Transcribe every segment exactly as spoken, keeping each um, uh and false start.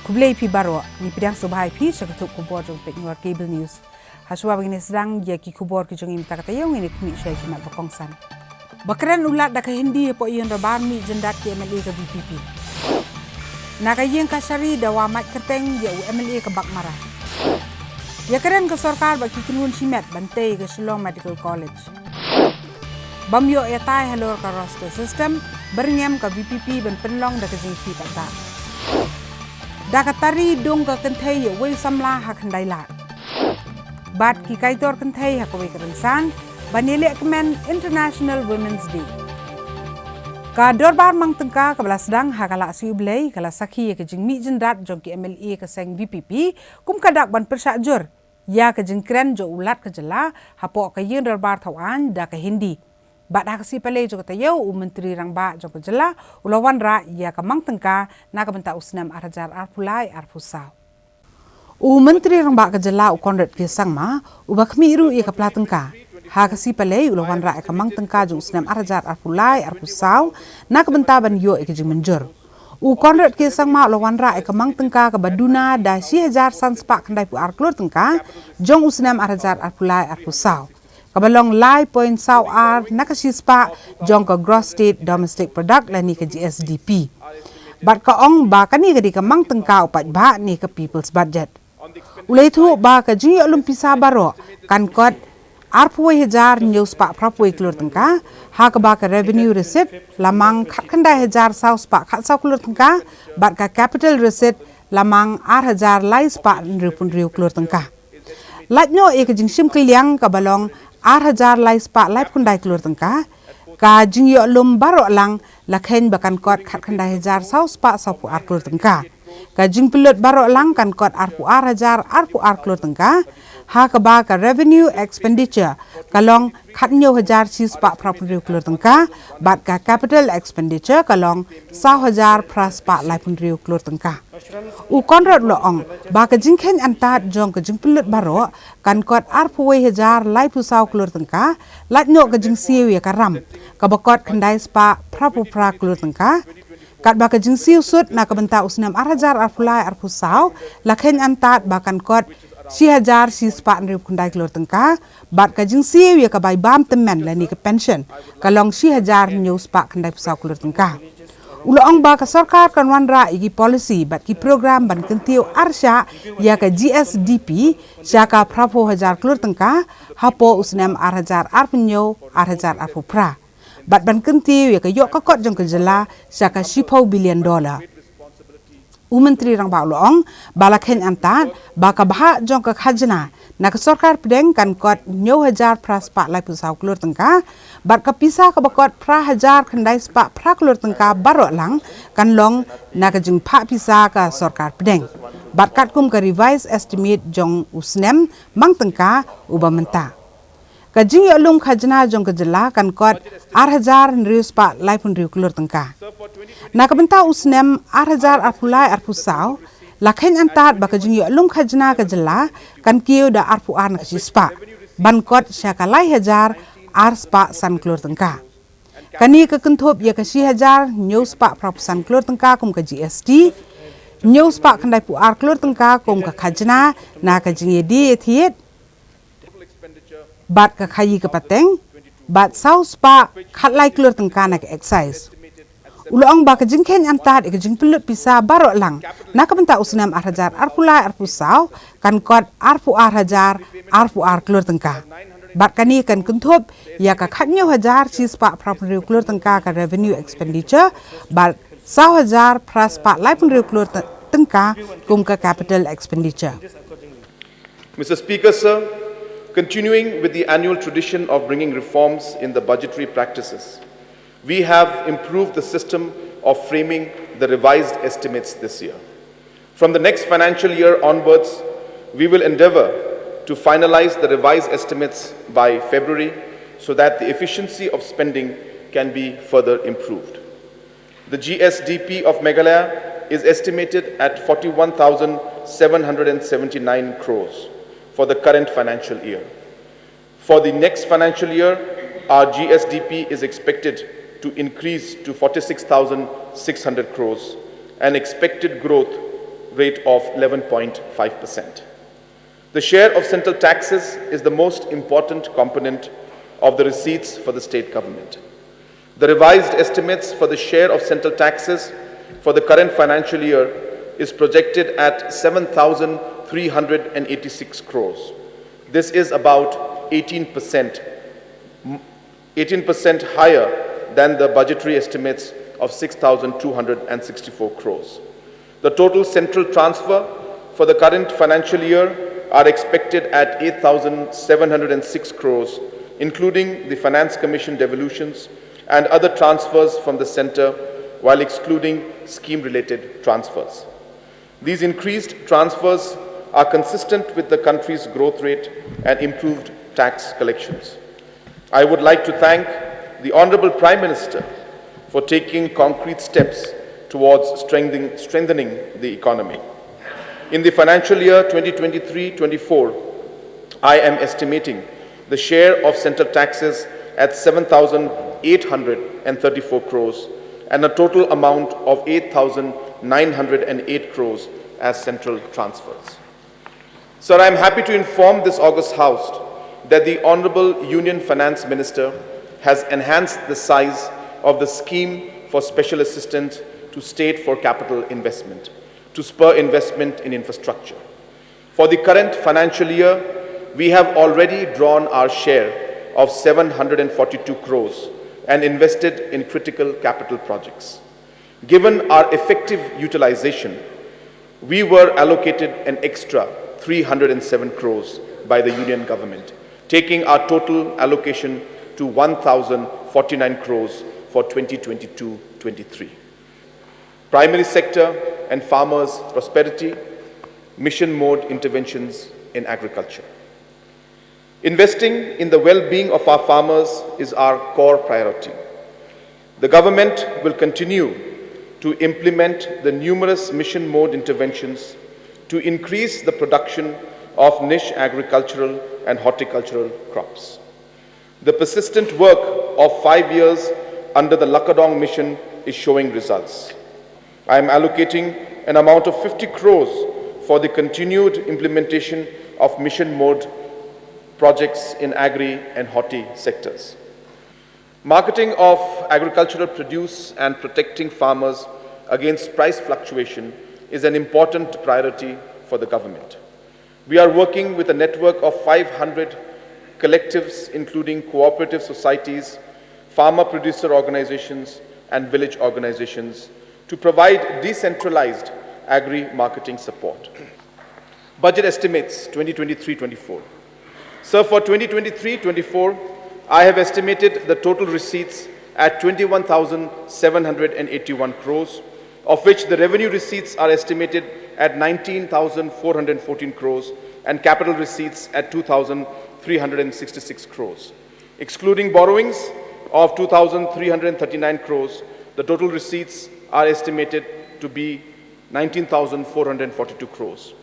Khublei phi baroh, ngi pdiang sngewbha ïa phi sha ka tnat khubor jong Pyrshah Cable News. Hashwa ba ngin ïa sdang ïa ki khubor ki jong ngi mynta ka taïew, ngin ïa khmih sha ki mat ba kongsan. Ba kren u Lat da ka Hindi hapoh Ïing Dorbar Mih Jyndat ki M L A ka V P P. Na ka Ïing Kashari dawa mait kyrteng ïa u M L A ka Baghmara. Ïakren ka sorkar bad ki kynhun shimet ban tei ka Shillong Medical College. Bym ïoh ïatai halor ka roster system, byrngem ka V P P ban pynlong da ka jingpynpaw. Da ka tari dung ka kynthei ïa uwei samla ha Khyndailad. Bad ki kaitor kynthei ha kawei ka rynsan, ban ïaleh kmen International Women's Day. Ka Dorbar Mang Tyngka kaba la sdang ha ka Lahsai U Blei, ka la sakhi ïa ka jingmih jyndat jong ki M L A ka seng V P P, kum ka dak ban pyrshah jur ïa ka jingkren jong u Lat ka jylla hapoh ka Ïing Dorbar Thawaiñ da ka Hindi. Bad ha ka sngi Palei jong ka taïew, u Myntri Rangbah jong ka jylla u la wanrah ïa ka Mang Tyngka na ka bynta u snem ar hajar arphew lai arphew saw. U Myntri Rangbah ka jylla u Conrad K Sangma uba khmih ruh ïa ka pla tyngka, ha ka sngi Palei u la wanrah ïa ka Mang Tyngka jong u snem ar hajar arphew lai arphew saw na ka bynta ban ïoh ïa ka jingmynjur. U Conrad K Sangma u la wanrah ïa ka Mang Tyngka kaba duna da shi hajar san spah khyndaiphew ar klur tyngka jong u snem ar hajar arphew lai arphew saw, kaba long lai point saw ar na ka shi spah jong ka Gross State Domestic Product lane ka G S D P. Bad ka ong ba kane ka dei ka Mang Tyngka u paidbah ne ka People's Budget. U la ïathuh ba ka jingïoh lum pisa baroh kan kot arphew wei hajar hynñiew spah phraphew wei klur tyngka, ha kaba ka revenue receipt la mang khatkhyndai hajar saw spah khatsaw klur tyngka, bad ka capital receipt la mang ar hajar lai spah hynriewphew hynriew klur tyngka. Lait noh ïa ka jingshim kylliang kaba long ar hajar lai spah laiphew khyndai klur tyngka, ka jingïoh lum baroh lang la kheiñ ba kan kot khatkhyndai hajar saw spah sawphew ar klur tyngka. Ka jingpynlut baroh lang kan kot arphew ar hajar arphew ar klur tyngka, ha kaba ka revenue expenditure ka long khathynñiew hajar shi spah phraphew hynriew klur tyngka, bad ka capital expenditure ka long saw hajar phra spah laiphew hynriew klur tyngka. U Conrad u la ong ba ka jingkheiñ antad jong ka jingpynlut baroh kan kot arphew wei hajar laiphew saw klur tyngka, lait noh ka jingsiew ïa ka ram, kaba kot khyndai spah phraphew phra klur tyngka, katba ka jingsiew sut na ka bynta u snem ar hajar arphew lai arphew saw la kheiñ antad ba kan kot shi hajar shi spah hynriewphew khyndai klur tyngka, bad ka jingsiew ïa ka bai bam tymmen lane ka pension ka long shi hajar hynñiew spah khyndaiphew saw klur tyngka. U la ong ba ka sorkar kan wanrah ïa ki policy bad ki program ban kyntiew arshah ïa ka G S D P sha ka phraphew hajar klur tyngka hapoh u snem ar hajar arphew hynñiew ar hajar arphew phra, bad ban kyntiew ïa ka ïoh ka kot jong ka jylla sha ka shiphew billion dollar. U Myntri Rangbah u la ong ba la kheiñ antad ba ka bhah jong ka khajna na ka sorkar pdeng kan kot hynñiew hajar phra spah laiphew saw klur tyngka, bad ka pisa kaba kot phra hajar khyndai spah phra klur tyngka baroh lang kan long na ka jingphah pisa ka sorkar pdeng, bad katkum ka revised estimate jong u snem Mang Tyngka uba mynta. Ka jingïoh lum khajna jong ka jylla kan kot ar hajar hynriew spah laiphew hynriew klur tyngka. Na ka bynta u snem ar hajar arphew lai arphew saw la kheiñ antad ba ka jingïoh lum khajna ka jylla kan kiew da arphew ar na ka shi spah, ban kot sha ka lai hajar ar spah san klur tyngka. Kane ka kynthup ïa ka shi hajar hynñiew spah phraphew san klur tyngka kum ka G S T, hynñiew spah khyndaiphew ar klur tyngka kum ka khajna na ka jingïadie ïathied bad ka khaïi ka pateng, bad saw spah khatlai klur tyngka na ka excise. U la ong ba ka jingkheiñ antad ïa ka jingpynlut pisa baroh lang na ka bynta u snem ar hajar arphew lai arphew saw kan kot arphew ar hajar arphew ar klur tyngka, bad kane kan kynthup ïa ka khathynñiew hajar shi spah phraphew hynriew klur tyngka ka revenue expenditure, bad saw hajar phra spah laiphew hynriew klur tyngka kum ka capital expenditure. Mister Speaker, sir, continuing with the annual tradition of bringing reforms in the budgetary practices, we have improved the system of framing the revised estimates this year. From the next financial year onwards, we will endeavour to finalise the revised estimates by February so that the efficiency of spending can be further improved. The G S D P of Meghalaya is estimated at forty-one thousand seven hundred and seventy-nine crores for the current financial year. For the next financial year, our G S D P is expected to increase to forty-six thousand six hundred crores, an expected growth rate of eleven point five percent. The share of central taxes is the most important component of the receipts for the state government. The revised estimates for the share of central taxes for the current financial year is projected at seven thousand three hundred eighty-six crores. This is about eighteen percent, eighteen percent higher than the budgetary estimates of six thousand two hundred sixty-four crores. The total central transfer for the current financial year are expected at eight thousand seven hundred six crores, including the Finance Commission devolutions and other transfers from the centre, while excluding scheme-related transfers. These increased transfers are consistent with the country's growth rate and improved tax collections. I would like to thank the Honourable Prime Minister for taking concrete steps towards strengthening, strengthening the economy. In the financial year twenty twenty-three twenty-four, I am estimating the share of central taxes at seven thousand eight hundred thirty-four crores and a total amount of eight thousand nine hundred eight crores as central transfers. Sir, I am happy to inform this august House that the Honourable Union Finance Minister has enhanced the size of the scheme for special assistance to state for capital investment to spur investment in infrastructure. For the current financial year, we have already drawn our share of seven hundred forty-two crores and invested in critical capital projects. Given our effective utilisation, we were allocated an extra three hundred seven crores by the Union Government, taking our total allocation to one thousand forty-nine crores for twenty twenty-two twenty-three. Primary sector and farmers' prosperity, mission mode interventions in agriculture. Investing in the well-being of our farmers is our core priority. The government will continue to implement the numerous mission mode interventions to increase the production of niche agricultural and horticultural crops. The persistent work of five years under the Lakadong Mission is showing results. I am allocating an amount of fifty crores for the continued implementation of mission mode projects in agri and horti sectors. Marketing of agricultural produce and protecting farmers against price fluctuation is an important priority for the government. We are working with a network of five hundred collectives, including cooperative societies, farmer producer organizations, and village organizations, to provide decentralized agri marketing support. Budget estimates twenty twenty-three twenty-four. Sir, for twenty twenty-three twenty-four, I have estimated the total receipts at twenty-one thousand seven hundred eighty-one crores, of which the revenue receipts are estimated at nineteen thousand four hundred fourteen crores and capital receipts at two thousand three hundred sixty-six crores. Excluding borrowings of two thousand three hundred thirty-nine crores, the total receipts are estimated to be nineteen thousand four hundred forty-two crores.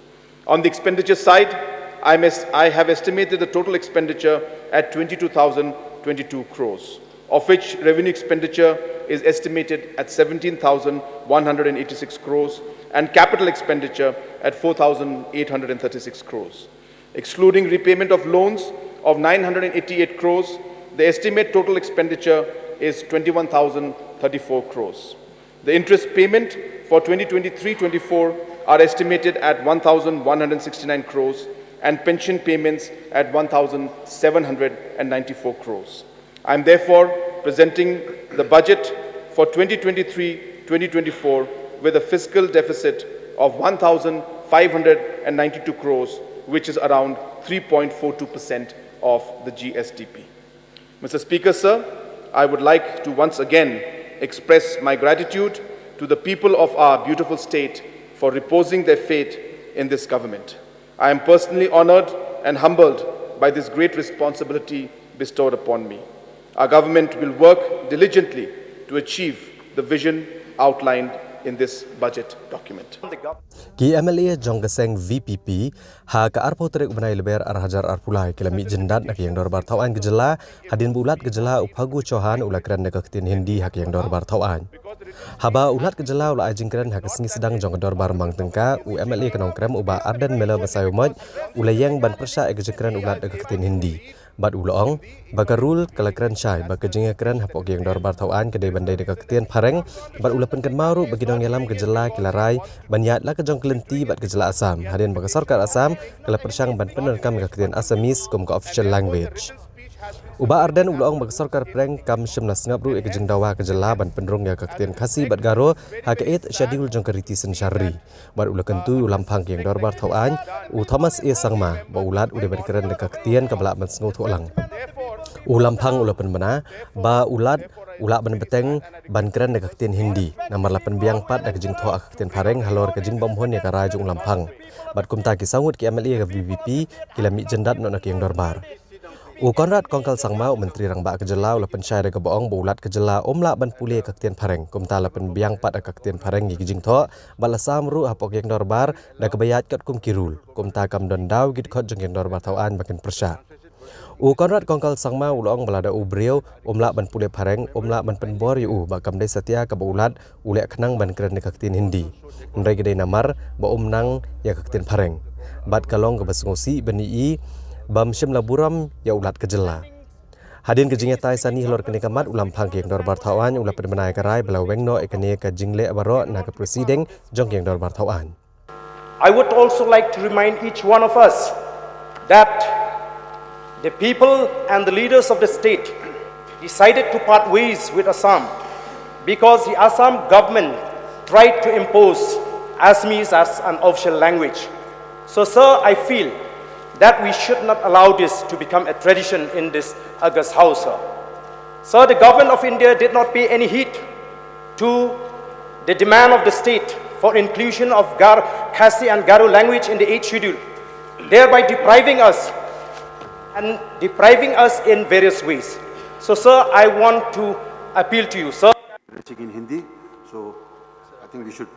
On the expenditure side, I, mes- I have estimated the total expenditure at twenty-two thousand twenty-two crores, of which revenue expenditure is estimated at seventeen thousand one hundred eighty-six crores and capital expenditure at four thousand eight hundred thirty-six crores. Excluding repayment of loans of nine hundred eighty-eight crores, the estimate total expenditure is twenty-one thousand thirty-four crores. The interest payment for twenty twenty-three twenty-four are estimated at one thousand one hundred sixty-nine crores and pension payments at one thousand seven hundred ninety-four crores. I am therefore presenting the budget for twenty twenty-three twenty-twenty-four with a fiscal deficit of one thousand five hundred ninety-two crores, which is around three point four two percent of the G S D P. Mister Speaker, sir, I would like to once again express my gratitude to the people of our beautiful state for reposing their faith in this government. I am personally honoured and humbled by this great responsibility bestowed upon me. Our government will work diligently to achieve the vision outlined in this budget document. Ki M L A jong ka seng V P P ha ka arphew tarik u bnai Lber ar hajar arphew lai ki la mih jyndat na ka ïing dorbar thaw aiñ ka jylla hadien ba u Lat ka jylla u Phagu Chauhan u la kren da ka ktien Hindi ha ka ïing dorbar thaw aiñ. Haba u Lat ka jylla u la ai jingkren ha ka sngi sdang jong ka dorbar mang tyngka, u M L A ka Nongkrem u Bah Ardent Miller Basaiawmoit u la ïeng ban pyrshah ïa ka jingkren u Lat da ka ktien Hindi. Bad u la ong ba ka rule ka la kren shai ba ka jingïakren hapoh ka ïing dorbar thaw aiñ ka dei ban dei da ka ktien Phareng, bad u la pynkynmaw ruh ba ki nongïalam ka jylla ki la rai ban ïaid la ka jong ka lynti bad ka jylla Assam hadien ba ka sorkar Assam ka la pyrshang ban pyndonkam ïa ka ktien Assamese kum ka official language. U Bah Ardent u la ong ba ka sorkar pyrshang kam shym la sngap ruh ïa ka jingdawa ka jylla ban pynrung ïa ka ktien Khasi bad Garo ha ka eighth schedule jong ka riti synshar ri. Bad u la kyntu u Lamphang ka ïing dorbar thaw aiñ u Thomas A Sangma ba u Lat u dei ban kren da ka ktien kaba lah ban sngewthuh lang. U Lamphang u la pynbna ba u Lat u lah ban bteng ban kren da ka ktien Hindi namar la pynbiang pat da ka jingthoh ha ka ktien Phareng halor ka jingbymhun ïa ka rai jong u Lamphang. Bad kumta ki saw ngut ki M L A ka V P P ki la mih jyndat noh na ka ïing dorbar. U Conrad Kongkal Sangma u Myntri Rangbah ka jylla u la pynshai da kaba ong ba u Lat ka jylla um lah ban pule ka ktien Phareng, kumta la pynbiang pat da ka ktien Phareng ïa ki jingthoh bad la sam ruh hapoh ka ïing dorbar da kaba ïaid katkum ki rule, kumta kam don daw ki dkhot jong ka ïing dorbar thaw aiñ ba kin pyrshah. U Conrad Kongkal Sangma u la ong ba lada u briew um lah ban pule Phareng, um lah ban pynbor ïa u ba kam dei satia kaba u Lat u leh khnang ban kren da ka ktien Hindi. Hynrei ka dei namar ba um nang ïa ka ktien Phareng. Bad ka long kaba sngewsih ban ïohi bym shym la burom ïa u Lat ka jylla. Hadien ka jingïatai sani halor kane ka mat u Lamphang ka ïing dorbar thaw aiñ u la pynbna ïa ka rai ba la weng noh ïa kane ka jingleh baroh na ka proceeding jong ka ïing dorbar thaw aiñ. I would also like to remind each one of us that the people and the leaders of the state decided to part ways with Assam because the Assam government tried to impose Assamese as an official language. So, sir, I feel that we should not allow this to become a tradition in this august house, sir. Sir, the government of India did not pay any heed to the demand of the state for inclusion of Gar, Khasi and Garo language in the eighth schedule, thereby depriving us and depriving us in various ways. So, sir, I want to appeal to you, sir. Speaking Hindi, so I think we should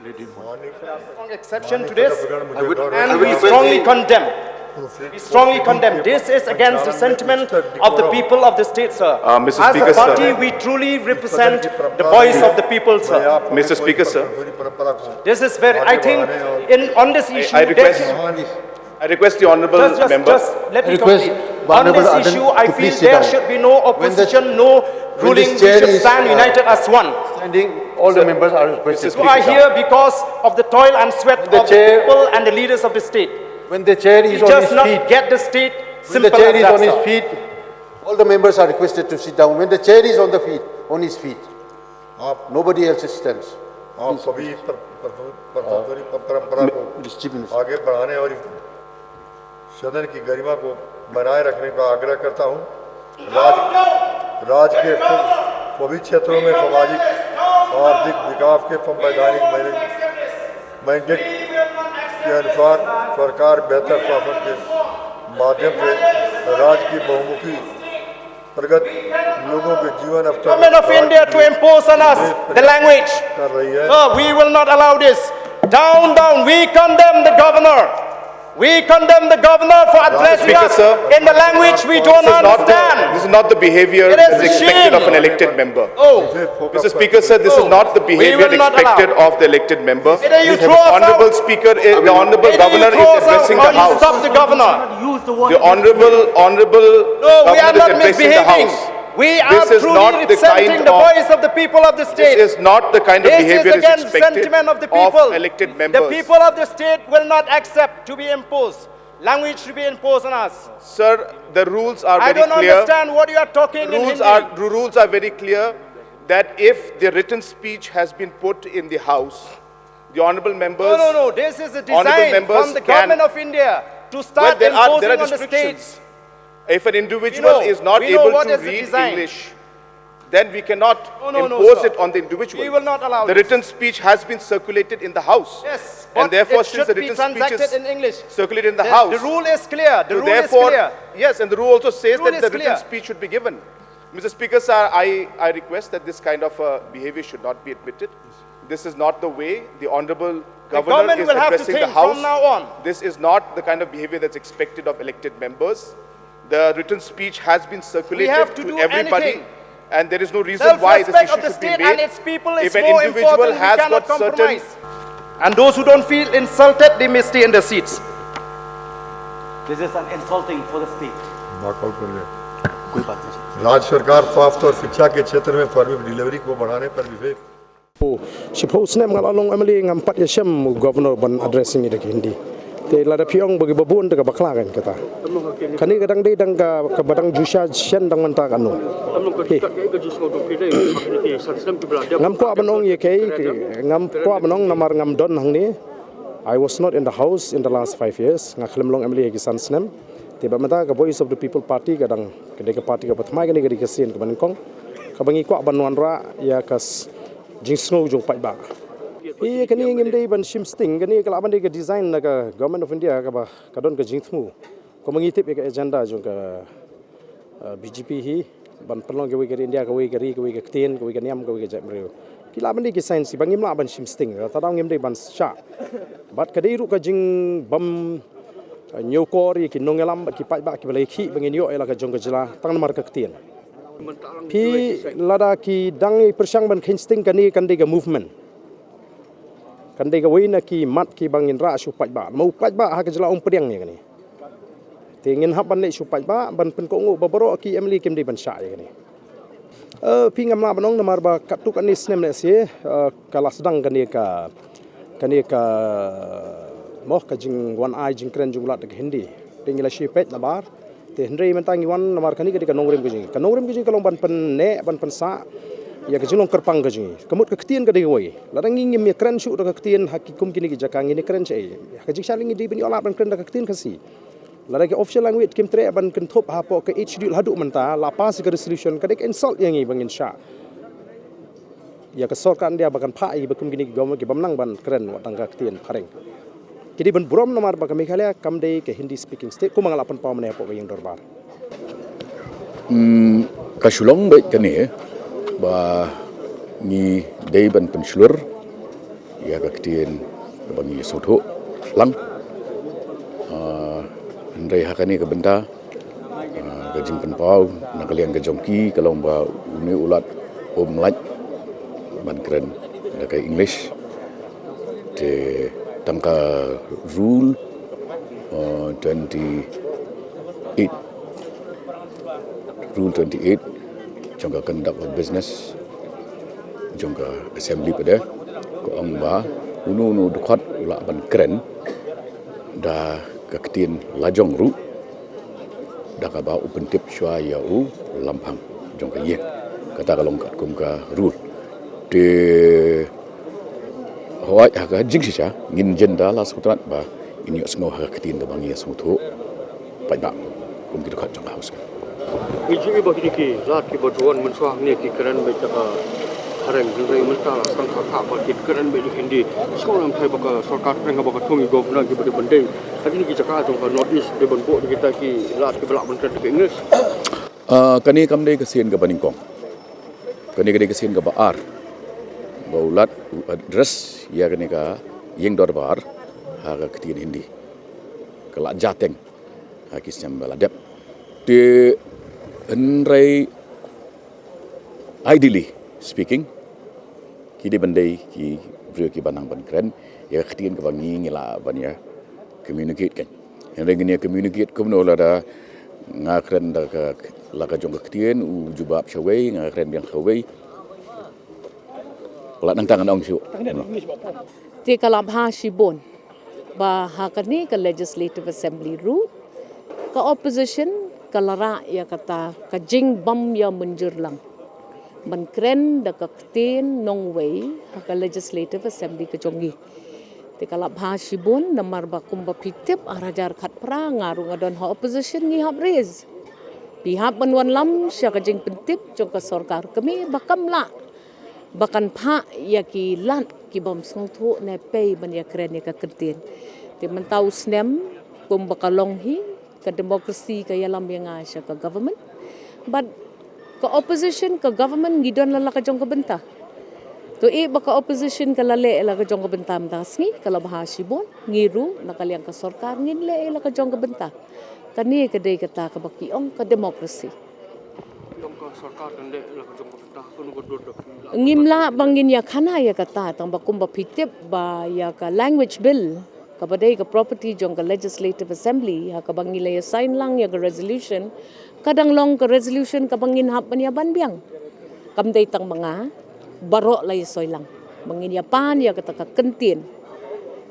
let him. Strong exception to this, and we strongly condemn. We strongly condemn. This is against the sentiment of the people of the state, sir. Uh, Mister As Speaker, a party, sir. We truly represent the voice of the people, sir. Mister Speaker, sir. This is very. I think in on this issue, I request, there should- I request the honourable just, just, member. Just let me Request complete. Bah On this Honourable Ardent issue, I to feel please sit there down. Should be no When the- opposition, no when ruling. this We chair should is, stand uh, united as one. Standing, all the members are requested. Mister You are Speaker, here because of the toil and sweat The of the chair- people and the leaders of the state. When the chair You is on just his not feet, get the state. when the Simple chair as is that, on his sir. Feet, all the members are requested to sit down. When the chair is on the feet, on his feet, आप nobody else stands. आप सभी पर- पर- पर- परंपरा को Please, Chief Minister. आगे बढ़ाने और सदन की गरिमा को बनाए रखने का आग्रह करता हूं। राज राज्य के सभी क्षेत्रों में सामाजिक आर्थिक विकास के संवैधानिक मैंडेट के अनुसार सरकार बेहतर शासन के माध्यम से राज्य की बहुमुखी प्रगति, लोगों के जीवन स्तर Government of India to impose on us the language. कर रही है। Sir, we will not allow this. Down, down. We condemn the governor. We condemn the governor for addressing Speaker, us sir. In the language we don't This is not the, understand. This is not the behavior It that is is expected of an ashamed. Elected member. Oh, Mister Speaker, sir, this is not the behavior that is expected of the elected member. Either you The throw us Honourable out. Speaker, is, the Honourable Either you Governor throw is us out addressing the or you House. Stop the governor. The Honourable Honourable No, we are Governor is not addressing the misbehaving. House. We This are is truly not the representing kind the of- voice of the people of the state. This is not the kind of This behavior is is against expected sentiment of the people. Of elected members. The people of the state will not accept to be imposed. Language to be imposed on us. Sir, the rules are I very don't clear. Understand what you are talking The rules in are Hindi. The rules are very clear that if the written speech has been put in the House, the honourable members. No, no, no. This is a Honourable design members from the can- government of India to Well, start there are, there are imposing on the restrictions. States. If an individual We know, is not we know able what to is the read design. English, then we cannot No, no, no, impose sir. It on the individual. We will not allow The this. Written speech has been circulated in the House. Yes, And but therefore, it since should the be written speech transacted is in English. Circulated in the, The, House. The rule is clear. The So rule therefore, is clear. Yes, and the rule also says Rule that is the written clear. Speech should be given. Mister Speaker, sir, I, I request that this kind of uh, behavior should not be admitted. This is not the way the Honorable Governor government is will have to addressing the think from House. Now on. This is not the kind of behavior that's expected of elected members. The written speech has been circulated have to to do everybody, anything. And there is no reason why this Self-respect issue of the should be state made. And its people is If an more individual important. has We cannot got certain compromise. And those who don't feel insulted, they may stay in their seats. This is an insulting for the state. नॉकआउट कर लिया। कोई बात नहीं। राज्य सरकार स्वास्थ्य और शिक्षा के क्षेत्र में फॉर डिलीवरी को बढ़ाने पर विशेष Shiphew snem nga la long M L A ngam pat ïashem u governor ban addressing ïa da ki Hindi. Te lada phi ong ba ki ba bun te ka bakla kan kata. Kane ka dang dei dang ka ka ba dang ju sha shen dang mynta ka no. Ngam kwah ban ong ïa kei ngam kwah ban ong namar ngam don hangne. I was not in the house in the last five years. Nga khlem long M L A ki san snem. Te ba mynta ka Voice of the People Party ka dang ka dei ka party ka ba thymmai kane ka dei ka sien ka ban kong. Ka ba ngi kwah ban wanrah ïa ka jingsngew jong paidbah. Ïa kane ngim dei ban shim sting kane ka lah ban dei ka design na ka Government of India ka ba ka don ka jingthmu. Ka ma ngi tip ïa ka agenda jong ka B J P hi ban pynlong kawei ka ri India kawei ka ri kawei ka ktien kawei ka niam kawei ka jaitbynriew. Ki lah ban dei ki sign ki ba ngim lah ban shim sting ta dang ngim dei ban shah. Bad ka dei ruh ka jingbym ñiewkor ïa ki nongïalam bad ki paidbah ki ba la ïakhih ba ngin ïoh ïa la ka jong ka jylla tang namar ka ktien. Phi lada ki dang ïa pyrshang ban kheiñ sting kane kan dei ka movement. Kan dei kawei na ki mat ki ba ngin rah sha u paidbah. Ma u paidbah ha ka jylla um pdiang ïa kane. Te ngin hap ban leh sha u paidbah ban pynkohnguh ba baroh ki M L A kim dei ban shah ïa kane. Phi ngam lah ban ong namar ba katto katne snem lehse ka la sdang kane ka kane ka moh ka jingwan ai jingkren jong u Lat da ka Hindi. Te ngi la shu peit nabar. Te hynrei mynta ngi wan namar kane ka dei ka nongrim ka jong ngi. Ka nongrim ka jong ngi ka long ban pynneh ban pynsah ïa ka jinglong kyrpang ka jong ngi. Ka mut ka ktien ka dei kawei. Lada ngi ngim ïa kren shuh da ka ktien ha ki kum kine ki jaka ngin ïa kren shaei. Ha ka jingshah ngi dei ban ïoh lad ban kren da ka ktien Khasi. Lada ki official language kim treh ban kynthup hapoh ka Eighth Schedule haduh mynta la pass ka resolution ka dei ka insult ïa ngi ba ngin shah. Ïa ka sorkar India ba kan phah ïa ki ba kum kine ki government ki bym nang ban kren wat tang ka ktien phareng. Ki dei ban burom namar ba ka Meghalaya kam dei ka Hindi speaking state kum nga la pynpaw mynne hapoh ka ïing dorbar. Ka shu long beit kane ba ngi dei ban pynshlur ïa ka ktien kaba ngi sngewthuh lang. Hynrei ha kane ka bynta ka jingpynpaw na ka liang ka jong ki ka long ba une u Lat um lait ban kren da ka English. Te tang ka rule twenty eight, rule twenty eight jong ka conduct of business jong ka assembly pat de ka ong ba uno uno u dkhot u lah ban kren da ka ktien lajong ruh da kaba u pyntip shuwa ïa u lamphang jong ka ïing. Kata ka long katkum ka rule. Te hooid ha ka jingshisha ngin jin da la sngewtynnat ba ngin ïohsngew ha ka ktien kaba ngi ïa sngewthuh paidbah kum ki dkhot jong ka House. Ngi ju i ba kine ki lad ki ba don mynshuwa hangne ki kren beit da ka phareng hynrei mynta la sdang ka ba ki kren beit da ka Hindi. Sngewbha lem thai ba ka sorkar phareng ba ka thung i governor ki ba dei ban dei ha kine ki jaka jong ka North East dei ban buh da kita ki lad ki ba lah ban kren da ka English. Kane kam dei ka sien kaba nyngkong. Kane ka dei ka sien kaba ar ba u Lat u address ïa kane ka ïing dorbar ha ka ktien Hindi. Ka la jateng ha ki snem ba la dep. Te hynrei ideally speaking ki dei ban dei ki briew ki ba nang ban kren ïa ka ktien kaba ngi ngi lah ban ïa communicate kan. Hynrei ngin ïa communicate kumno lada nga kren da ka la ka jong ka ktien u jubab shawei nga kren biang shawei. Ka la nang tang nang shu. Te ka la bha shibun ba ha kane ka Legislative Assembly ruh ka opposition ka la rah ïa kata ka jingbym ïa mynjur lang ban kren da ka ktien nongwei ha ka Legislative Assembly ka jong ngi. Te ka la bha shibun namar ba kumba phi tip ar hajar khatphra nga ruh nga don ha opposition ngi hap raise. Phi hap ban wanlam sha ka jingpyntip jong ka sorkar kmie ba kam lah ba kan phah ïa ki lad ki bym sngewthuh ne pei ban ïa kren ïa ka ktien. Te mynta u snem kumba ka long hi ka democracy ka ïalam ïa nga sha ka government. Bad Ka opposition, ka government ngi don la la ka jong ka bynta. To i ba ka opposition ka la leh la ka jong ka bynta mynta ka sngi, ka la bha shibun, ngi ruh na ka liang ka sorkar ngin leh la ka jong ka bynta. Kane ka dei kata kaba ki ong ka democracy. Ngim lah ba ngin ïa khana ïa kata, tang ba kumba phi tip ba ïa ka language bill, kaba dei ka property jong ka Legislative Assembly, ha kaba ngi la ïa sign lang ïa ka resolution, ka dang long ka resolution kaba ngin hap ban ïa ban biang. Kam dei tang ma nga, baroh la ïa soi lang. Ba ngin ïa pan ïa kata ka kyntien.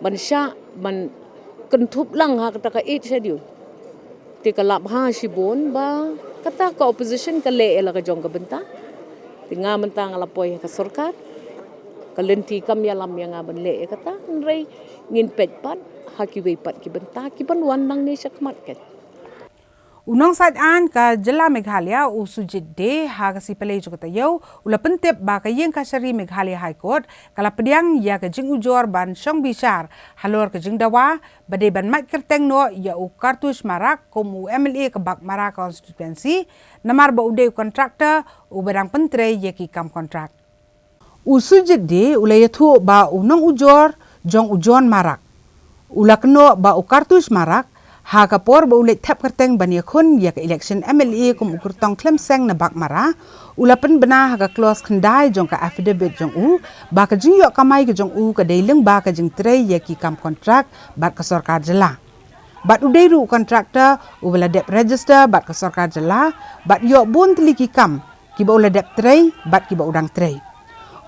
Ban shah, ban kynthup lang ha kata ka eighth schedule. Te ka la bha shibun ba kata ka opposition ka leh ïa la ka jong ka bynta. Te nga mynta nga la poi ha ka sorkar. Ka lynti kam ïalam ïa nga ban leh ïa kata, hynrei ngin peit pat ha kiwei pat ki bynta ki ban wan nangne shakhmat ken. U nongsaid aiñ ka jylla Meghalaya, u Sujit Dey, ha ka sngi Palei jong ka taïew, u la pyntip ba ka ïing kashari Meghalaya High Court ka la pdiang ïa ka jingujor ban shong bishar halor ka jingdawa ba dei ban mad kyrteng noh ïa u Kartush Marak kum u M L A ka Baghmara constituency, namar ba u dei u contractor uba dang pyntrei ïa ki kam contract. U Sujit Dey u la ïathuh ba u nongujor jong u John Marak u la kynnoh ba u Kartush Marak, ha ka por ba u leit thep kyrteng ban ïakhun ïa ka election M L A kum u kyrtong khlem seng na Baghmara, u la pynbna ha ka clause khyndai jong ka affidavit jong u ba ka jingïoh kamai ka jong u ka dei lyngba ka jingtrei ïa ki kam contract bad ka sorkar jylla. Bad u dei ruh u contractor uba la dep register bad ka sorkar jylla, bad ïoh bun tylli ki kam kiba u la dep trei bad kiba u dang trei.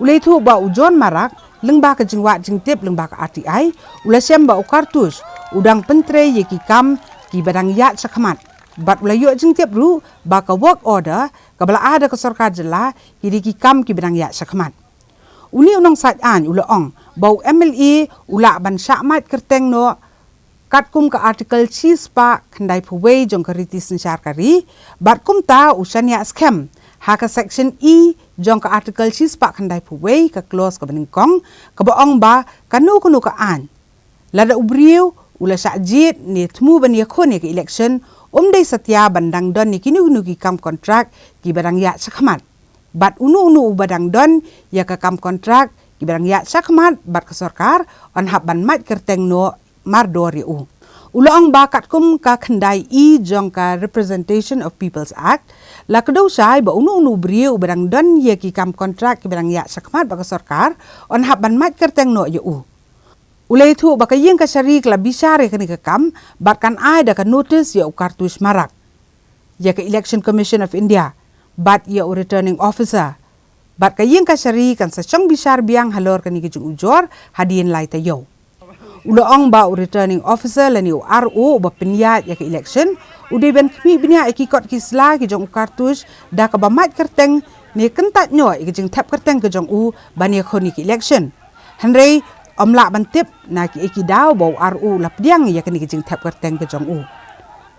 U la ïathuh ba u John Marak, lyngba ka jingwad jingtip lyngba ka R T I, u la shem ba u Kartush u dang pyntrei ïa ki kam kiba dang ïaid shakhmat. Bad u la ïoh jingtip ruh ba ka work order kaba la ai da ka sorkar jylla ki dei ki kam kiba dang ïaid shakhmat. Une u nongsaid aiñ u la ong ba u M L A u lah ban shah mad kyrteng noh katkum ka Article shispah khyndaiphew wei jong ka Riti Synshar ka ri, bad kumta u shaniah skhem ha ka Section E jong ka Article shispah khyndaiphew wei, ka clause kaba nyngkong, kaba ong ba kano kano ka aiñ, lada u briew u la shah jied ne thmu ban ïakhun ïa ka election, um dei satia ban dang don ïa kino kino ki kam contract kiba dang ïaid shakhmat. Bad uno uno uba dang don ïa ka kam contract kiba dang ïaid shakhmat bad ka sorkar, yn hap ban mad kyrteng noh mardor ïa u. U la ong ba katkum ka khyndai E jong ka Representation of People's Act, la kdew shai ba uno uno u briew uba dang don ïa ki kam contract kiba dang ïaid shakhmat bad ka sorkar, yn hap ban mad kyrteng noh ïa u. U la ïathuh ba ka ïing kashari ka la bishar ïa kane ka kam bad kan ai da ka notice ïa u Kartush Marak, ïa ka Election Commission of India bad ïa u Returning Officer. Bad ka ïing kashari kan sa shong bishar biang halor kane ka jingujor hadien lai taïew. U la ong ba u Returning Officer lane u R O uba pynïaid ïa ka election u dei ban khmih bniah ïa ki kot ki sla ki jong u Kartush da kaba mad kyrteng ne kyntait noh ïa ka jingthep kyrteng ka jong u ban ïakhun ïa ka election. Hynrei ym lah ban tip na kiei ki daw ba u R O u la pdiang ïa kane ka jingthep kyrteng ka jong u.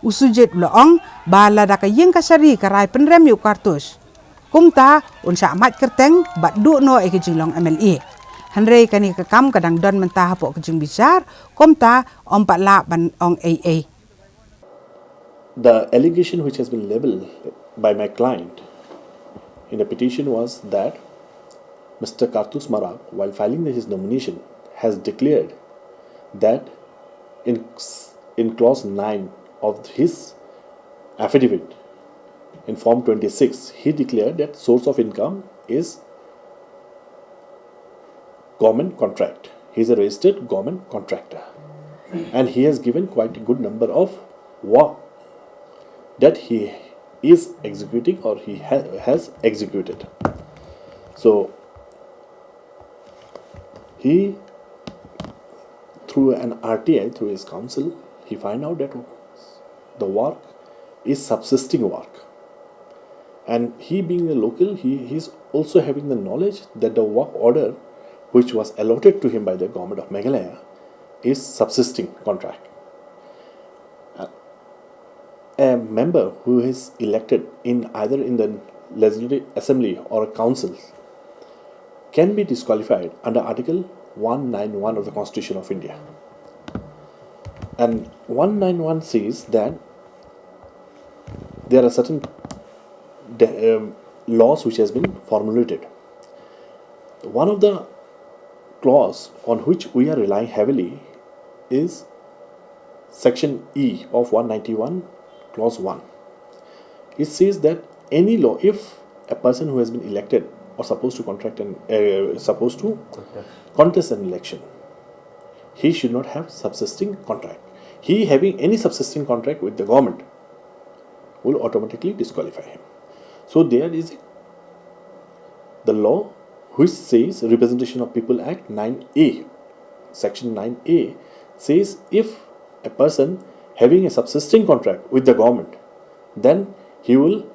U Sujit u la ong ba lada ka ïing kashari ka rai pynrem ïa u Kartush, kumta un shah mad kyrteng bad duh noh ïa ka jinglong M L A. Hynrei kane ka kam ka dang don mynta hapoh ka jingbishar, kumta ym pat lah ban ong ei ei. The allegation which has been labeled by my client in the petition was that Mister Kartush Marak, while filing his nomination, has declared that in, in clause nine of his affidavit, in form twenty-six, he declared that source of income is government contract. He is a registered government contractor. And he has given quite a good number of work that he is executing or he ha-, has executed. So, he, through an R T I, through his counsel, he find out that the work is subsisting work. And he being a local, he, he is also having the knowledge that the work order which was allotted to him by the government of Meghalaya is subsisting contract. A member who is elected in either in the legislative assembly or council can be disqualified under Article one ninety-one of the Constitution of India. And one ninety-one says that there are certain de-, um, laws which has been formulated. One of the clause on which we are relying heavily is section E of one ninety-one, clause one. It says that any law, if a person who has been elected or supposed to contract and, uh, supposed to contest an election, he should not have subsisting contract. He having any subsisting contract with the government will automatically disqualify him. So there is the law which says, Representation of People Act nine A, section nine A says, if a person having a subsisting contract with the government, then he will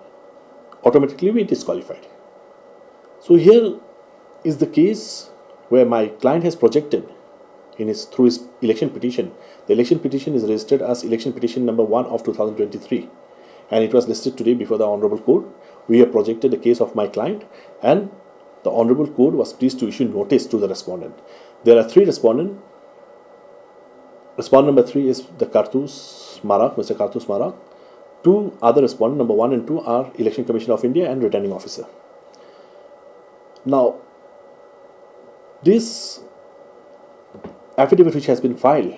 automatically be disqualified. So here is the case where my client has projected in his, through his election petition. The election petition is registered as election petition number one of two thousand twenty-three, and it was listed today before the Honorable Court. We have projected the case of my client, and the Honorable Court was pleased to issue notice to the respondent. There are three respondents. Respondent number three is the Kartus Marak, Mister Kartus Marak. Two other respondents, number one and two, are Election Commission of India and Returning Officer. Now, this affidavit which has been filed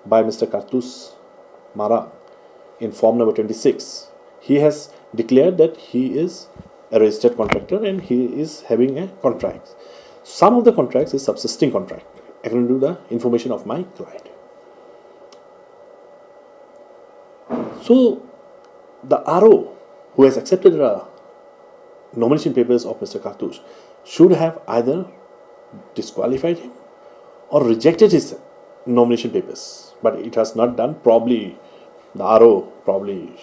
by Mister Kartus Marak in form number twenty-six, he has declared that he is a registered contractor and he is having a contract. Some of the contracts is subsisting contract, according to the information of my client. So, the R O who has accepted the nomination papers of Mister Kartus should have either disqualified him or rejected his nomination papers. But it has not done. Probably the R O, probably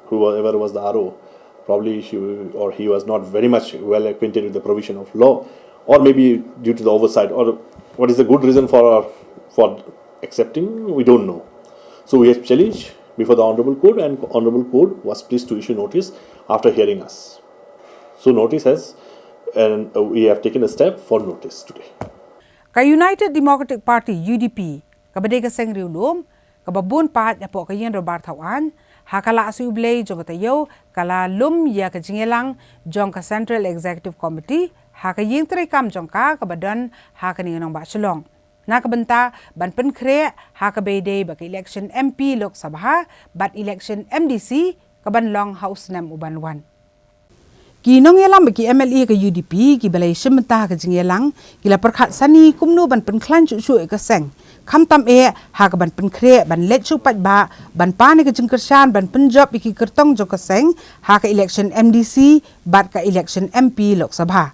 whoever was the R O, probably she or he was not very much well acquainted with the provision of law, or maybe due to the oversight, or what is the good reason for, for accepting, we don't know. So we have challenged before the Honorable Court, and Honorable Court was pleased to issue notice after hearing us. So notice has, and, uh, we have taken a step for notice today. Ka United Democratic Party, U D P, kaba dei ka seng riewlum kaba bun paid hapoh ka Ïing Dorbar Thaw Aiñ, ha ka la sui U Blei jong ka taïew, ka la lum ïa ka jingïalang jong ka Central Executive Committee ha ka ïing treikam jong ka kaba don ha ka Nongbah Shillong, na ka bynta ban pynkhreh ha kaba ïadei bad ka election M P Lok Sabha bad election M D C kaban long ha u snem uban wan. Ki nongïalam bad ki M L A ka U D P kiba la ïashim bynta ha ka jingïalang ki la pyrkhat sani kumno ban pynkhlaiñ shuh shuh ïa ka seng, khamtam eh ha kaban pynkhreh ban leit sha u paidbah ban pan ïa ka jingkyrshan ban pynjop ïa ki kyrtong jong ka seng ha ka election M D C bad ka election M P Lok Sabha.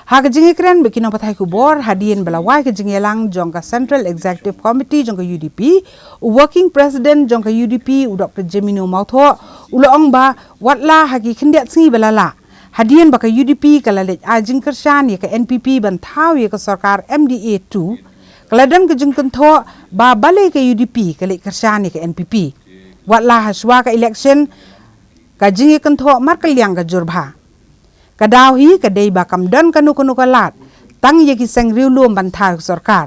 Ha ka jingïakren bad ki nongpathai khubor hadien ba la wai ka jingïalang jong ka Central Executive Committee jong ka U D P, u Working President jong ka U D P, u Doctor Jemino Mawthoh, u la ong ba watla ha ki khyndiat sngi ba la lah, hadien ba ka U D P ka la leit ai jingkyrshan ïa ka N P P ban thaw ïa ka sorkar M D A two, ka la don ka jingkynthoh ba balei ka U D P ka leit kyrshan ïa ka N P P. Watla ha shuwa ka election, ka jingïakynthoh markylliang ka jur bha. Ka daw hi ka dei ba kam don kano kano ka lad tang ïa ki seng riewlum ban thaw ïa ka sorkar,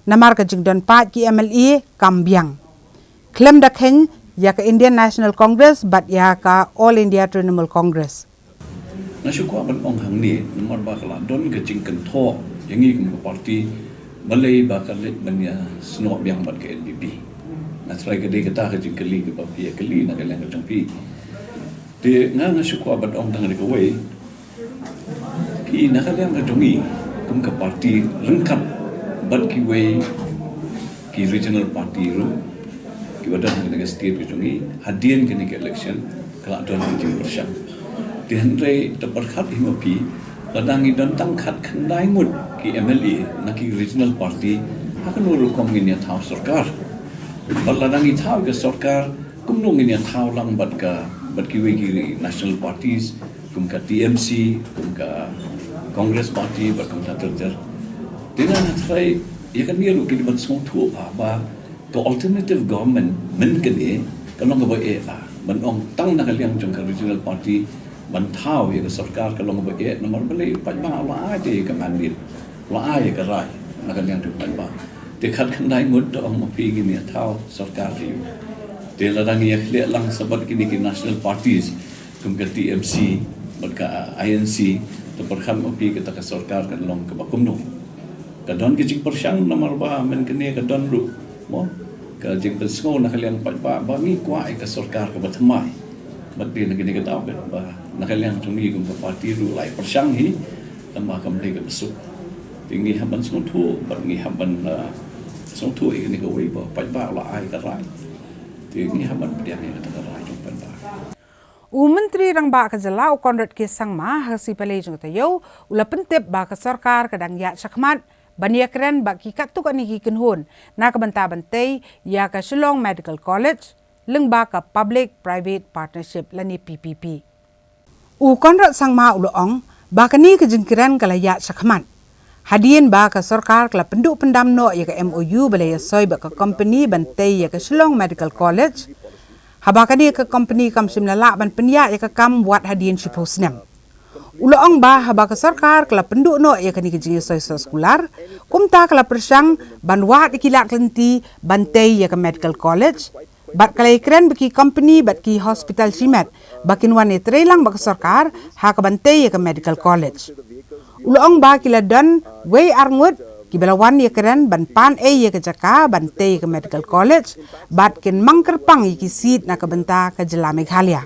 namar ka jingdon paid ki M L A kam biang. Khlem da kheiñ ïa ka Indian National Congress bad ïa ka All India Trinamool Congress. Nga shu kwah ban ong hangne namar ba ka la don ka jingkynthoh ïa ngi kum ka party, balei ba ka leit ban ïasnoh biang bad ka N P P. Nga tharai ka dei kata ka jingkylli kaba phi ïa kylli na ka liang ka jong phi. Te nga nga shu kwah ban ong tang kawei. Phi na ka liang ka jong ngi kum ka party ryngkat bad kiwei ki regional party ruh kiba don ha kane ka state ka jong ngi, hadien kane ka election ka la don ka jingpyrshang. Te hynrei te pyrkhat hi ma phi, lada ngi don tang khatkhyndai ngut ki M L A na ki regional party, ha kano rukom ngin ïa thaw sorkar? Bad lada ngi thaw ka sorkar, kumno ngin ïa thaw lang bad ka, bad kiwei ki national parties kum ka T M C, kum ka Congress Party bad kumta ter ter? Te nga tharai ïa kane ruh ki dei ban sngewthuh ba, ba ka alternative government mynta ka dei ka long kaba eh, ban ong tang na ka liang jong ka regional party ban thaw ïa ka sorkar ka long kaba eh, namar balei? Paidbah u la ai te ka mandate, u la ai ka rai na ka liang jong paidbah. Te khatkhyndai ngut te ong ma phi ngin ïa thaw sorkar aïu? Te lada ngi ïa khleh lang sa bad kine ki national parties, Kum ka T M C bad ka I N C, te pyrkhat ma phi kata ka sorkar kan long kaba kumno. Ka don ka jingpyrshang namar ba mynta kane ka don ruh, mo, ka jingpynsngew na ka liang paidbah ba ngi kwah ïa ka sorkar kaba thymmai. Bad phi na kane ka daw ba na ka liang jong ngi kum ka party ruh la ïa pyrshang hi, tangba kam dei kaba suk. Te ngi hap ban sngewthuh bad ngi hap ban, uh, sngewthuh ïa kane kawei ba paidbah la ai ka rai. Te ngi hap ban pdiang ïa kata ka rai jong paidbah. U Myntri Rangbah ka jylla u Conrad K Sangma ha ka sngi Palei jong ka taïew u la pyntip ba ka sorkar ka dang ïaid shakhmat ban ïakren bad ki katto katne ki kynhun na ka bynta ban tei ïa ka Shillong Medical College lyngba ka Public Private Partnership lane P P P. U Conrad Sangma u la ong ba kane ka jingkren ka la ïaid shakhmat hadien ba ka sorkar ka la pynduh pyndam noh ïa ka M O U ba la ïasoi bad ka company ban tei ïa ka Shillong Medical College. Haba kane ka company kam shym la lah ban pynïaid ïa ka kam wat hadien shiphew snem. U la ong ba haba ka sorkar ka la pynduh noh ïa kane ka jingïasoi soskular, kumta ka la pyrshang ban wad ïa ki lad ki lynti ban tei ïa ka medical college. Bad ka la ïakren bad ki company bad ki hospital shimet ba kin wan ïatreilang bad ka sorkar ha kaban tei ïa ka medical college. U la ong ba ki la don wei ar ngut kiba la wan ïakren ban pan ei ïa ka jaka ban tei ïa ka medical college bad kin mang kyrpang ïa ki seat na ka bynta ka jylla Meghalaya.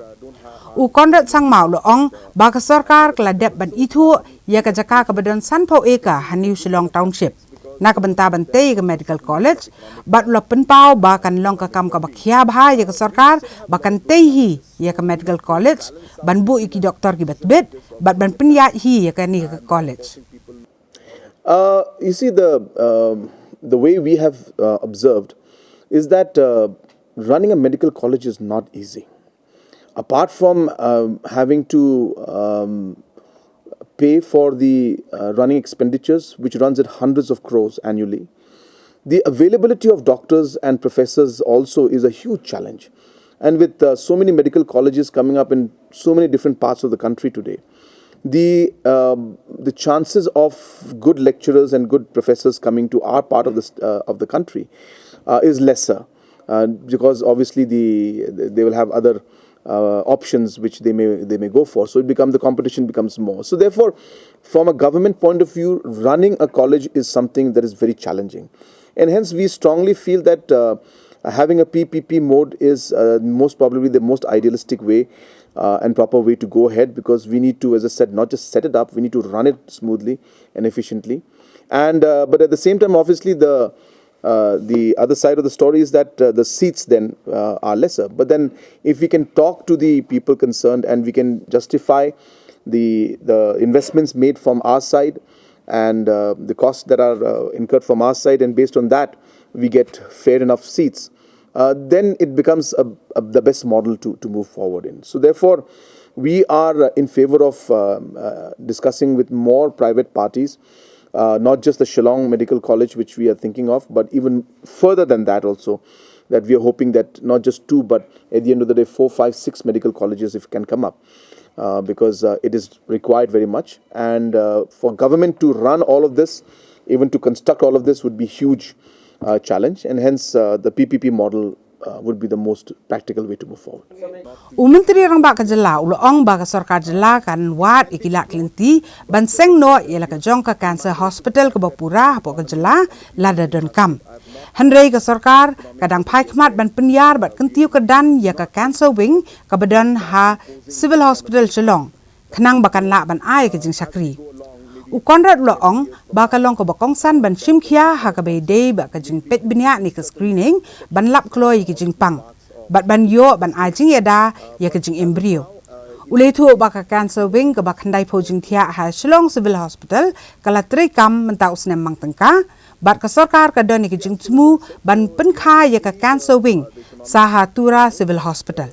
U Conrad Sangma u la ong ba ka sorkar ka la dep ban ithuh ïa ka jaka kaba don sanphew acre ha New Shillong Township na ka bynta ban tei ïa ka medical college, bad u la pynpaw ba kan long ka kam kaba khia bha ïa ka sorkar ba kan tei hi ïa ka medical college, ban buh ïa ki doktor kiba tbit bad ban pynïaid hi ïa kane ka college. Uh, you see, the um, the way we have uh, observed is that uh, running a medical college is not easy. Apart from um, having to um, pay for the uh, running expenditures, which runs at hundreds of crores annually, the availability of doctors and professors also is a huge challenge. And with uh, so many medical colleges coming up in so many different parts of the country today, the um, the chances of good lecturers and good professors coming to our part of the st- uh, of the country uh, is lesser, uh, because obviously the they will have other uh, options which they may they may go for. So it becomes, the competition becomes more. So therefore, from a government point of view, running a college is something that is very challenging, and hence we strongly feel that uh, having a P P P mode is uh, most probably the most idealistic way uh, and proper way to go ahead, because we need to, as I said, not just set it up, we need to run it smoothly and efficiently. And uh, but at the same time, obviously, the uh, the other side of the story is that uh, the seats then uh, are lesser. But then, if we can talk to the people concerned and we can justify the the investments made from our side and uh, the costs that are uh, incurred from our side, and based on that, we get fair enough seats, uh, then it becomes a, a, the best model to, to move forward in. So therefore, we are uh, in favor of um, uh, discussing with more private parties, uh, not just the Shillong Medical College, which we are thinking of, but even further than that also, that we are hoping that not just two, but at the end of the day, four, five, six medical colleges, if can come up, uh, because uh, it is required very much. And uh, for government to run all of this, even to construct all of this, would be huge uh, challenge, and hence uh, the P P P model uh, would be the most practical way to move forward. U Myntri Rangbah ka jylla u la ong ba ka sorkar jylla kan wad ïa ki lad ki lynti ban seng noh ïa la ka jong ka cancer hospital kaba pura hapoh ka jylla lada don kam. Hynrei ka sorkar ka dang phai khmat ban pynïar bad kyntiew kyrdan ïa ka cancer wing kaba don ha Civil Hospital Shillong, khnang ba kan lah ban ai ka jingshakri. U Conrad u la ong ba ka long kaba kongsan ban shim khia ha kaba ïadei bad ka jingpeit bniah ne ka screening ban lap kloi ïa ka jingpang bad ban ïoh ban ai jingïada ïa ka jingim briew. U la ïathuh ba ka cancer wing kaba khyndai phew jingthiah ha Shillong Civil Hospital ka la treikam mynta u snem mang tyngka, bad ka sorkar ka don ïa ka jingthmu ban pynkha ïa ka cancer wing sa ha Tura Civil Hospital.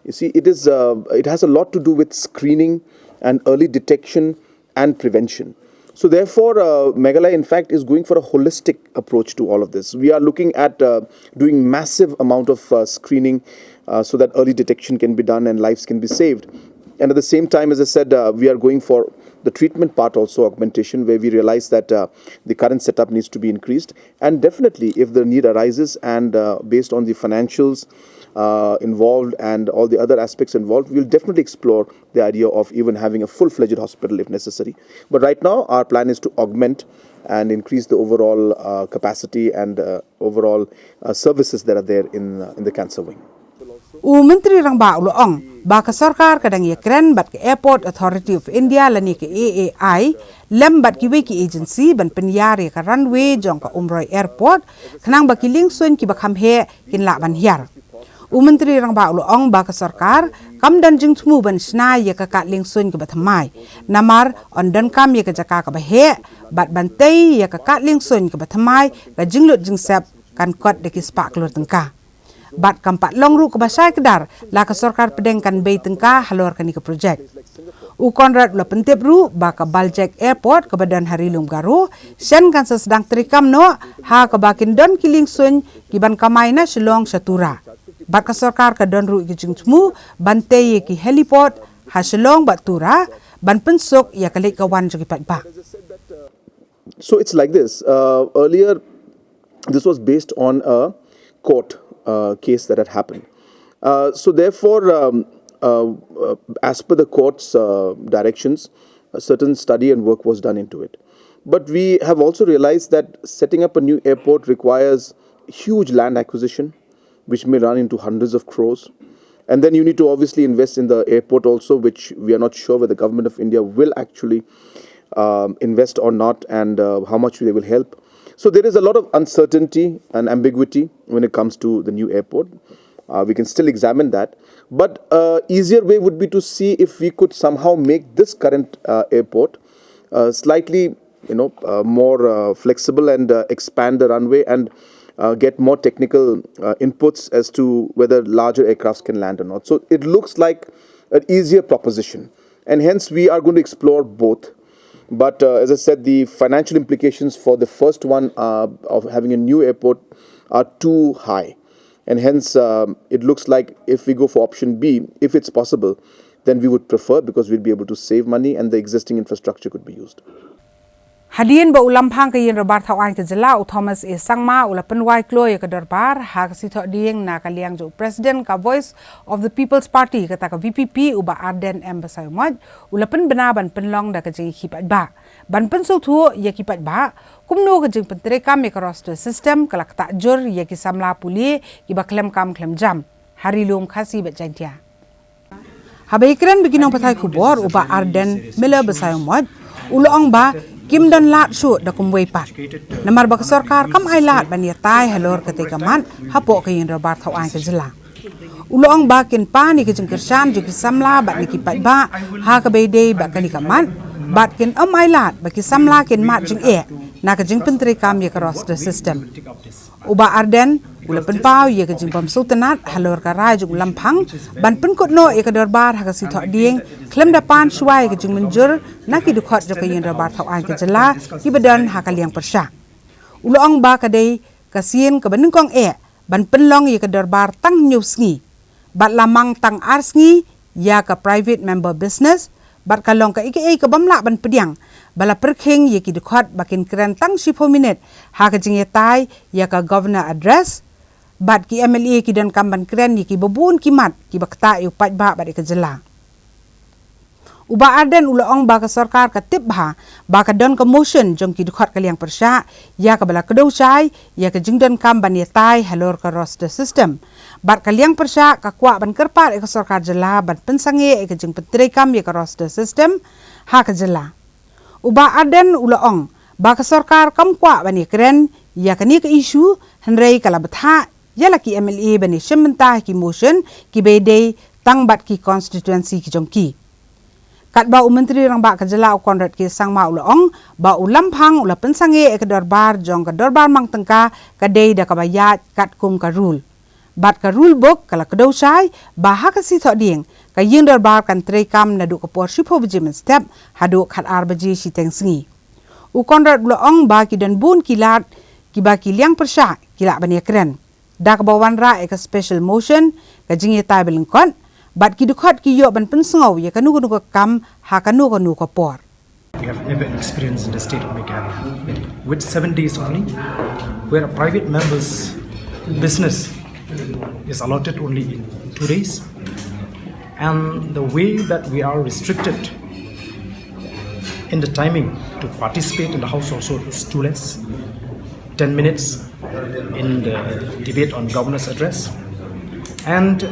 You see, it is uh, it has a lot to do with screening and early detection and prevention. So therefore, uh, Meghalaya, in fact, is going for a holistic approach to all of this. We are looking at uh, doing massive amount of uh, screening uh, so that early detection can be done and lives can be saved. And at the same time, as I said, uh, we are going for the treatment part also augmentation, where we realize that uh, the current setup needs to be increased. And definitely, if the need arises and uh, based on the financials uh, involved and all the other aspects involved, we'll definitely explore the idea of even having a full-fledged hospital if necessary. But right now, our plan is to augment and increase the overall uh, capacity and uh, overall uh, services that are there in, uh, in the cancer wing. U Myntri Rangbah u la ong ba ka sorkar ka dang ïakren bad ka Airport Authority of India lane ka A A I lem bad kiwei ki agency ban pynïar ïa ka runway jong ka Umroi Airport khnang ba ki liengsuiñ kiba kham heh kin lah ban hiar. U Myntri Rangbah u la ong ba ka sorkar kam don jingthmu ban shna ïa ka kad liengsuiñ kaba thymmai, namar yn donkam ïa ka jaka kaba heh bad ban tei ïa ka kad liengsuiñ kaba thymmai ka jinglut jingsep kan kot da ki spah klur tyngka. Bad kam pat long ruh kaba shai kdar la ka sorkar pdeng kan bei tyngka halor kane ka projek. U Conrad u la pyntip ruh ba ka Baljek Airport kaba don ha Ri Lum Garo shen kan sa sdang treikam noh ha kaba kin don ki liengsuiñ kiban kamai na Shillong sha Tura. Bad ka sorkar ka don ruh ïa ki jingthmu ban tei ïa ki heliport ha Shillong bad Tura ban pynsuk ïa ka leit ka wan jong ki paidbah. So it's like this. Uh, earlier, this was based on a court uh, case that had happened. Uh, so therefore, um, uh, uh, as per the court's uh, directions, a certain study and work was done into it. But we have also realized that setting up a new airport requires huge land acquisition, which may run into hundreds of crores. And then you need to obviously invest in the airport also, which we are not sure whether the government of India will actually um, invest or not, and uh, how much they will help. So there is a lot of uncertainty and ambiguity when it comes to the new airport. Uh, we can still examine that. But uh, easier way would be to see if we could somehow make this current uh, airport uh, slightly, you know, uh, more uh, flexible and uh, expand the runway and uh, get more technical uh, inputs as to whether larger aircrafts can land or not. So it looks like an easier proposition, and hence we are going to explore both. But uh, as I said, the financial implications for the first one uh, of having a new airport are too high. And hence, um, it looks like if we go for option B, if it's possible, then we would prefer, because we'll be able to save money and the existing infrastructure could be used. Hadien ba u Lamphang ka Ïing Dorbar Thaw Aiñ ka Jylla u Thomas A Sangma u la pynwai kloi ïa ka dorbar ha ka Sngi Thohdieng na ka liang jong u President ka Voice of the People's Party kata ka V P P u Bah Ardent M Basaiawmoit u la pynbna ban pynlong da ka jingïakhih paidbah ban pynsngewthuh ïa ki paidbah kumno ka jingpyntreikam ïa ka roster system ka la ktah jur ïa ki samla pule kiba khlem kam khlem jam ha Ri Lum Khasi bad Jaintia. Haba ïakren bad ki nongpathai khubor u Bah Ardent Miller Basaiawmoit u la ong ba kim don lad shuh da kumwei pat, namar ba ka sorkar kam ailad ban ïatai halor katei ka mat hapoh ka Ïing Dorbar Thaw Aiñ ka Jylla. U la ong ba kin pan ïa ka jingkyrshan jong ki samla bad na ki paidbah ha kaba ïadei bad kane ka mat, bad kin ym ailad ba ki samla kin mad jingeh na ka jingpyntreikam ïa ka roster system. U Bah Ardent u la pynpaw ïa ka jingbym sngewtynnad halor ka rai jong u Lamphang ban pynkut noh ïa ka dorbar ha ka Sngi Thohdieng khlem da pan shuwa ïa ka jingmynjur na ki dkhot jong ka Ïing Dorbar Thaw Aiñ ka Jylla kiba don ha ka liang pyrshah. U la ong ba ka dei ka sien kaba nyngkong eh ban pynlong ïa ka dorbar tang hynñiew sngi, bad la mang tang ar sngi ïa ka private member business, bad ka long kaei kaei ka bym lah ban pdiang ba la pyrkhing ïa ki dkhot ba kin kren tang shiphew minit ha ka jingïatai ïa ka Governor Address, bad ki M L A ki donkam ban kren ïa kiba bun ki mat kiba ktah ïa u paidbah bad ïa ka jylla. U Bah Ardent u la ong ba ka sorkar ka tip bha ba ka don ka motion jong ki dkhot ka liang pyrshah ïa kaba la kdew shai ïa ka jingdonkam ban ïatai halor ka roster system, bad ka liang pyrshah ka kwah ban kyrpad ïa ka sorkar jylla ban pynsangeh ïa ka jingpyntreikam ïa ka roster system ha ka jylla. U Bah Ardent u la ong ba ka sorkar kam kwah ban ïakren ïa kane ka issue, hynrei ka la bthah ïa la ki M L A ban ïashim bynta ha ki motion kiba ïadei tang bad ki constituency ki jong ki. Katba u Myntri Rangbah ka jylla u Conrad K Sangma u la ong ba u Lamphang u la pynsangeh ïa ka dorbar jong ka dorbar mang tyngka ka dei da kaba ïaid katkum ka rule. Bad ka rule book ka la kdew shai ba ha ka Sngi Thohdieng ka ïing dorbar kan treikam naduh ka por shiphew baje mynstep haduh khatar baje shiteng sngi. U Conrad u la ong ba ki don bun ki lad kiba ki liang pyrshah ki lah ban ïakren da kaba wanrah ïa ka special motion, ka jingïatai ba lyngkot, bad ki dkhot ki ïoh ban pynsngew ïa kano kano ka kam ha kano kano ka por. we have ever experienced in the state of Meghalaya, with seven days only, where a private member's business is allotted only in two days, and the way that we are restricted in the timing to participate in the House also is too less, ten minutes in the debate on governor's address. And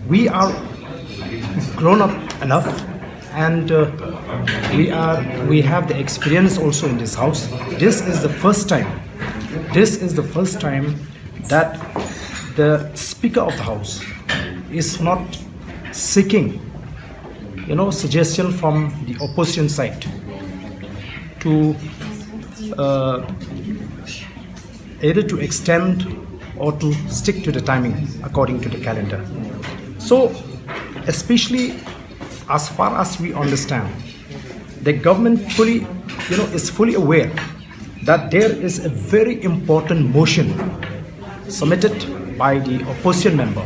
we are grown up enough, and uh, we are we have the experience also in this house. This is the first time. This is the first time that the Speaker of the House is not seeking, you know, suggestion from the opposition side to uh, either to extend or to stick to the timing according to the calendar. So, especially as far as we understand, the government fully, you know, is fully aware that there is a very important motion submitted by the opposition member.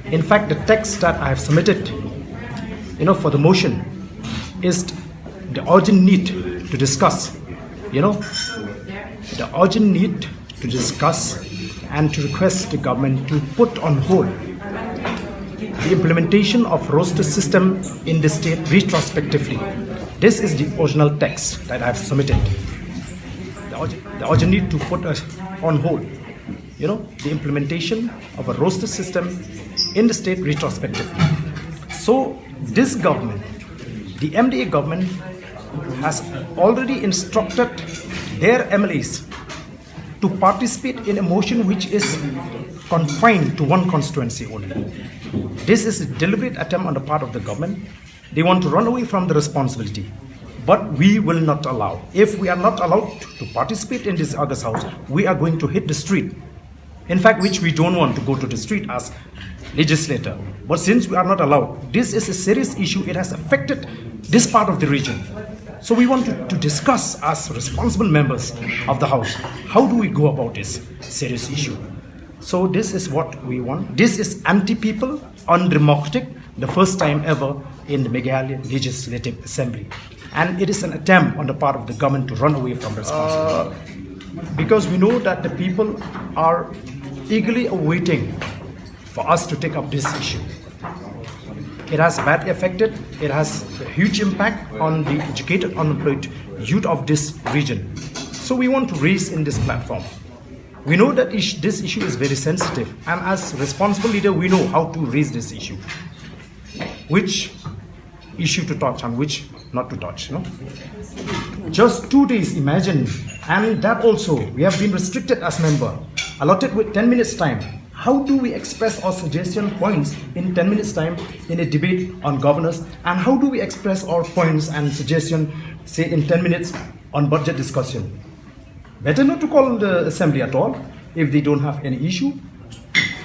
In fact, the text that I have submitted, you know, for the motion is the urgent need to discuss, you know, the urgent need to discuss and to request the government to put on hold the implementation of roster system in the state retrospectively. This is the original text that I have submitted. The urgent, the urgent need to put uh, on hold, you know, the implementation of a roster system in the state retrospectively. So this government, the M D A government, has already instructed their M L As to participate in a motion which is confined to one constituency only. This is a deliberate attempt on the part of the government. They want to run away from the responsibility. But we will not allow. If we are not allowed to participate in this August House, we are going to hit the street. In fact, which we don't want to go to the street as legislator. But since we are not allowed, this is a serious issue. It has affected this part of the region. So we want to, to discuss as responsible members of the House, how do we go about this serious issue? So this is what we want. This is anti-people, undemocratic, the first time ever in the Meghalaya Legislative Assembly. And it is an attempt on the part of the government to run away from responsibility. Uh, because we know that the people are eagerly awaiting for us to take up this issue. It has badly affected, it has a huge impact on the educated, unemployed youth of this region. So we want to raise in this platform. We know that ish- this issue is very sensitive, and as responsible leader, we know how to raise this issue. Which issue to touch and which not to touch, no? Just two days, imagine, and that also we have been restricted as member, allotted with ten minutes time. How do we express our suggestion points in ten minutes time in a debate on governance? And how do we express our points and suggestion, say, in ten minutes on budget discussion? Better not to call the assembly at all if they don't have any issue.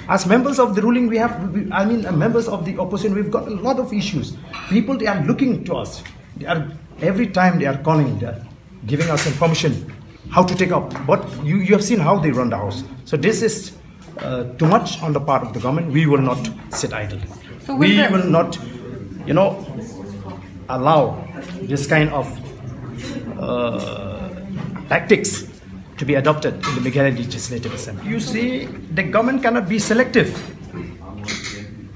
As members of the ruling, we have, we, I mean, uh, members of the opposition, we've got a lot of issues. People, they are looking to us. They are, every time they are calling, they are giving us information how to take up. But you, you have seen how they run the house. So this is uh, too much on the part of the government. We will not sit idle. So will we the will not, you know, allow this kind of uh, tactics to be adopted in the Meghalaya Legislative Assembly. You see, the government cannot be selective.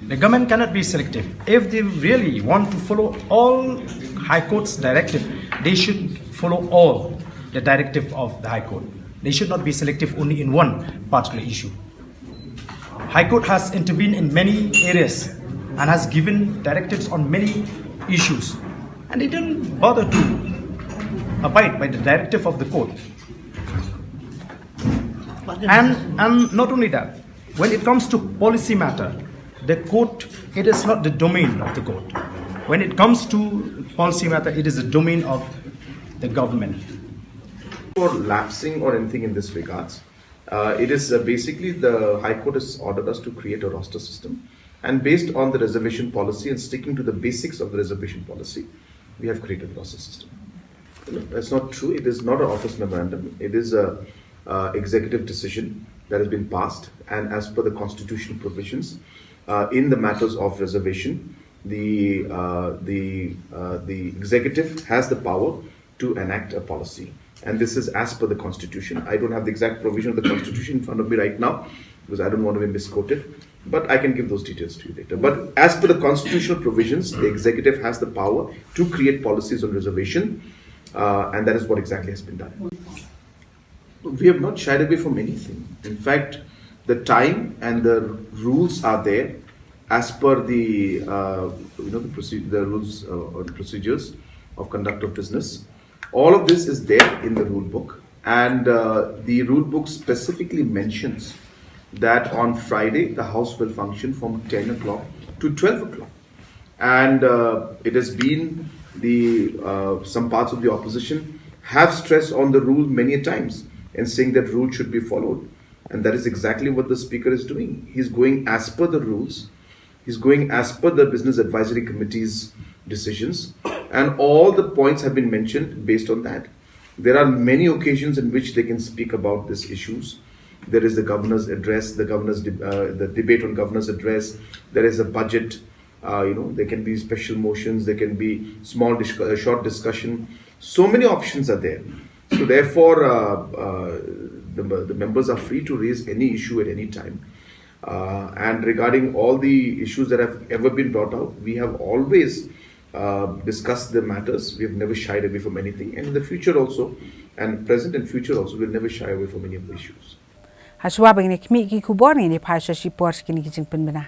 The government cannot be selective. If they really want to follow all High Court's directive, they should follow all the directive of the High Court. They should not be selective only in one particular issue. High Court has intervened in many areas and has given directives on many issues, and they didn't bother to abide by the directive of the court. And, and not only that, when it comes to policy matter, the court, it is not the domain of the court. When it comes to policy matter, it is the domain of the government. For lapsing or anything in this regards, uh, it is uh, basically the High Court has ordered us to create a roster system. And based on the reservation policy and sticking to the basics of the reservation policy, we have created the roster system. That's not true. It is not an office memorandum. It is a uh, executive decision that has been passed, and as per the constitutional provisions uh, in the matters of reservation, The uh, the uh, the executive has the power to enact a policy, and this is as per the constitution. I don't have the exact provision of the constitution in front of me right now because I don't want to be misquoted. But I can give those details to you later. But as per the constitutional provisions, the executive has the power to create policies on reservation, uh, and that is what exactly has been done. We have not shied away from anything. In fact, the time and the rules are there as per the uh, you know the, proce- the rules uh, or procedures of conduct of business. All of this is there in the rule book, and uh, the rule book specifically mentions that on Friday the House will function from ten o'clock to twelve o'clock. And uh, it has been the uh, some parts of the opposition have stressed on the rule many a times and saying that rule should be followed. And that is exactly what the speaker is doing. He's going as per the rules. He's going as per the Business Advisory Committee's decisions. And all the points have been mentioned based on that. There are many occasions in which they can speak about these issues. There is the governor's address, the governor's de- uh, the debate on governor's address. There is a budget. Uh, you know, there can be special motions. There can be small, dis- uh, short discussion. So many options are there. So therefore, uh, uh, the, the members are free to raise any issue at any time. Uh, and regarding all the issues that have ever been brought out, we have always uh, discussed the matters. We have never shied away from anything. And in the future also, and present and future also, we'll never shy away from any of the issues. Hashwa ba ngin khmih ki khubor, ngin ïa phai sha shipor sha kine ki jingpynbna.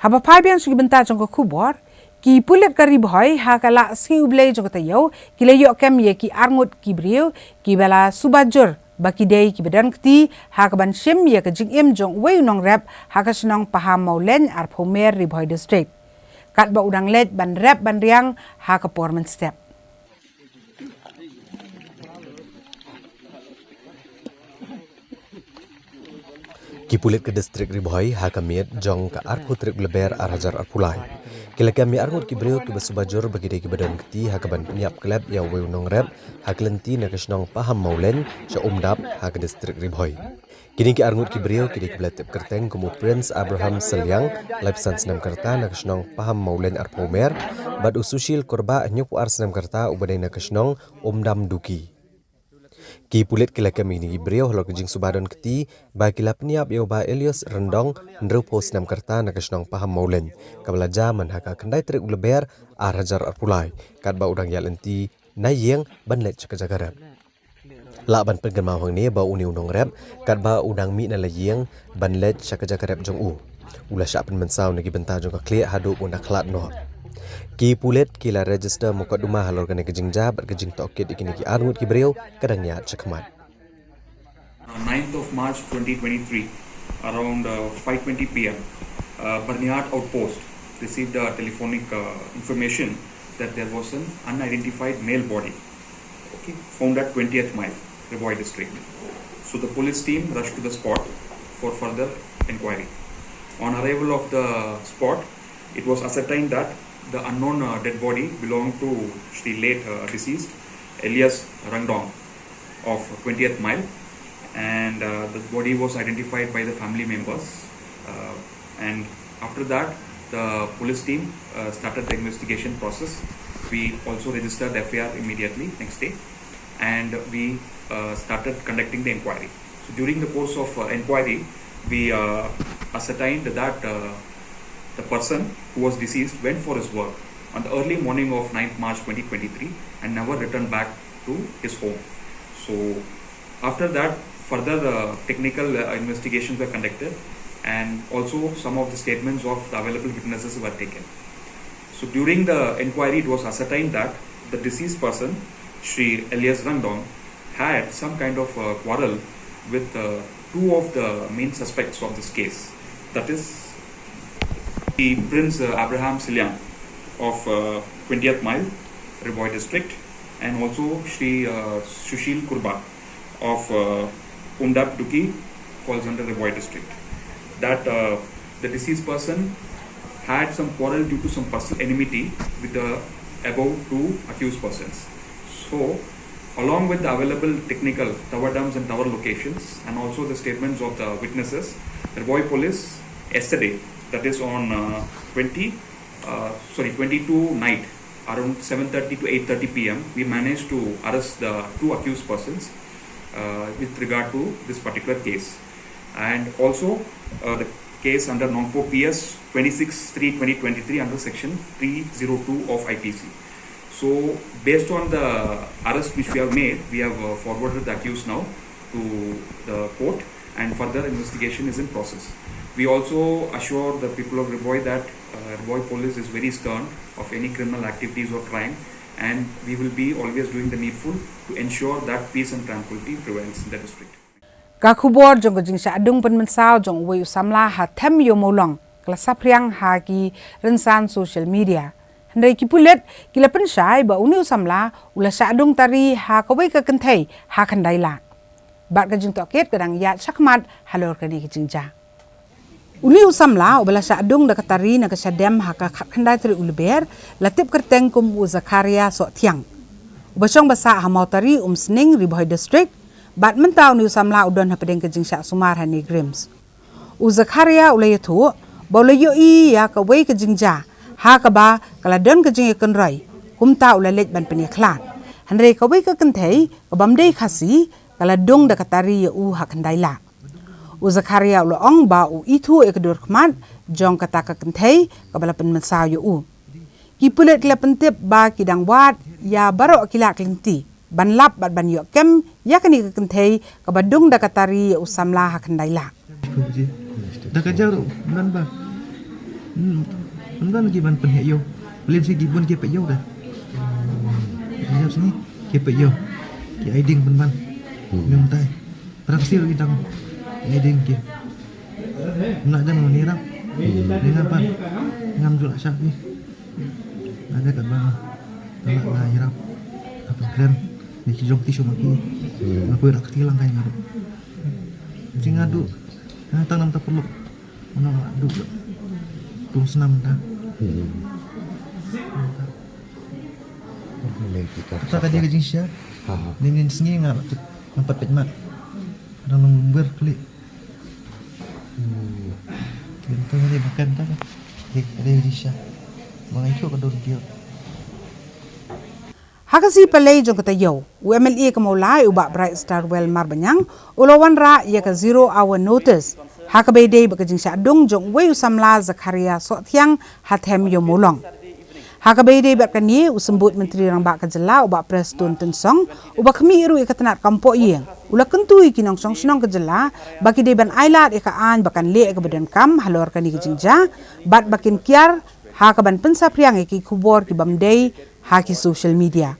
Haba phai biang sha ki bynta jong ka khubor, ki pulit ka Ri Bhoi ha ka lad sngi U Blei jong ka taïew ki la ïoh kem ïa ki arngut ki briew kiba la suba jur ba ki dei kiba don kti ha kaban shim ïa ka jingim jong uwei u nongrep ha ka shnong Pahammawlein, Arphewmer, Ri Bhoi District. Katba u dang leit ban rep ban riang ha ka por mynstep. Ki pulit ka distrik Ri Bhoi ha ka miet jong ka arphew tarik Lber ar hajar arphew lai ki la kem ïa arngut ki briew kiba suba jur ba ki dei kiba don kti ha kaban pynïap klep ïa uwei u nongrep ha ka lynti na ka shnong Pahammawlein sha Umdap ha ka distrik Ri Bhoi. Kine ki arngut ki briew ki dei kiba la tip kyrteng kum u Prince Abraham Seliang, laiphew san snem ka rta, na ka shnong Pahammawlein, Arphewmer, bad u Sushil Kurbah, hynñiewphew ar snem ka rta, uba dei na ka shnong Umdam, Duki. Ki pulit ki la kem ïa kine ki briew halor ka jingsuba don kti ba ki la pynïap ïa u Bah Elias Ryndong, hynriewphew snem ka rta, na ka shnong Pahammawlein, kaba la jia man ha ka khyndai tarik u Lber ar hajar arphew lai, katba u dang ïaid lynti na ïing ban leit sha ka jaka rep. Lah ban pynkynmaw hangne ba une u nongrep, katba u dang mih na la ïing ban leit sha ka jaka rep jong u, u la shah pynmynsaw na ki bynta jong ka khlieh haduh ba un da khlad noh. Ki pulit ki la register mukotduma halor kane ka jingjia bad ka jingtohkit ïa kine ki arngut ki briew ka dang ïaid shakhmat. On ninth of March twenty twenty-three, around uh, five twenty p m, uh, Barnihat outpost received a telephonic uh, information that there was an unidentified male body, okay, found at twentieth mile, Ri Bhoi district. So the police team rushed to the spot for further inquiry. On arrival of the spot, It was ascertained that the unknown uh, dead body belonged to Shri late uh, deceased Elias Rangdong of twentieth Mile, and uh, the body was identified by the family members. Uh, and after that, the police team uh, started the investigation process. We also registered the F I R immediately next day, and we uh, started conducting the inquiry. So during the course of uh, inquiry, we uh, ascertained that uh, the person who was deceased went for his work on the early morning of ninth March twenty twenty-three and never returned back to his home. So after that, further uh, technical uh, investigations were conducted, and also some of the statements of the available witnesses were taken. So during the inquiry, it was ascertained that the deceased person, Shri Elias Rangdong, had some kind of uh, quarrel with uh, two of the main suspects of this case. That is, the Prince uh, Abraham Siliang of uh, twentieth Mile, Ri Bhoi District, and also Shri uh, Sushil Kurba of uh, Umdap Duki, falls under Ri Bhoi District. That uh, the deceased person had some quarrel due to some personal enmity with the above two accused persons. So, along with the available technical tower dumps and tower locations, and also the statements of the witnesses, Ri Bhoi Police yesterday, that is on uh, twenty, uh, sorry, twenty-two night, around seven thirty to eight thirty P M, we managed to arrest the two accused persons uh, with regard to this particular case. And also uh, the case under Nongpoh P S twenty-six three twenty twenty-three under section three zero two of I P C. So based on the arrest which we have made, we have uh, forwarded the accused now to the court, and further investigation is in process. We also assure the people of Ri Bhoi that uh, Ri Bhoi Police is very stern of any criminal activities or crime, and we will be always doing the needful to ensure that peace and tranquility prevails in the district. Ka khubor jong ka jingshah dung pynmynsaw jong uwei u samla ha Them Ïew Mawlong ka la saphriang ha ki rynsan social media. Hynrei ki pulit ki la pynshai ba une u samla u la shah dung tari ha kawei ka kynthei ha Khyndai Lad. Bad ka jingtohkit ka dang ïaid shakhmat halor kane ka jingjia. Une u samla uba la shah dung da ka tari na ka shadem ha ka khatkhyndai tarik u Lber la tip kyrteng kum u Zakharia Sohthiang, uba shong ba sah ha Mawtari Umsning, Ri Bhoi District. Bad mynta une u samla u don hapdeng ka jingshah sumar ha NEIGRIHMS. U Zakharia u la ïathuh ba u la ïohi ïa kawei ka jingjia ha kaba ka la don ka jingïakynroi, kumta u la leit ban pynïakhlad. Hynrei kawei ka kynthei kabym dei Khasi ka la dung da ka tari ïa u ha Khyndai Lad. U Zakharia u la ong ba u ithuh ïa ka dur khmat jong kata ka kynthei kaba la pynmynsaw ïa u. Ki pulit ki la pyntip ba ki dang wad ïa baroh ki lad ki lynti ban lap bad ban ïoh kem ïa kane ka kynthei kaba dung da ka tari ïa u samla ha Khyndai Lad. Da ka jaw ruh, mlan ba. Hmm, mlan ki ban pynheh ïew. Plim si ki bun ki pynheh ïew da. Ki jaw sini, ki pynheh ïew. Ki ai ding pynban. Hmm. Mynta. Prang sir ki dang. Ai ding ki. Mla dang ni rap. Ni ngam pan. Ngam jul asak ni. Ada kat ba. Tala na irap. Apa kren. Ni ki jong ti shuma ki. Hmm. Aku rak ti lang kai ngaru. Jing adu. Tang nam ta perlu. Ono adu. Kum senam ta. Hmm. Ini kita ka dia ka jingshia. Ha, ha. Ni ni sngi nga nampat pet mat. Kadang nang lumber klik. Hmm. Kita ni makan ta. Ni ada jingshia. Mangai tu ka dor dia. Ha ka sngi Palei jong ka taïew, u M L A ka Mawlai u Bah Brightstarwell Marbaniang u la wanrah ïa ka zero hour notice ha kaba ïadei bad ka jingshah dung jong uwei u samla Zakharia Sohthiang ha Them Ïew Mawlong. Ha kaba ïadei bad kane, u Symbud Myntri Rangbah ka jylla u Bah Prestone Tynsong, uba khmih ruh ïa ka tnat kam poh ïing, u la kyntu ïa ki nongshong shnong ka jylla ba ki dei ban ailad ïa ka aiñ ba kan leh ïa kaba donkam halor kane ka jingjia, bad ba kin kiar ha kaban pynsaphriang ïa ki khubor ki bym dei ha ki social media.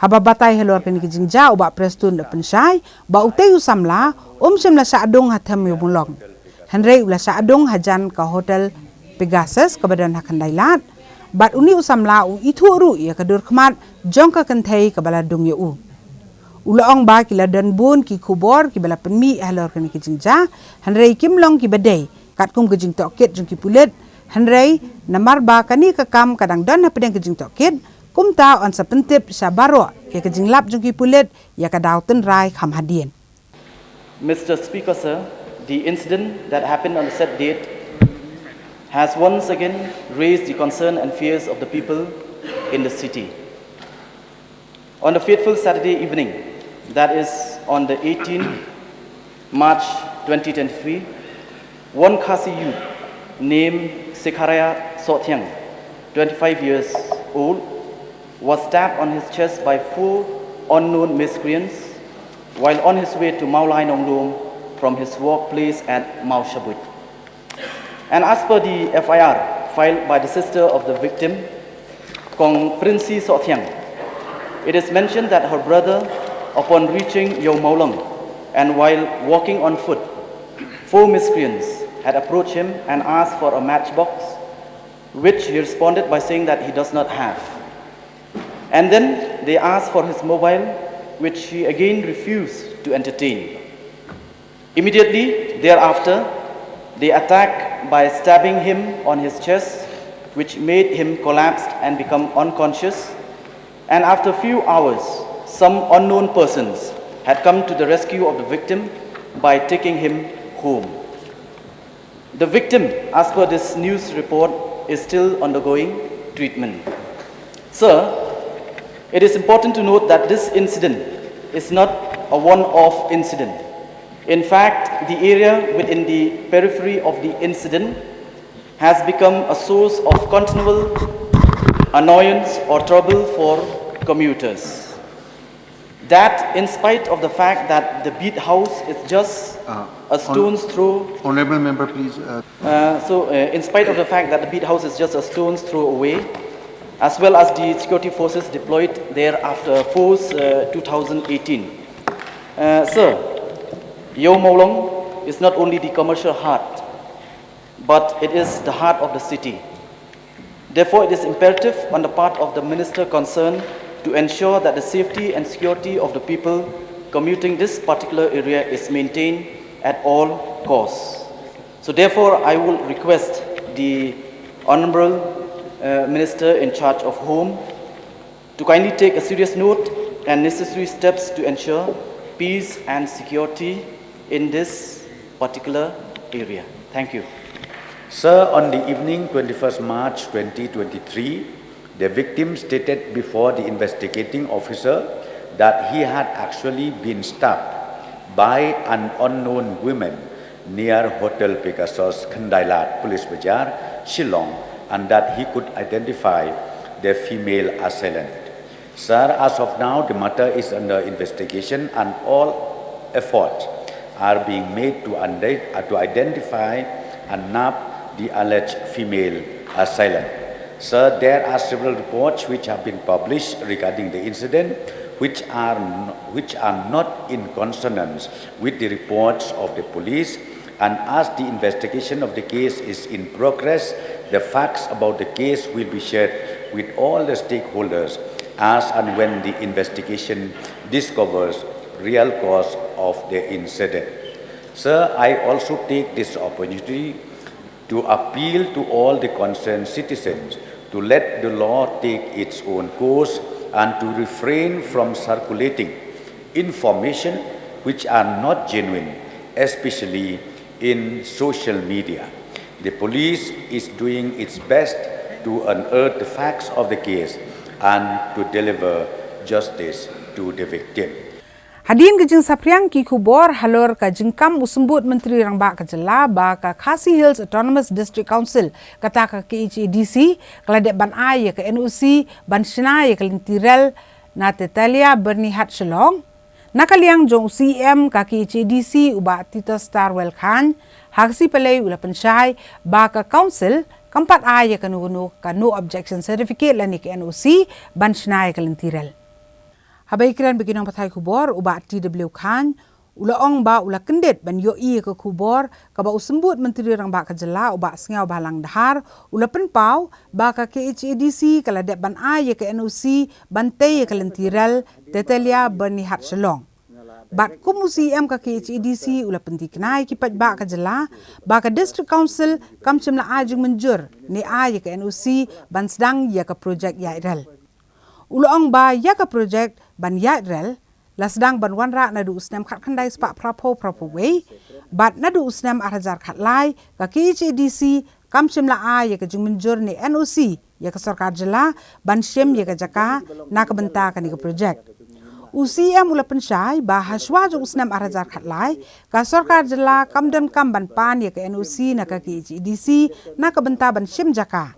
Haba batai halor kane ka jingjia, u Bah Prestone u la pynshai ba utei u samla um shym la shah dung ha Them Ïew Mawlong. Hynrei u la shah dung hajan ka Hotel Pegasus kaba don ha Khyndai Lad. Bad une u samla u ithuh ruh ïa ka dur khmat jong ka kynthei kaba la dung ïa u. U la ong ba ki la don bun ki khubor kiba la pynmih halor kane ka jingjia, hynrei kim long kiba dei, katkum ka jingtohkit jong ki pulit Hynrei namar ba kane ka kam ka dang don hapdeng ka jingtohkit, kumta yn sa pyntip sha baroh ïa ka jinglap jong ki pulit ïa ka daw tynrai kham hadien. Mister Speaker, sir, the incident that happened on the said date has once again raised the concern and fears of the people in the city. On the fateful Saturday evening, that is on the eighteenth March twenty twenty-three, one Khasi youth named Sikharia Sothiang, twenty-five years old, was stabbed on his chest by four unknown miscreants while on his way to Mawlai Nonglum from his workplace at Mawshabuit. And as per the F I R filed by the sister of the victim, Kong Princy Sothiang, it is mentioned that her brother, upon reaching Yawmawlang and while walking on foot, four miscreants had approached him and asked for a matchbox, which he responded by saying that he does not have. And then they asked for his mobile, which he again refused to entertain. Immediately thereafter, they attacked by stabbing him on his chest, which made him collapse and become unconscious. And after a few hours, some unknown persons had come to the rescue of the victim by taking him home. The victim, as per this news report, is still undergoing treatment. Sir, it is important to note that this incident is not a one-off incident. In fact, the area within the periphery of the incident has become a source of continual annoyance or trouble for commuters. That, in spite of the fact that the beat house is just Uh, a stone's throw Honorable member, please. Uh, uh, so, uh, in spite of the fact that the beat house is just a stone's throw away, as well as the security forces deployed there after post uh, two thousand eighteen. Uh, sir, Yawmawlang is not only the commercial heart, but it is the heart of the city. Therefore, it is imperative on the part of the minister concerned to ensure that the safety and security of the people commuting this particular area is maintained at all costs. So therefore, I will request the Honorable uh, Minister in charge of Home to kindly take a serious note and necessary steps to ensure peace and security in this particular area. Thank you. Sir, on the evening twenty-first March twenty twenty-three, the victim stated before the investigating officer that he had actually been stabbed by an unknown woman near Hotel Pegasus, Khyndai Lad Police Bazar, Shillong, and that he could identify the female assailant. Sir, as of now, the matter is under investigation and all efforts are being made to, unde- uh, to identify and nab the alleged female assailant. Sir, there are several reports which have been published regarding the incident, which are, n- which are not in consonance with the reports of the police, and as the investigation of the case is in progress, the facts about the case will be shared with all the stakeholders as and when the investigation discovers real cause of the incident. Sir, I also take this opportunity to appeal to all the concerned citizens to let the law take its own course and to refrain from circulating information which are not genuine, especially in social media. The police is doing its best to unearth the facts of the case and to deliver justice to the victim. Hadien ka jingsaphriang ki khubor halor ka jingkam u Symbud Myntri Rangbah ka Jylla ba ka Khasi Hills Autonomous District Council, kata ka K H A D C, ka la dep ban ai ïa ka N O C ban shna ïa ka lynti rel na Tetalia Byrnihat Shillong. Na ka liang jong u C E M ka K H A D C u Bah Titosstarwell Chyne, ha ka sngi Palei u la pynshai ba ka Council kam pat ai ïa kano kano ka No Objection Certificate lane ka N O C ban shna ïa ka lynti rel. Haba ïakren bad ki nongpathai khubor, u Bah T W Chyne u la ong ba u la kyndit ban ïohi ïa ka khubor kaba u Symbud Myntri Rangbah ka Jylla u Bah Sniawbhalang Dhar u la pynpaw ba ka K H A D C ka la dep ban ai ïa ka N O C ban tei ïa ka lynti rel Tetalia Byrnihat Shillong. Bad kum u C E M ka K H A D C u la pyntikna ïa ki paidbah ka jylla ba ka District Council kam shym la ai jingmynjur ne ai ïa ka N O C ban sdang ïa ka projek ïaid rel. U la ong ba ïa ka projek ban ïaid rel la sdang ban wanrah naduh u snem khatkhyndai spah phraphew phraphew wei, bad naduh u snem ar hajar khatlai ka K H A D C kam shym la ai ïa ka jingmynjur ne N O C ïa ka sorkar jylla ban shim ïa ka jaka na ka bynta kane ka projek. U C E M u la pynshai ba ha shuwa jong u snem ar hajar khatlai ka sorkar jylla kam donkam ban pan ïa ka N O C na ka K H A D C na ka bynta ban shim jaka.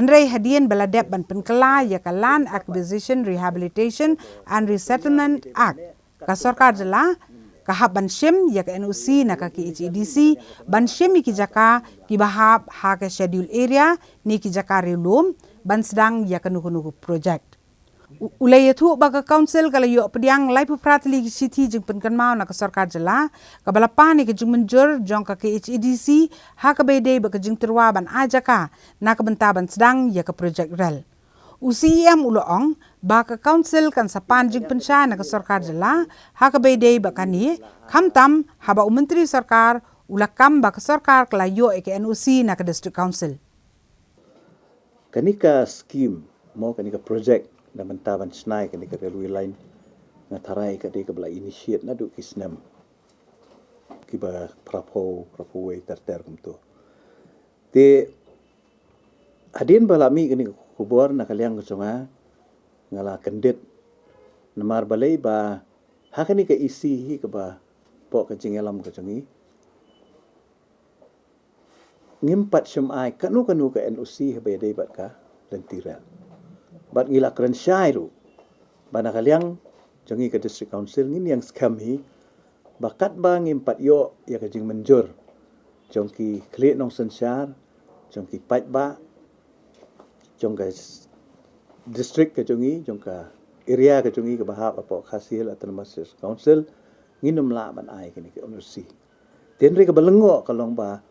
Hynrei hadien ba la dep ban pynkylla ïa ka Land Acquisition, Rehabilitation and Resettlement Act, ka sorkar jylla ka hap ban shim ïa ka N O C na ka K H A D C ban shim ïa ki jaka kiba hap ha ka Schedule Area ne ki jaka riewlum ban sdang ïa kano kano ka projek. U, u la ïathuh ba ka Council ka la ïoh pdiang laiphew phra tylli ki shithi jingpynkynmaw na ka sorkar jylla kaba la pan ïa ka jingmynjur jong ka K H A D C ha kaba ïadei bad ka jingtyrwa ban ai jaka na ka bynta ban sdang ïa ka projek rel. U C E M u la ong ba ka Council kan sa pan jingpynshai na ka sorkar jylla ha kaba ïadei bad kane, khamtam haba u Myntri Sorkar u la kam ba ka sorkar ka la ïoh ïa ka N O C na ka District Council. Kane ka scheme, mo, kane ka projek na bynta ban shna ïa kane ka railway line, nga tharai ka dei kaba la initiate naduh ki snem kiba phraphew, phraphew wei ter ter kumto. Te hadien ba la mih kane ka khubor na ka liang ka jong nga, nga la kyndit. Namar balei ba ha kane ka E C hi kaba pok ka jingïalam ka jong ngi, ngim pat shym ai kano kano ka N O C haba ïadei bad ka lynti rel. Bad ngi la kren shai ruh ba na ka liang jong ngi ka District Council ngin ïeng skhem hi ba katba ngim pat ïoh ïa ka jingmynjur jong ki khlieh nongsynshar, jong ki paidbah, jong ka s-, district ka jong ngi, jong ka area ka jong ngi kaba hap hapoh Khasi Hills Autonomous District Council, ngin ym lah ban ai kane ka N O C. Te hynrei kaba lyngngoh ka long ba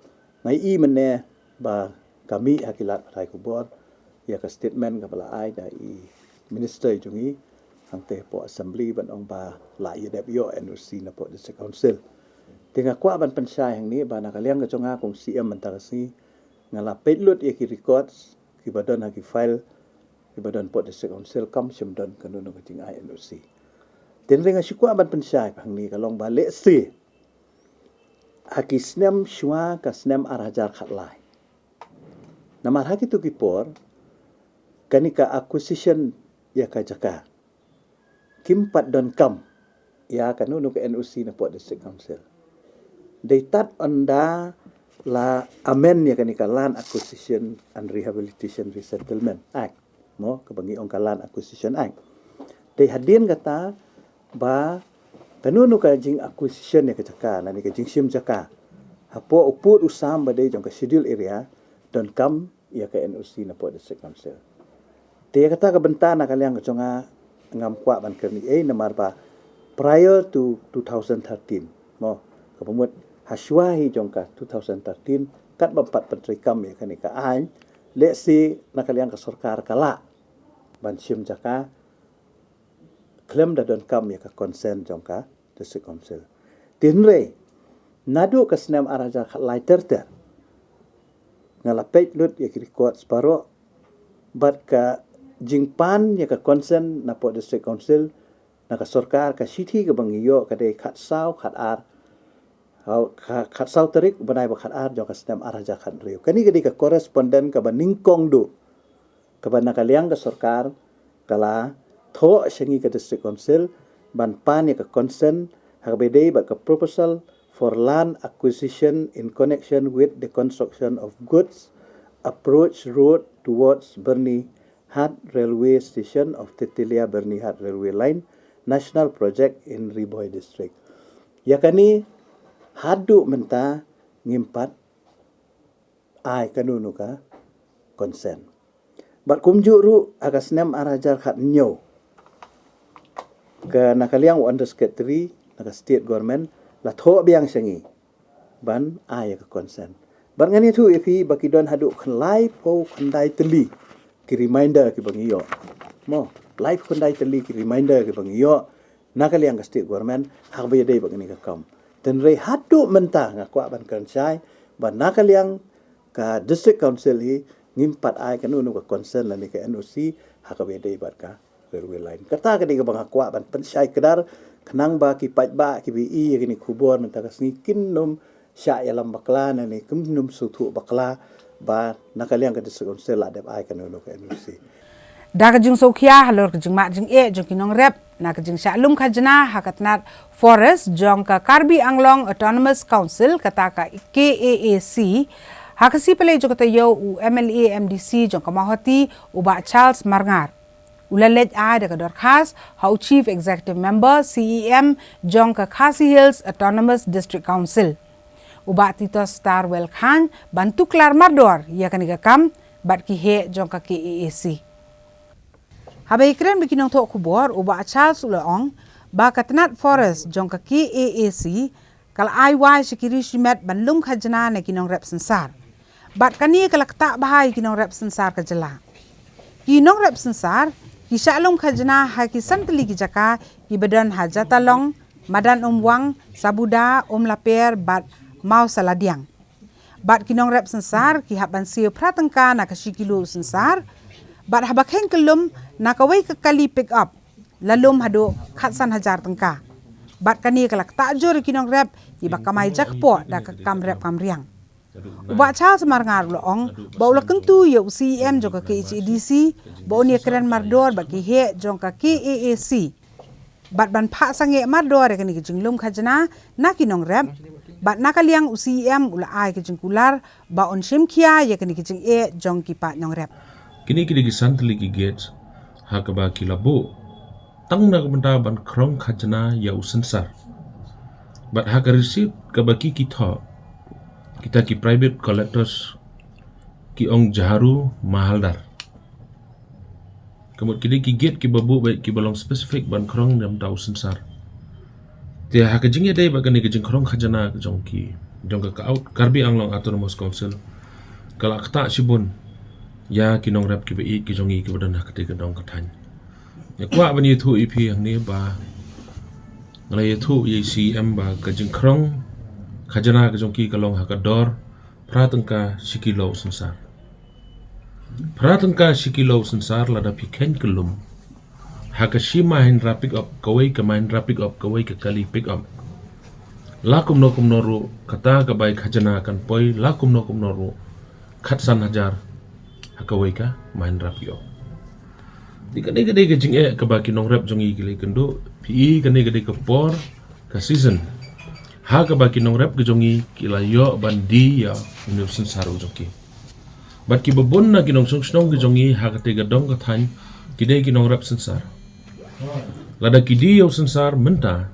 nga i mynne ba ka mih ha ki lad pathai khubor ïa ka statement kaba la ai da i Minister jong ngi hangtei hapoh Assembly ban ong ba la ïadep ïoh N O C napoh District Council. Te nga kwah ban pynshai hangne ba na ka liang ka jong nga kum C M mynta ka sngi, nga la peit lut ïa ki records kiba don ha ki file kiba don hapoh District Council, kam shym don kano kano ka jingai N O C. Te hynrei nga shu kwah ban pynshai hangne ka long ba lehse ha ki snem shuwa ka snem ar hajar khatlai. Namar ha kito ki por kane ka acquisition ïa ka jaka kim pat donkam ïa kano kano ka N O C napoh District Council. Dei tad ynda la amend ïa kane ka Land Acquisition and Rehabilitation Resettlement Act, mo, kaba ngi ong ka Land Acquisition Act. Dei hadien kata ba kano kano ka jing acquisition ïa ka jaka lane ka jingshim jaka hapoh u pud u sam ba dei jong ka Schedule Area donkam ïa ka N O C napoh District Council. Te ïa kata ka bynta na ka liang ka jong nga ngam kwah ban kren ei namar ba prior to two thousand thirteen, mo, kaba mut ha shuwa hi jong ka two thousand thirteen, katba ym pat pyntreikam ïa kane ka aiñ, lehse na ka liang ka sorkar ka lah ban shim jaka khlem da donkam ïa ka consent jong ka District Council. Te hynrei naduh ka snem ar hajar khatlai ter ter nga la peit lut ïa ki records baroh bad ka jingpan ïa ka consent napoh District Council na ka sorkar, ka shithi kaba ngi ïoh ka dei khatsaw khatar, ha, kha-, khatsaw tarik u bnai ba khatar jong ka snem ar hajar khathynriew. Kane ka dei ka correspondent kaba nyngkong duh kaba na ka liang ka sorkar ka la thoh sha ngi ka District Council ban pan ïa ka consent ha kaba ïadei bad ka proposal for land acquisition in connection with the construction of goods approach road towards Byrnihat Railway Station of Tetelia Byrnihat Railway Line, National Project in Ri Bhoi District. Ïa kane haduh mynta ngim pat ai kano kano ka consent. Bad kumjuh ruh ha ka snem ar hajar khathynñiew ka na ka liang u Undersecretary na ka State Government la thoh biang sha ngi ban ai ïa ka consent. Bad ngan ïathuh ïa phi ba ki don haduh khyndai phew khyndai tylli ki reminder kiba ngi ïoh. Mo, laiphew khyndai tylli ki reminder kiba ngi ïoh na ka liang ka state government ha kaba ïadei bad kane ka kam. Hynrei haduh mynta nga kwah ban kren shai ba na ka liang ka district council hi ngim pat ai kano kano ka consent lane ka N O C ha kaba ïadei bad ka railway line. Kata ka dei kaba nga kwah ban pynshai kdar khnang ba ki paidbah kiba ïohi ïa kane ka khubor mynta ka sngi kin nym shah ïalam bakla lane kin nym sngewthuh bakla ba na ka liang ka district council la dep ai kano kano ka N O C. Da ka jingsngewkhia halor ka jingmad jingeh jong ki nongrep na ka jingshah lum khajna ha ka tnat forest jong ka Karbi Anglong Autonomous Council, kata ka K A A C, ha ka sngi Palei jong ka taïew u M L A M D C jong ka Mawhati, u Bah Charles Marngar, u la leit ai da ka dorkhas ha u Chief Executive Member, C E M, jong ka Khasi Hills Autonomous District Council, u Bah Titosstarwell Chyne, ban tuklar mardor ïa kane ka kam bad ki heh jong ka K A A C. Haba ïakren bad ki nongthoh khubor, u Bah Charles u la ong ba ka tnat forest jong ka K A A C ka la ai wai sha ki riewshimet ban lum khajna na ki nongrep synsar. Bad kane ka la ktah bha ïa ki nongrep synsar ka jylla. Ki nongrep synsar ki shah lum khajna ha ki san tylli ki jaka kiba don ha Jatalong, Madan Umwang, Sabuda, Umlaper bad Mawsaladiang. Bad ki nongrep synsar ki hap ban siew phra tyngka na ka shi kilo synsar. Bad haba kheiñ kyllum na kawei ka kali pick up la lum haduh khatsan hajar tyngka. Bad kane ka la ktah jur ïa ki nongrep kiba kamai jakpoh da ka kam rep kam riang. U Bah Charles Marngar u la ong ba u la kyntu ïa u C E M jong ka K H A D C ba un ïakren mardor bad ki heh jong ka K A A C bad ban phah sangeh mardor ïa kane ka jinglum khajna na ki nongrep. Bad na ka liang u C E M u la ai ka jingkular ba un shim khia ïa kane ka jingeh jong ki paid nongrep. Kine ki dei ki san tylli ki gate ha kaba ki la buh tang na ka bynta ban khrong khajna ïa u synsar. Bad ha ka receipt kaba ki ki thoh, kita ki private collectors ki ong Jharu Mahaldar. Ka mut ki dei ki gate kiba buh beit kiba long specific ban khrong na ka bynta u synsar. Te ha ka jingïadei bad kane ka jingkhrong khajna ka jong ki, jong ka, ka Au-, Karbi Anglong Autonomous Council, ka la ktah shibun ïa ki nongrep kiba ïeit ki jong ngi kiba don ha katei ka dong ka thaiñ. Nga kwah ban ïathuh ïa phi hangne ba nga la ïathuh ïa u C E M ba ka jingkhrong khajna ka jong ki ka long ha ka dor phra tyngka shi kilo u synsar. Phra tyngka shi kilo u synsar lada phi kheiñ kyllum ha ka shi Mahindra pick up, kawei ka Mahindra pick up, kawei ka kali pick up. La kumno kumno ruh kata ka bai khajna kan poi la kumno kumno ruh khatsan hajar ha kawei ka Mahindra pick up. Te kane ka dei ka jingeh kaba ki nongrep jong ngi ki la ïakynduh, phi i kane ka dei ka por ka season ha kaba ki nongrep ki jong ngi ki la ïoh ban die ïa une u synsar u jong ki. Bad kiba bun na ki nongshong shnong ki jong ngi ha katei ka dong ka thaiñ ki dei ki nongrep synsar. Lada ki die ïa u synsar mynta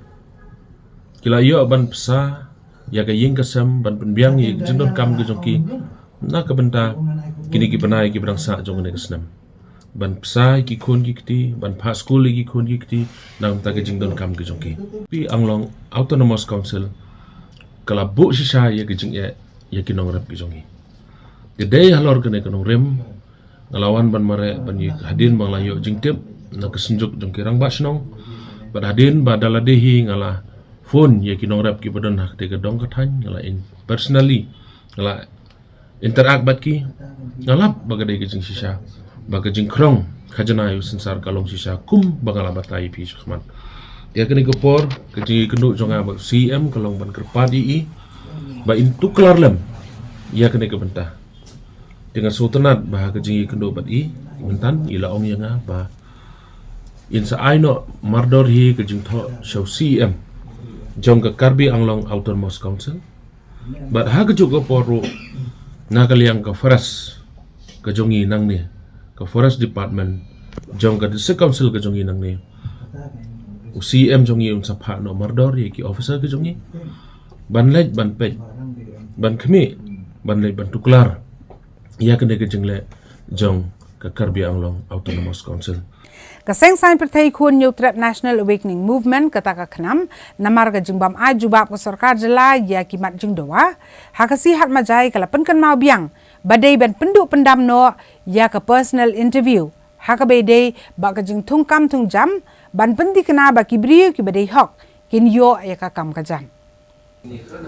ki la ïoh ban pynsa ïa ka ïing ka sem ban pynbiang ïa ka jingdonkam ka jong ki na ka bynta kine ki bnai kiba dang sah jong kane ka snem. Ban pynsa ïa ki khun ki kti, ban phah skul ïa ki khun ki kti na ka bynta ka jingdonkam ka jong ki. Karbi Anglong Autonomous Council ka la buh shisha ïa ka jingeh ïa ki nongrep ki jong ngi. Te dei halor kane ka nongrim nga la wan ban mareh ban ïa hadien ba nga la ïoh jingtip na ka synjuk jong ki rangbah shnong. Bad hadien ba da lade hi nga la phone ïa ki nongrep kiba don ha katei ka dong ka thaiñ, nga la in personally, nga la interact bad ki, nga lap ba ka dei ka jingshisha ba ka jingkhrong khajna ïa u synsar ka long shisha kumba nga la batai ïa phi shakhmat. Ïa kane ka por ka jingïakynduh jong nga bad u C E M ka long ban kyrpad ïa i ba in tuklar lem ïa kane ka bynta. Te nga sngewtynnat ba ha ka jingïakynduh bad i mynta i la ong ïa nga ba in sa ai noh mardor hi ka jingthoh sha u C E M jong ka Karbi Anglong Autonomous Council. Bad ha kajuh ka por ruh na ka liang ka forest ka jong ngi nangne, ka forest department jong ka district council ka jong ngi nangne, u C E M jong ngi un sa phah noh mardor ïa ki officer ka jong ngi ban leit ban peit ban khmih ban leit ban tuklar ïa kane ka jingleh jong ka Karbi Anglong Autonomous Council. Ka Seng Saiñ Pyrthei Khun Hynñiewtrep National Awakening Movement, kata ka KHNAM, namar ka jingbym ai jubab ka sorkar jylla ïa ki mat jingdawa ha ka sngi Hatmajai, ka la pynkynmaw biang ba dei ban pynduh pyndam noh ïa ka personal interview ha kaba ïadei bad ka jingthungkam thungjam ban pynthikna ba ki briew kiba dei hok kin ïoh ïa ka kam ka jam.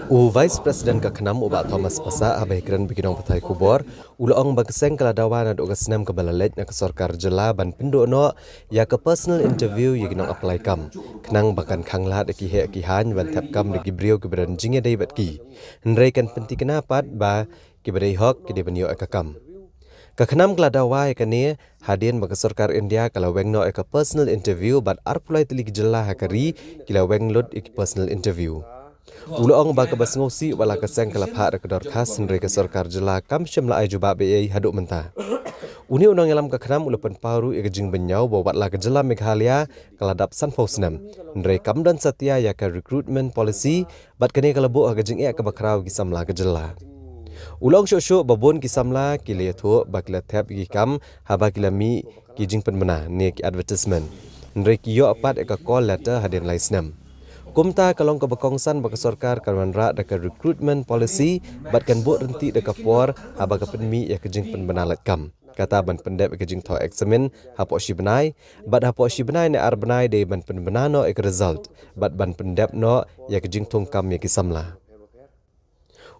U Vice President ka KHNAM u Bah Thomas Passah haba ïakren bad ki nongpathai khubor u la ong ba ka seng ka la dawa naduh ka snem kaba la leit na ka sorkar jylla ban pynduh noh ïa ka personal interview ïa ki nong apply kam, khnang ba kan khanglad ïa ki heh ki haiñ ban thep kam da ki briew kiba don jingïadei bad ki. Hynrei kan pynthikna pat ba kiba dei hok ki dei ban ïoh ïa ka kam. Ka KHNAM ka la dawa ïa kane hadien ba ka sorkar India ka la weng noh ïa ka personal interview bad arphew lai tylli ki jylla ha ka ri ki la weng lut ïa ki personal interview. U la ong ba kaba sngewsih wat la ka seng ka la phah da ka dorkhas hynrei ka sorkar jylla kam shym la ai jubab ei ei haduh mynta. Une u nongïalam ka KHNAM u la pynpaw ruh ïa ka jingbynñiaw ba wat la ka jylla Meghalaya ka la dap sanphew snem hynrei kam don satia ïa ka recruitment policy bad kane ka la buh ha ka jingeh kaba khraw ki samla ka jylla. U la ong shuh shuh ba bun ki samla ki la ïathuh ba ki la thep ïa ki kam haba ki la mih ki jingpynbna ne ki advertisement, hynrei ki ïoh pat ïa ka call letter hadien lai snem. Kumta ka long kaba kongsan ba ka sorkar kan wanrah da ka recruitment policy bad kan buh ryntih da ka por haba ka pynmih ïa ka jingpynbna lait kam, kata ban pyndep ïa ka jingthoh eksamin hapoh shi bnai bad hapoh shi bnai ne ar bnai dei ban pynbna noh ïa ka result bad ban pyndep noh ïa ka jingthung kam ïa ki samla.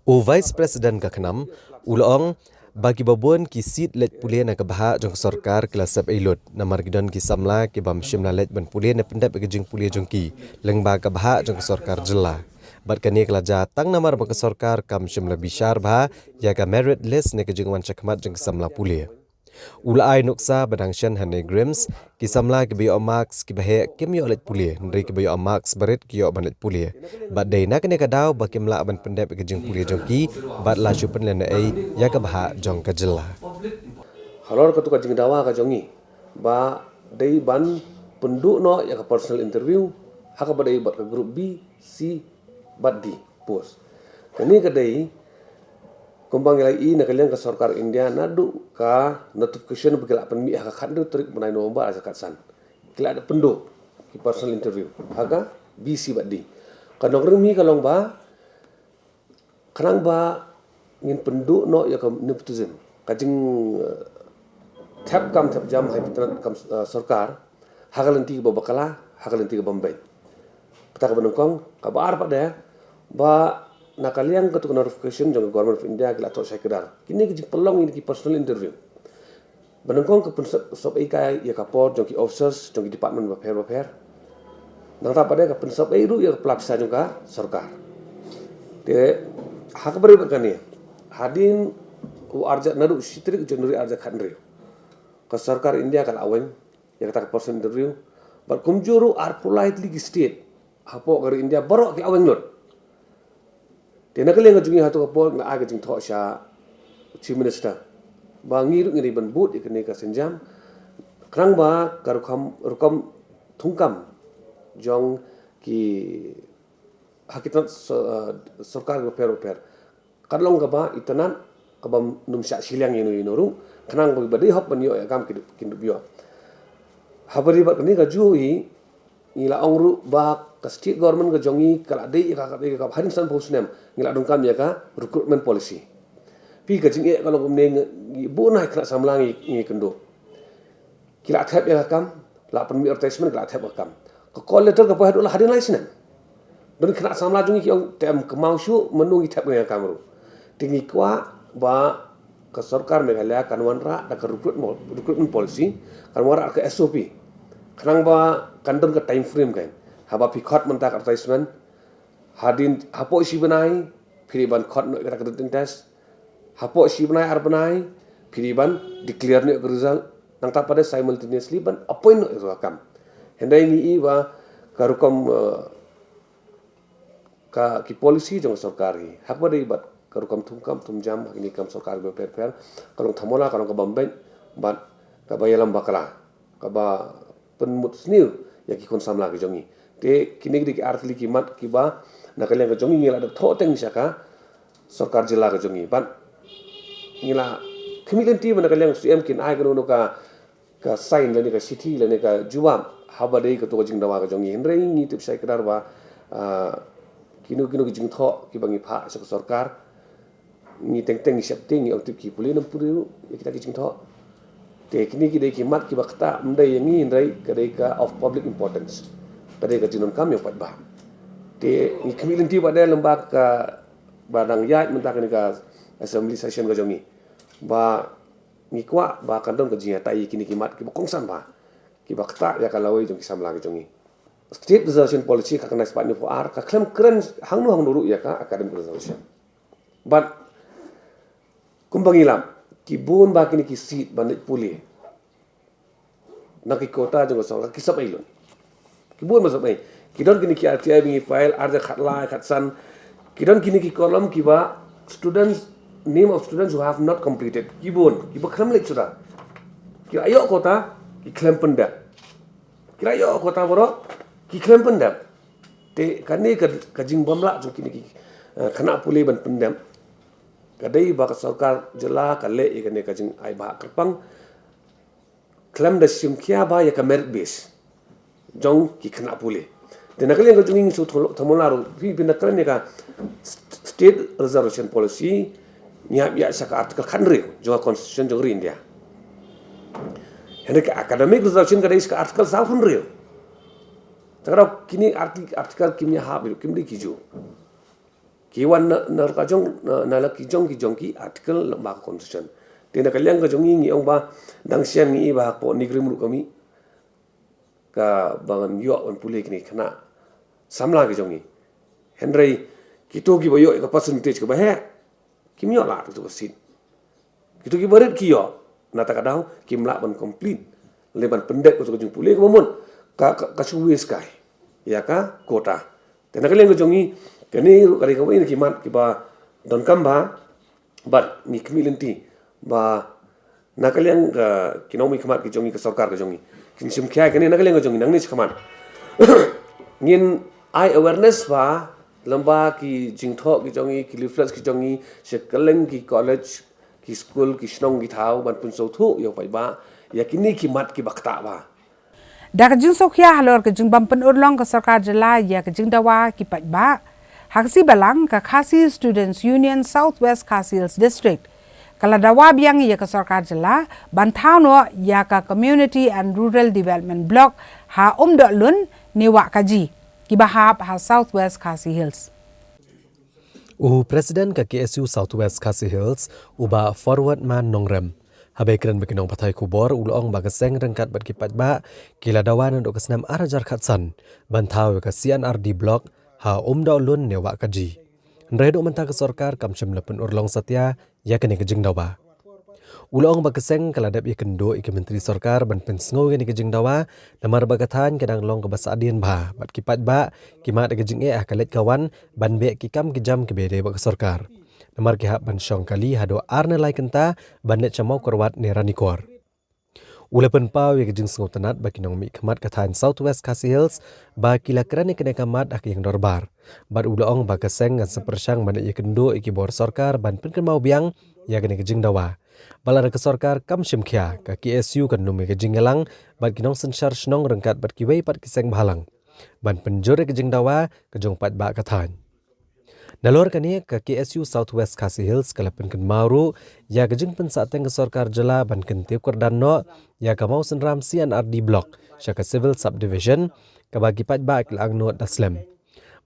U Vice President ka KHNAM u la ong ba kiba bun ki seat leit pule na ka bhah jong ka sorkar ki la sep ei lut namar ki don ki samla ki bym shym la leit ban pule ne pyndep ïa ka jingpule jong ki lyngba ka bhah jong ka sorkar jylla. Bad kane ka la jia tang namar ba ka sorkar kam shym la bishar bha ïa ka merit list ne ka jingwan shakhmat jong ki samla pule. U la ai nuksa ba dang shen ha NEIGRIHMS ki samla kiba ïoh marks kiba heh kim ïoh leit pule hynrei kiba ïoh marks barit ki ïoh ban leit pule. Bad dei na kane ka daw ba kim lah ban pyndep ïa ka jingpule jong ki bad la shu pynlehnohei ïa ka bhah jong ka jylla. Halor katu ka jingdawa ka jong ngi ba dei ban pynduh noh ïa ka personal interview ha kaba dei bad ka group B, C bad D post. Kane ka dei kumba ngi la ïohi na ka liang ka sorkar India naduh ka notification ba ki la pynmih ha ka khathynriew tarik bnai November ar hajar khatsan. Ki la da pynduh ki personal interview ha ka B, C bad D. Ka nongrim hi ka long ba khnang ba ngin pynduh noh ïa ka nepotism, ka jing, eh, thep kam thep jam ha ki tnat kam, eh, sorkar ha ka lynti kaba bakla, ha ka lynti kaba beit. Kata kaba nyngkong, kaba ar pat de ba na ka liang katu ka notification jong ka Government of India ki la thoh shai kdar. Kine ki jingpynlong ïa ki personal interview. Ba nyngkong ka pynsop, sop ei kai ïa ka por jong ki officers jong ki department bapher bapher. Nangta pat de ka pynsop ei ruh ïa ka pla pisa jong ka sorkar. Te ha kaba ri bad kane hadien u ar hajar, naduh shi tarik January ar hajar khathynriew ka sorkar India ka la weng ïa kata ka personal interview. Bad kumjuh ruh arphew lai tylli ki state hapoh ka ri India baroh ki la weng lut. Te na ka liang ka jong ngi ha katu ka por ngi la ai ka jingthoh sha Chief Minister ba ngi ruh ngi dei ban bud ïa kane ka sienjam khnang ba ka rukom, rukom thungkam jong ki ha ki tnat so-, eh, sorkar bapher bapher. Ka long kaba itynnad, kaba ym shah shiliang ïano ïano ruh, khnang ba kiba dei hok ban ïoh ïa ka kam kin dup, kin dup ïoh. Haba ri bad kane ka juh hi, ngi la ong ruh ba ka state government ka jong ngi ka la dei ïa ka, ka dei ïa ka hadien sanphew snem ngi la donkam ïa ka recruitment policy. Phi ka jingeh ka long kumne, ngi, ngi buh na ki khynnah samla ngi, ngi kynduh. Ki la thep ïa ka kam, la pynmih advertisement ki la thep ïa ka kam. Ka call letter ka poi haduh la hadien lai snem. Don khynnah samla jong ngi ki ong te em kynmaw shuh mynno ngi thep ïa ka kam ruh. Te ngi kwah ba ka sorkar Meghalaya kan wanrah da ka recruitment, recruitment policy, kan wanrah da ka S O P. Khnang ba kan don ka time frame kan. Haba phi khot mynta ka advertisement, hadien hapoh shi bnai phi dei ban khot noh ïa kata ka written test. Hapoh shi bnai ar bnai phi dei ban declare noh ïa ka result. Nangta pat de simultaneously ban appoint noh ïa ka kam. Hynrei ngi i ba ka rukom, eh, ka, ki policy jong ka sorkar hi ha kaba dei bad ka rukom thungkam thungjam ha kine ki kam sorkar bapher bapher ka long thamola, ka long kaba ym beit bad kaba ïalam bakla, kaba pynmut sniew ïa ki khun samla ki jong ngi. Te kine ki dei ki ar tylli ki mat kiba na ka liang ka jong ngi ngi la dep thoh teng sha ka sorkar jylla ka jong ngi. Bad ngi la khmih lynti ba na ka liang ka C M kin ai kano kano ka, ka sign lane ka shithi lane ka jubab haba dei katu ka jingdawa ka jong ngi. Hynrei ngi tip shai kdar ba, ah, kino kino ki jingthoh kiba ngi phah sha ka sorkar, ngi teng teng ngi sheptieng, ngi ong tip ki pule nam pule ruh ïa kita ki jingthoh. Te kine ki dei ki mat kiba ktah, ym dei ïa ngi hynrei ka dei ka of public importance. Ka dei ka jingdonkam ïa u paidbah. Te ngi khmih lynti ba dei lem bad kaba dang ïaid mynta kane ka assembly session ka jong ngi, ba ngi kwah ba kan don ka jingïatai ïa kine ki mat kiba kongsan bha, kiba ktah ïa ka lawei jong ki samla ki jong ngi. State Reservation Policy ka khyndai spah hynñiewphew ar ka khlem kren hangno hangno ruh ïa ka academic reservation. Bad kumba ngi lap, ki bun ba kine ki seat ban leit pule na ki quota jong ka sorkar ki sap ei lut. Ki bun ba sap ei. Ki don kine ki R T I ba ngi file ar hajar khatlai khatsan. Ki don kine ki column kiba students, name of students who have not completed. Ki bun kiba khlem leit suda. Ki la ïoh quota, ki khlem pyndep. Ki la ïoh quota baroh, ki khlem pyndep. Te kane ka, ka jingbymlah jong kine ki, eh, khynnah pule ban pyndep, ka dei ba ka sorkar jylla ka leh ïa kane ka jingai bhah kyrpang, khlem da shim khia bha ïa ka merit base jong ki khynnah pule. Te na ka liang ka jong ngi, ngi shu thol-, thamo la ruh, phi, phi na kren ïa ka st-, State Reservation Policy, ngi hap ïa sha ka article khathynriew jong ka Constitution jong ka ri India. Hynrei ka academic reservation ka dei sha ka article sawphew hynriew. Te ka dei kine arti-, article kim ïahap ruh, kim dei ki ju. Ki wan na, na ka jong, na, na la ki jong, ki jong ki article lyngba ka Constitution. Te na ka liang ka jong ngi, ngi ong ba dang shen ngi i ba hapoh NEIGRIHMS ruh ka mih kaba ngan ïoh ban pule kine khynnah samla ki jong ngi. Hynrei kito kiba ïoh ïa ka percentage kaba heh, kim ïoh lad kato ka seat. Kito kiba rit ki ïoh, na kata ka daw kim lah ban complete lane ban pyndep kato ka jingpule, kaba mut ka, ka, ka shu waste kai ïa ka quota. Te na ka liang ka jong ngi, kane ruh ka dei kawei na ki mat kiba donkam bha, bad ngi khmih lynti ba na ka liang ka, ki nongmihkhmat ki jong ngi, ka sorkar ka jong ngi, kin shim khia ïa kane na ka liang ka jong ngi nangne shakhmat. Ngin ai awareness bha lyngba ki jingthoh ki jong ngi, ki leaflets ki jong ngi, sha kylleng ki college, ki skul, ki shnong, ki thaw, ban pynsngewthuh ïa u paidbah ïa kine ki mat kiba ktah bha. Da ka jingsngewkhia halor ka jingbym pynurlong ka sorkar jylla ïa ka jingdawa ki paidbah, ha ka sngi Balang ka Khasi Students Union South West Khasi Hills District ka la dawa biang ïa ka sorkar jylla ban thaw noh ïa ka Community and Rural Development Block ha Umdohlun ne Wahkaji, kiba hap ha South West Khasi Hills. U President ka K S U South West Khasi Hills, u Bah Forwardman Nongrem, haba ïakren bad ki nongpathai khubor, u la ong ba ka seng ryngkat bad ki paidbah ki la dawa naduh ka snem ar hajar khatsan ban thaw ïa ka C and R D Block ha Umdohlun ne Wahkaji. Hynrei haduh mynta ka sorkar kam shym la pynurlong satia ïa kane ka jingdawa. U la ong ba ka seng ka la dep ïakynduh ïa ki myntri sorkar ban pynsngew ïa kane ka jingdawa, namar ba ka thaiñ ka dang long kaba sahdien bha bad ki paidbah ki mad ïa ka jingeh ha ka leit ka wan ban beh ki kam ki jam kiba ïadei bad ka sorkar. Namar ki hap ban shong kali haduh ar ne lai kynta ban leit sha Mawkyrwat ne Ranikor. U la pynpaw ïa ka jingsngewtynnat ba ki nongmihkhmat ka thaiñ South West Khasi Hills ba ki la kren ïa kane ka mat ha ka ïing dorbar. Bad u la ong ba ka seng kan sa pyrshang ban ïakynduh ïa ki bor sorkar ban pynkynmaw biang ïa kane ka jingdawa. Ba lada ka sorkar kam shim khia, ka K S U kan nym ïa ka jingïalang bad ki nongsynshar shnong ryngkat bad kiwei pat ki seng bhalang ban pynjur ïa ka jingdawa ka jong paidbah ka thaiñ. Nalor kane, ka K S U South West Khasi Hills ka la pynkynmaw ruh ïa ka jingpynsahteng ka sorkar jylla ban kyntiew kyrdan noh ïa ka Mawsynram C and R D Block sha ka Civil Subdivision, kaba ki paidbah ki la angnud da slem.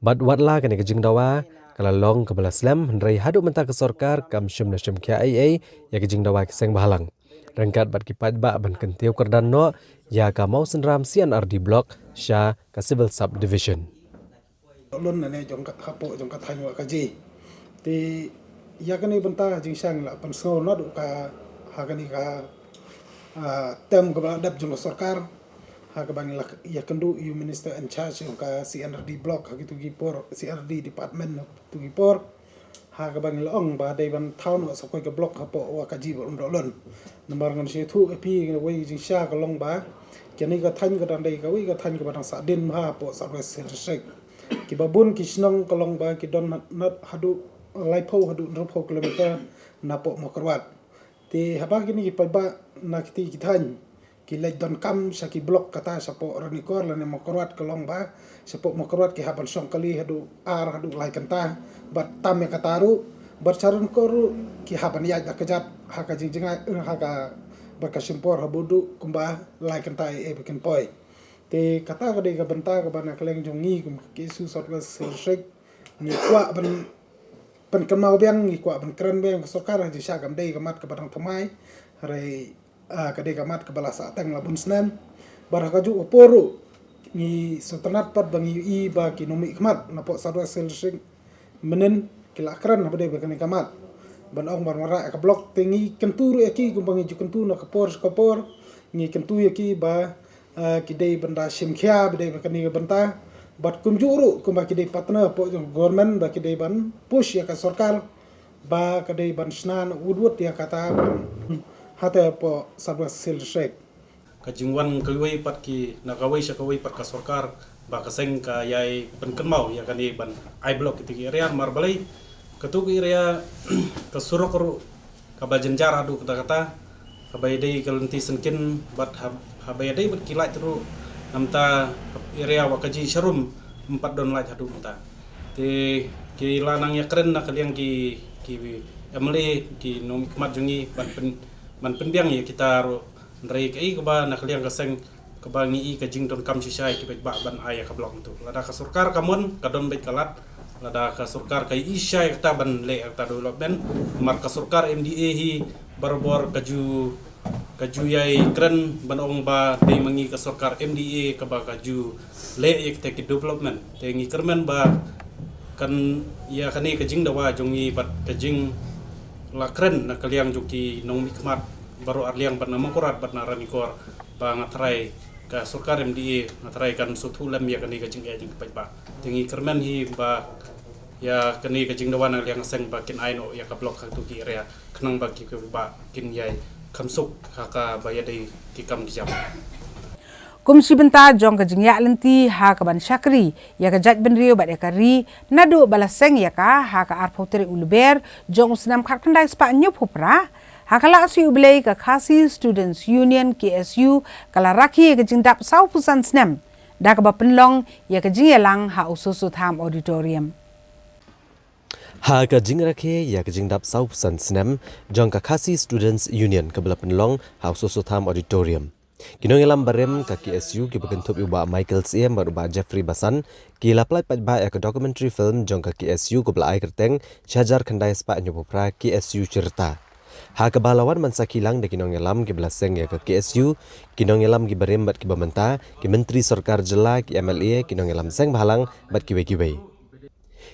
Bad watla kane ka jingdawa ka la long kaba la slem, hynrei haduh mynta ka sorkar kam shym la shim khia ei ei ïa ka jingdawa ki seng bhalang ryngkat bad ki paidbah ban kyntiew kyrdan noh ïa ka Mawsynram C and R D Block sha ka Civil Subdivision. Lun ne jong ka, hapoh jong ka thaiñ Wahkaji. Te ïa kane bynta jingshisha ngi la pynsngew naduh ka, ha kane ka, ah, term kaba la dep jong ka sorkar, ha kaba ngi la ïakynduh ïa u Minister in charge jong ka C and R D Block ha kitu ki por, C and R D Department ha kitu ki por. Ha kaba ngi la ong ba dei ban thaw noh sa kawei ka block hapoh Wahkaji bad Umdohlun. Namar ngan sa ïathuh ïa phi, kawei ka jingshisha ka long ba kane ka thaiñ ka dang dei kawei ka thaiñ kaba dang sahdien bha hapoh South West Hill District. Kiba bun ki shnong ka long ba ki don na, na haduh laiphew haduh hynriewphew kilometer napoh Mawkyrwat. Te haba kine ki paidbah na kiti ki thaiñ ki leit donkam sha ki block kata shapoh Ranikor lane Mawkyrwat ka long ba shapoh Mawkyrwat ki hap ban shong kali haduh ar haduh lai kynta, bad tam ïa kata ruh, bad sha Ranikor ruh ki hap ban ïaid da kjat ha ka jingjngai, ha ka, ba ka shim por haduh kumba lai kynta eh ba kin poi. Te kata ka dei ka bynta kaba na ka liang jong ngi kum ka KSU South West Khasi Hills District ngi kwah ban pynkynmaw biang, ngi kwah ban kren biang ka sorkar ha jingshisha kam dei ka mat kaba dang thymmai. Hynrei ah, ka dei ka mat kaba la sah tang la bun snem. Bad ha kajuh ka por ruh ngi sngewtynnat pat ba ngi ïohi ba ki nongmihkhmat napoh South West Khasi Hills District mynhynnin ki la kren haba dei ba kane ka mat ban ong ban wanrah ïa ka block. Te ngi kyntu ruh ïa ki kumba ngi ju kyntu na ka por sha ka por. Ngi kyntu ïa ki ba ah, ki dei ban da shim khia ba dei ba kane ka bynta. Bad kumjuh ruh kumba ki dei partner hapoh jong government ba ki dei ban push ïa ka sorkar ba ka dei ban shna na wut wut ïa kata ban hata hapoh South West Khasi Hills District. Ka jingwan kawei pat ki, na kawei sha kawei pat ka sorkar ba ka seng ka ïai pynkynmaw ïa kane ban ai block kiti ki area namar balei katu ki area ka surok ruh kaba jynjar haduh katta katta, kaba ïadei ka lynti syngkien bad hab-, haba ïadei bad ki light ruh namta area Wakaji Sharum em pat don light haduh mynta. Te ki la nang ïakren na ka liang ki, ki MLA, ki nongmihkhmat jong ngi ban pyn-, ban pynbiang ïa kita ruh. Hynrei kaei kaba na ka liang ka seng kaba ngi i ka jingdonkam shisha ïa ki paidbah ban ai ïa ka block tu. Lada ka sorkar ka mon ka don beit ka lad, lada ka sorkar ka i shisha ïa kata ban leh ïa kata development, namar ka sorkar MDA hi barabor ka ju, ka ju ïai kren ban ong ba dei ma ngi ka sorkar MDA kaba ka ju leh ïa kita ki development. Te ngi kyrmen ba kan ïa kane ka jingdawa jong ngi bad ka jingla kren na ka liang jong ki nongmihkhmat baroh arliang bad na Mawkyrwat bad na Ranikor ba nga tharai ka sorkar MDA nga tharai kan sngewthuh lem ïa kane ka jingeh jong ki paidbah. Te ngi kyrmen hi ba ïa kane ka jingdawa na ka liang ka seng ba kin ai noh ïa ka block ha kito ki area khnang ba ki paidbah kin ïai kham suk ha kaba ïadei ki kam ki jam. Kum shi bynta jong ka jingïaid lynti ha kaban shakri ïa ka jaitbynriew bad ïa ka ri naduh ba la seng ïa ka ha ka arphew tarik u Lber jong u snem khatkhyndai spah hynñiewphew phra, ha ka Lad Sngi U Blei ka Khasi Students Union, KSU, ka la rakhe ïa ka jingdap sawphew san snem da kaba pynlong ïa ka jingïalang ha u Soso Tham Auditorium. Ha ka jingrakhe ïa ka jingdap sawphew san snem jong ka Khasi Students Union kaba la pynlong ha u Soso Tham Auditorium, ki nongïalam barim ka KSU kiba kynthup ïa u Bah Michael Syiem bad u Bah Jeffrey Basan ki la pyllait paidbah ïa ka documentary film jong ka KSU kaba la ai kyrteng Shi hajar khyndai spah hynñiewphew phra KSU Shi rta, ha kaba la wan ban sakhi lang da ki nongïalam kiba la seng ïa ka KSU, ki nongïalam kiba rim bad kiba mynta, ki myntri sorkar jylla, ki MLA, ki nongïalam seng bhalang bad kiwei kiwei.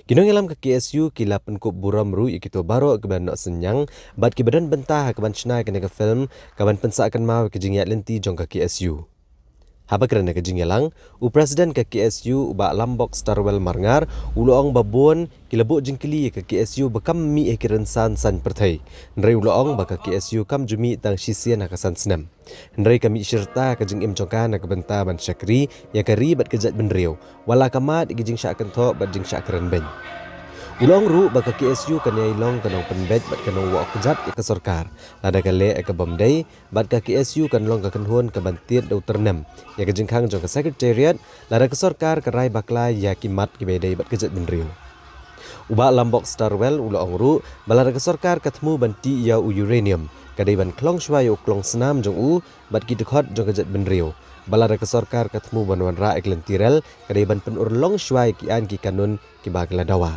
Ki nongïalam ka KSU ki la pynkup burom ruh ïa kito baroh kiba noh synñiang bad kiba don bynta ha kaban shna ïa kane ka film kaban pynsah kynmaw ïa ka jingïaid lynti jong ka KSU. Haba kren ha ka jingïalang, u President ka KSU u Bah Lambok Starwell Marngar u la ong ba bun ki la buh jingkylli ïa ka KSU ba kam mih ha ki rynsan saiñ pyrthei. Hynrei u la ong ba ka KSU kam ju mih tang shisien ha ka san snem. Hynrei ka mih shi rta ka jingim jong ka na ka bynta ban shakri ïa ka ri bad ka jaitbynriew, wat la ka mad ïa ka jingshah kynthoh bad jingshah kren beiñ. U la ong ruh ba ka KSU kan ïai long ka nongpynbeit bad ka nongwah kjat ïa ka sorkar lada ka leh ïa ka bym dei, bad ka KSU kan long ka kynhun kaban tied da u tyrnem ïa ka jingkhang jong ka Secretariat lada ka sorkar ka rai bakla ïa ki mat kiba ïadei bad ka jaitbynriew. U Bah Lambok Starwell u la ong ruh ba lada ka sorkar ka thmu ban tih ïa u uranium, ka dei ban khlong shuwa ïa u klongsnam jong u bad ki dkhot jong ka jaitbynriew. Ba lada ka sorkar ka thmu ban wanrah ïa ka lynti rel, ka dei ban pynurlong shuwa ïa ki aiñ ki kanun kiba ki la dawa.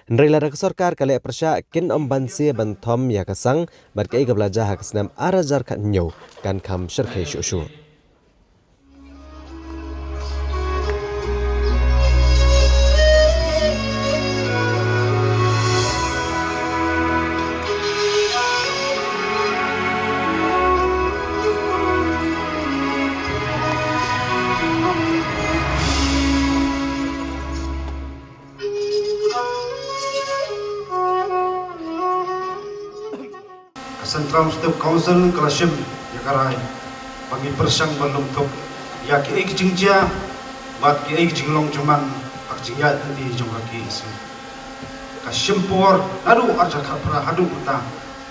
Hynrei lada ka sorkar ka leh pyrshah, kin ym banse ban thom ïa ka sang bad kaei kaba la jia ha ka snem ar hajar khathynñiew kan kham shyrkhei shuh shuh. Ka Central Students' Council ka la shim ïa ka rai ba ngi pyrshang ban lum thok ïa kiei ki jingjia bad kiei ki jinglong jingman ha ka jingïaid lynti jong ka KSU. Ka shim por naduh ar hajar khatphra haduh mynta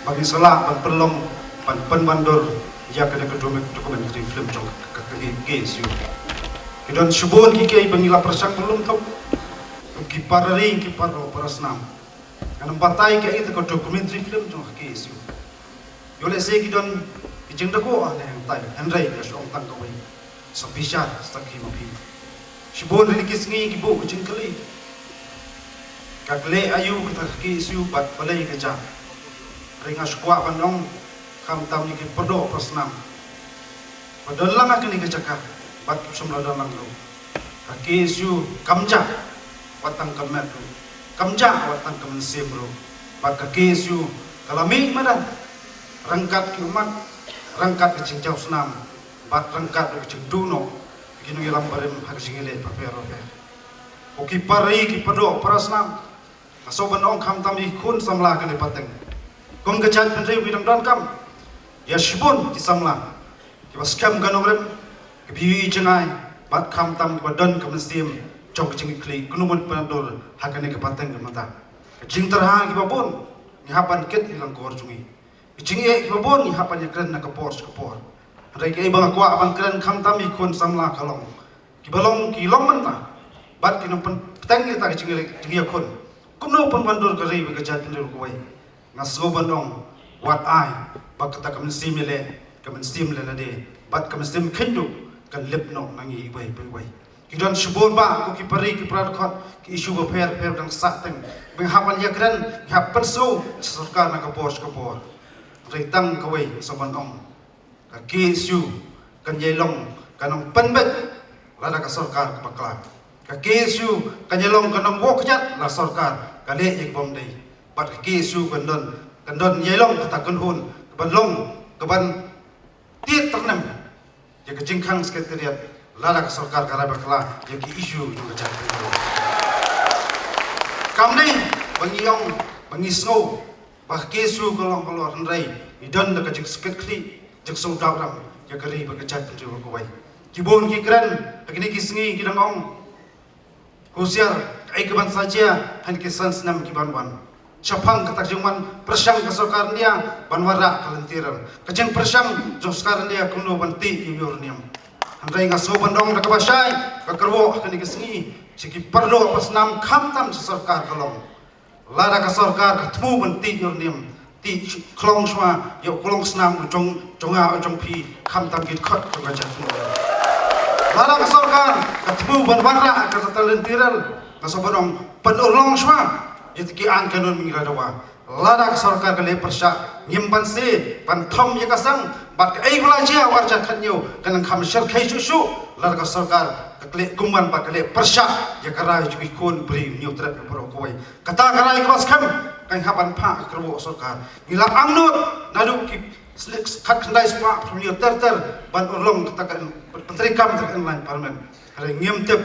ba ngin sa lah ban pynlong, ban pynwandur ïa kane ka documentary film jong ka, ka, ka KSU. Ki don shibun ki kiei ba ngi la pyrshang ban lum thok. Ki para ri, ki para, para snam. Ngan ym batai kaei kata ka documentary film jong ka KSU. Ïoh lehse ki don ki Jingdakuh ha ne hangtai, hynrei nga shu ong tang kawei. Sa bishar sakhi ma phi. Shibun ha kine ki sngi ki buh ka jingkylli. Ka leh aïu kata ka K S U bad balei ka jah. Hynrei nga shu kwah ban ong, khamtam ïa ki pardoh parasnam ba don lang ha kane ka jaka bad kim shym la don lang ruh. Ka K S U kam jah wat tang ka met ruh, kam jah wat tang ka mynsiem ruh. Bad ka K S U ka la mih madan ryngkat ki ummat, ryngkat ka jingjaw snam bad ryngkat ka jingduh noh ki nongïalam barim ha ka jingïaleh bapher bapher. Ko ki para ri ki pardoh parasnam, nga sngewbha ban ong khamtam ïa ki khun samla kane pateng. Kum ka jaitbynriew ngi dang donkam ïa shibun ki samla kiba skhem ka nongrim, kiba ïohi jngai bad khamtam kiba don ka mynsiem jong ka jingkitkhlieh kumno ban pyndur ha kane ka pateng ka mynta. Ka jingtyrha kiba bun ngi hap ban kit ïa la ka kor jong ngi. Ka jingeh kiba bun ngi hap ban ïakren na ka por sha ka por. Hynrei kaei ba nga kwah ban kren khamtam ïa ki khun samla ka long, kiba long ki long mynta bad ki nongpynteng ïa kata ka jingïa, jingïakhun. Kumno pynwandur ka ri bad ka jaitbynriew kawei. Nga sngewbha ban ong, wat ai ba kata ka mynsiem ïaleh, ka mynsiem leh lade bad ka mynsiem kheiñ duh kan lip noh na ngi iwei pa iwei. Ki don shibun bah ko ki para ri ki para dkhot, ki issue bapher bapher ba dang sah teng ba ngi hap ban ïakren, ngi hap pynsngew sha sorkar na ka por sha ka por. Hynrei tang kawei nga sngewbha ban ong, ka K S U kan ïai long ka nongpynbeit lada ka sorkar ka bakla. Ka K S U kan ïai long ka nongwok kjat lada sorkar ka leh ïa ka bym dei. Bad ka K S U kan don, kan don ïai long kata ka kynhun kaban long, kaban tied tyrnem ïa ka jingkhang Secretariat lada ka sorkar ka rai bakla ïa ki issue jong ka jaitbynriew. Kam dei ba ngi ong, ba ngi sngew ba ka K S U ka long halor, hynrei ngi don da ka jingskitkhlieh, jingsngewdawram ïa ka ri bad ka jaitbynriew kawei. Ki bun ki kren ha kine ki sngi ki dang ong, husiar kaei kaban sa jia ha kine ki san snem kiban wan. Shaphang kata ka jingwan pyrshang ka sorkar India ban wanrah ka lynti rel, ka jingpyrshang jong sorkar India kumno ban tih ïa u uranium. Hynrei nga sngewbha ban ong da kaba shai, ka kyrwoh ha kine ki sngi sha ki pardoh parasnam khamtam sha sorkar ka long, lada ka sorkar ka thmu ban tih ïa u uranium, tih khlong shuwa ïa u klong snam u jong, jong nga u jong phi, khamtam ki dkhot jong ka jaitbynriew. Lada ka sorkar ka thmu ban wanrah kata ka lynti rel, nga sngewbha ban ong, pynurlong shuwa ïa kita ki aiñ kanun ba ngi la dawa. Lada ka sorkar ka leh pyrshah, ngim banse ban thom ïa ka sang, bad kaei ba la jia ha u ar hajar khathynñiew kan nang kham shyrkhei shuh shuh lada ka sorkar ka leh kumban bad ka leh pyrshah ïa ka rai jong ki khun briew Hynñiewtrep baroh kawei. Kata ka rai kaba skhem kan hap ban phah ha ka kyrwoh sorkar. Ngi la angnud naduh ki snem khatkhyndai spah phew hynñiew ter ter ban urlong kata ka pyntreikam kata ka Inland Empire. Hynrei ngim tip,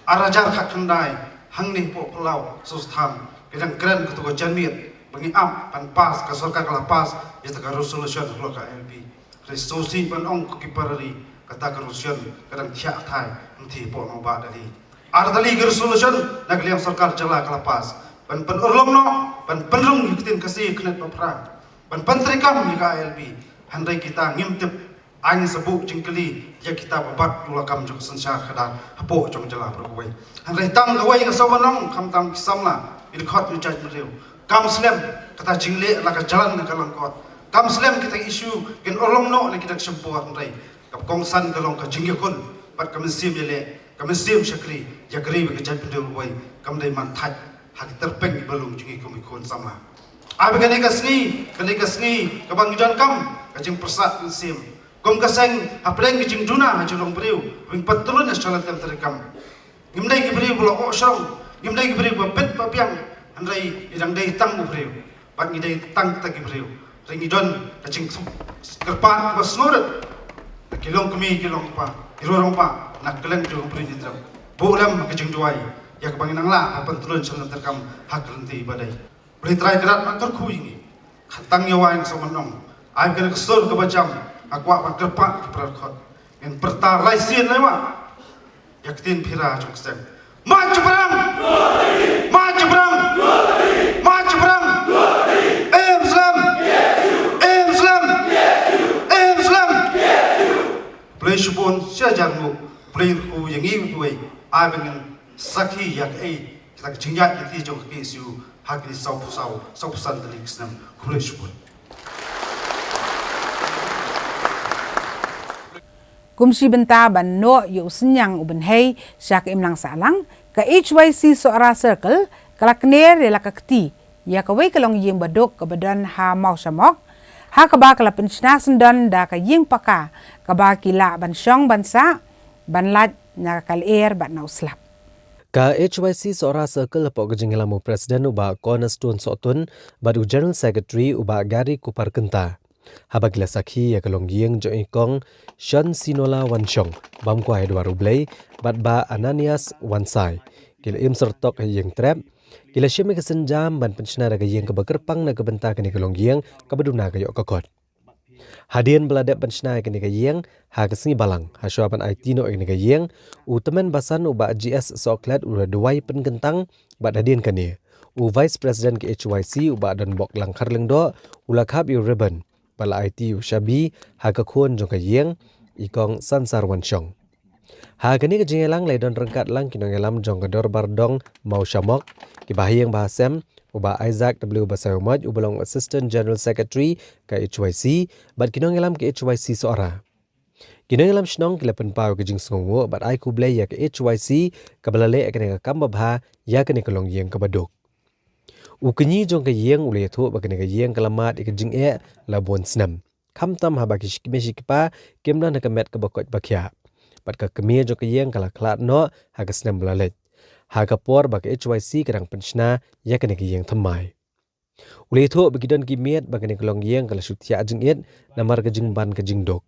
ar hajar khatkhyndai, hangne hapoh Palau Sutha ki dang kren kato ka janmiet ba ngi ap ban pass, ka sorkar ka la pass ïa kata ka resolution halor ka I L P. Hynrei sngewsih ban ong ko ki para ri, kata ka resolution ka dang thiah thai hangtei hapoh nongbah Delhi. Ar tylli ki resolution na ka liang sorkar jylla ka la pass ban pynurlong noh, ban pynrung ïa ka ktien Khasi ka net ba phra, ban pyntreikam ïa ka I L P. Hynrei kita ngim tip, aiñ sa buh jingkylli ïa kita ba bat ïa u lakam jong ka synshar khadar hapoh jong ka jylla baroh kawei. Hynrei tang kawei nga sngewbha ban ong, khamtam ki samla ki dkhot ki jaitbynriew, kam slem kata jingleh la ka jlan na ka lyngkot. Kam slem kita ki issue kin urlong noh na kita ki shyntur, hynrei kaba kongsan ka long ka jingïakhun bad ka mynsiem ïaleh, ka mynsiem shakri ïa ka ri bad ka jaitbynriew kawei, kam dei ban thait ha ki tyrpeng ki balang jong ngi kum ki khun samla. Ai ba kane ka sngi, kane ka sngi kaba ngi donkam ka jingpyrsad mynsiem kum ka seng hapdeng ka jingduna ha jinglong briew, ba ngin pyntylun ïa ka jingtreikam. Ngim dei ki briew ba la oh shrong, ngim dei ki briew ba bit ba biang, hynrei ngi dang dei tang u briew bad ngi dei tang kita ki briew. Hynrei ngi don ka jingkyrpad kaba sngewrit na ki longkmie ki longkpa, ki rangbah na kylleng jong ka Ri Hynñiewtrep. Buh lem ka jingduwai ïa kaba ngin nang lah ban pyntylun ïa ka jingtreikam ha ka lynti ba dei. Blei Trai Kynrad un kyrkhu ïa ngi. Khamtam ïa wai nga sngewbha ban ong, ai ba kane ka sur kaba jam, nga kwah ban kyrpad ïa ki para dkhot, ngin pyrta lai sien lai wah ïa ka ktien Pira jong ka seng. Mait jingpyrshang! Mait jingpyrshang! Mait jingpyrshang! Im slem! Im slem! Im slem! Blei shibun, shi hajar nguh, Blei kyrkhu ïa ngi kiwei, ai ba ngin sakhi ïa kaei kata ka jingïaid lynti jong ka K S U ha kine saw phew saw, saw phew san tylli ki snem. Khublei shibun. Kum shi bynta ban noh ïa u synñiang u bynhei sha ka imlang sahlang, ka H Y C Sohra Circle ka la kner ïa la ka kti ïa kawei ka longïing baduk kaba don ha Mawshamok, ha kaba ka la pynshna syndon da ka ïing paka kaba ki lah ban shong ban sah, ban lait na ka lyer bad na u slap. Ka H Y C Sohra Circle hapoh ka jingïalam u President u Bah Cornerstone Sohtun bad u General Secretary u Bah Gary Kupar Kynta, haba ki la sakhi ïa ka longïing jong i Kong Shonsinola Wanshong, bam kwai duwar U Blei, bad Bah Ananias Wansai, ki la im syrtok ha ïing trep, ki la shim ïa ka sienjam ban pynshna da ka ïing kaba kyrpang na ka bynta kane ka longïing kaba duna ka ïoh ka kot. Hadien ba la dep ban shna ïa kane ka ïing ha ka sngi Balang, ha shuwa ban aiti noh ïa kane ka ïing, u tymmen basan u Bah G S Sohkhlet u la duwai pynkyntang, bad hadien kane u Vice President ka H Y C u Bah Donboklang Kharlyngdoh u la khap ïa u ribbon bad la aiti u shabi ha ka khun jong ka ïing, i Kong Sansar Wanshong. Ha kane ka jingïalang la don ryngkat lang ki nongïalam jong ka Dorbar Dong Mawshamok, ki bahaïing bahasem, u Bah Isaac W Basaiawmoit uba long Assistant General Secretary ka H Y C, bad ki nongïalam ka H Y C Sohra. Ki nongïalam shnong ki la pynpaw ka jingsngewnguh bad ai khublei ïa ka H Y C kaba la leh ïa kane ka kam babha ïa kane ka longïing kaba duk. U kñi jong ka ïing u la ïathuh ba kane ka ïing ka la mad ïa ka jingeh la bun snem, khamtam haba ki shi kmie shi kpa kim don ha ka met kaba koit ba khiah. Bad ka kmie jong ka ïing ka la khlad noh ha ka snem ba la leit, ha ka por ba ka H Y C ka dang pynshna ïa kane ka ïing thymmai. U la ïathuh ba ki don ki miet ba kane ka longïing ka la shu thiah jingit namar ka jingban ka jingduk.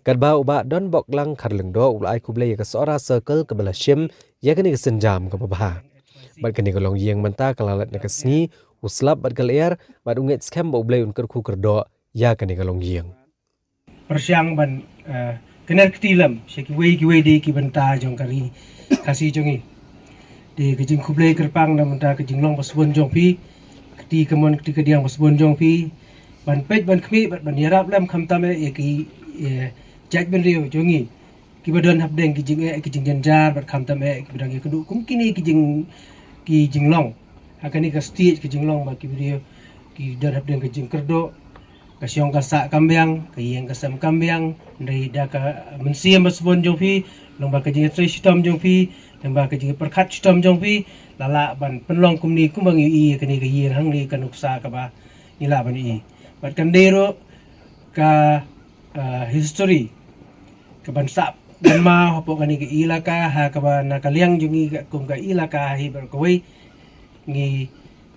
Katba u Bah Donboklang Kharlyngdoh u la ai khublei ïa ka Sohra Circle kaba la shim ïa kane ka sienjam kaba bha. Bad kane ka longïing mynta ka la lait na ka sngi, u slap bad ka lyer, bad u ngeit skhem ba U Blei un kyrkhu kyrdoh ïa kane ka longïing. Pyrshang ban, eh, kner kti lem sha kiwei kiwei de ki bynta jong ka ri Khasi jong ngi. Te ka jingkhublei kyrpang na bynta ka jinglong ba sbun jong phi, kti kamon kti kadiang ba sbun jong phi, ban peit ban khmih bad ban ïarap lem khamtam eh ïa ki, eh, jaitbynriew jong ngi kiba don hapdeng ki jingeh ki jingjynjar, bad khamtam eh kiba dang ïakynduh kum kine ki jing, ki jinglong. Ha kane ka stage ka jinglong ba ki briew ki don hapdeng ka jingkyrduh, ka shong ka sah kam biang, ka ïing ka sem kam biang, hynrei da ka mynsiem ba sbun jong phi, lyngba ka jingïatrei shitom jong phi, lyngba ka jingïapyrkhat shitom jong phi, la lah ban pynlong kumne kumba ngi ïohi ïa kane ka ïing hangne ka nuksa kaba ngi lah ban ïohi. Bad kan dei ruh ka, ah, history kaban sah ban maw hapoh kane ka ilaka, ha kaba na ka liang jong ngi ka, kum ka ilaka hi bad kawei ngi,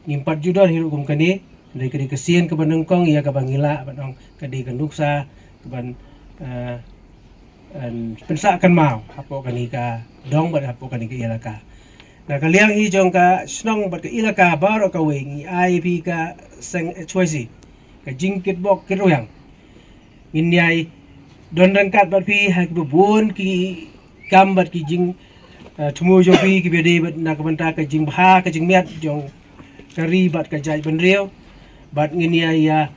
ngim pat ju don hi ruh kum kane. Hynrei ka dei ka sien kaba nyngkong ïa kaba ngi lah ban ong ka dei ka nuksa kaban, eh, em, pynsah kynmaw hapoh kane ka dong bad hapoh kane ka ilaka. Na ka liang hi jong ka shnong bad ka ilaka baroh kawei ngi ai phi ka seng H Y C ka jingkitbok kitrwiang. Ngin ïai don ryngkat bad phi ha kiba bun ki kam bad ki jing, eh, thmu jong phi kiba dei bad na ka bynta ka jingbha ka jingmiat jong ka ri bad ka jaitbynriew. Bad ngin ïai ïa,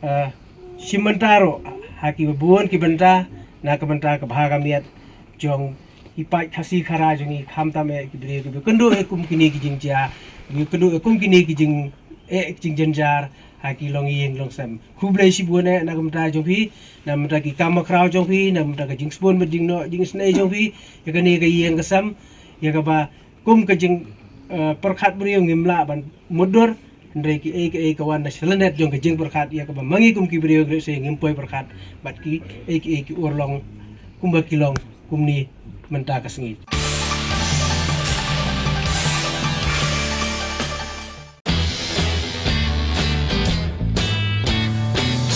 eh, shim bynta ruh ha kiba bun ki bynta na ka bynta ka bha ka miat jong ki paid Khasi Khara jong ngi, khamtam eh ki briew kiba kynduh eh kum kine ki jingjia, kiba kynduh eh kum kine ki jing, eh, ki jingjynjar ha ki longïing longsem. Khublei shibun eh na ka bynta jong phi, na ka bynta ki kam bakhraw jong phi, na ka bynta ka jingsbun bad jingnoh jingisynei jong phi ïa kane ka ïing ka sem, ïa kaba kum ka jing, eh, pyrkhat briew ngim lah ban mutdur, hynrei kiei kiei ka wan na sha lyndet jong ka jingpyrkhat ïa kaba ma ngi kum ki briew Khasi ngim poi pyrkhat bad kiei kiei ki urlong kumba ki long kumne mynta ka sngi.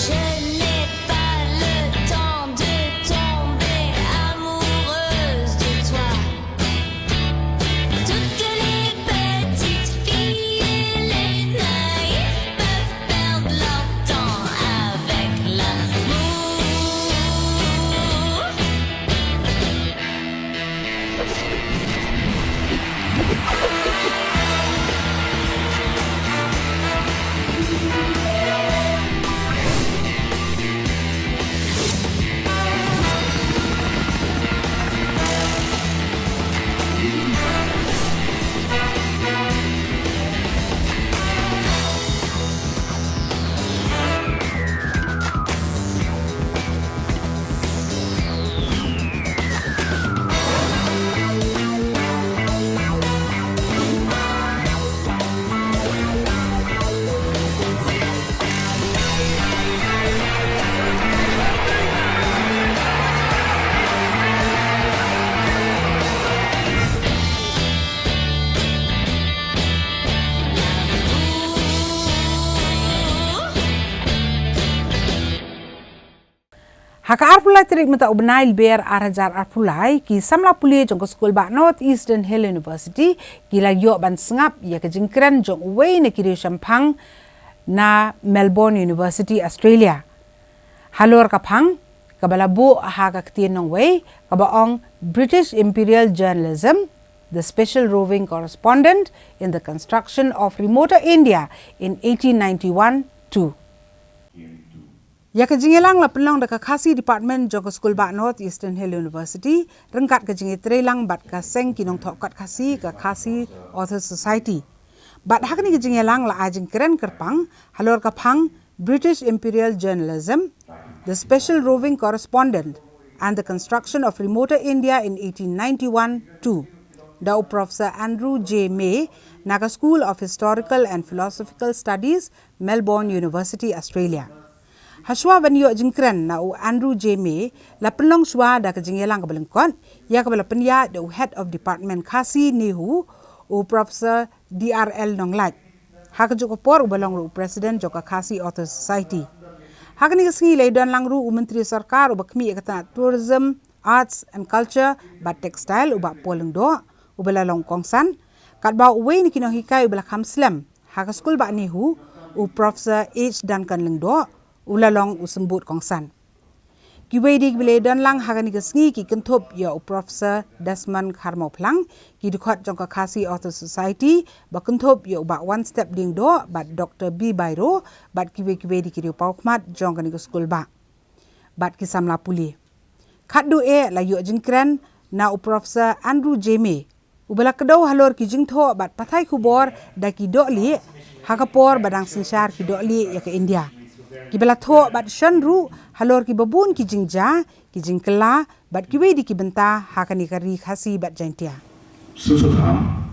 Je n'ai pas le temps de tomber amoureuse de toi. Toutes les petites filles et les naïfs peuvent perdre leur temps avec l'amour. Ha ka arphew lai tarik mynta u bnai Lber ar hajar arphew lai, ki samla pule jong ka skul bah North Eastern Hill University ki la ïoh ban sngap ïa ka jingkren jong uwei na ki riewshemphang na Melbourne University, Australia. Halor ka phang kaba la buh ha ka ktien nongwei kaba ong British Imperial Journalism, the Special Roving Correspondent in the Construction of Remoter India in eighteen ninety-one two. Ïa ka jingïalang la pynlong da ka Khasi Department jong ka skul bah North Eastern Hill University ryngkat ka jingïatreilang bad ka seng ki nongthoh kot Khasi, ka Khasi Authors Society. Bad ha kane ka jingïalang la ai jingkren kyrpang halor ka phang British Imperial Journalism, the Special Roving Correspondent and the Construction of Remoter India in eighteen ninety-one two da u Professor Andrew J May na ka School of Historical and Philosophical Studies, Melbourne University, Australia. Hashwa ban ïoh jingkren na u Andrew J May, la pynlong shwa da ka jingïalang kaba lyngkot ïa kaba la pynïaid da u Head of Department Khasi NEHU, u Professor D R L Nonglait, ha kajuh ka por uba long ruh u President jong ka Khasi Authors Society. Ha kane ka sngi la ïadon lang ruh u Myntri Sorkar uba khmih ïa ka tnat Tourism, Arts and Culture bad Textile, u bah Paul Lyngdoh, uba la long kongsan, katba uwei na ki nonghikai uba la kham slem ha ka skul bah NEHU, u Professor H Duncan Lyngdoh, u la long u symbud kongsan. Kiwei de kiba la ïadon lang ha kane ka sngi ki kynthup ïa u Professor Desmond Kharmawphlang, ki dkhot jong ka Khasi Authors Society, ba kynthup ïa u bah Wanstep Lyngdoh bad Doktor B Bairo, bad kiwei kiwei de ki riewpawkhmat jong kane ka skul bah bad ki samla pule. Khatduh eh la ïoh jingkren na u Professor Andrew J May, uba la kdew halor ki jingthoh bad pathai khubor da ki dohlieh ha ka por ba dang synshar ki dohlieh ïa ka India, kiba la thoh bad shon ruh halor kiba bun ki jingjia, ki jingkylla bad kiwei de ki bynta ha kane ka ri Khasi bad Jaintia. Susutham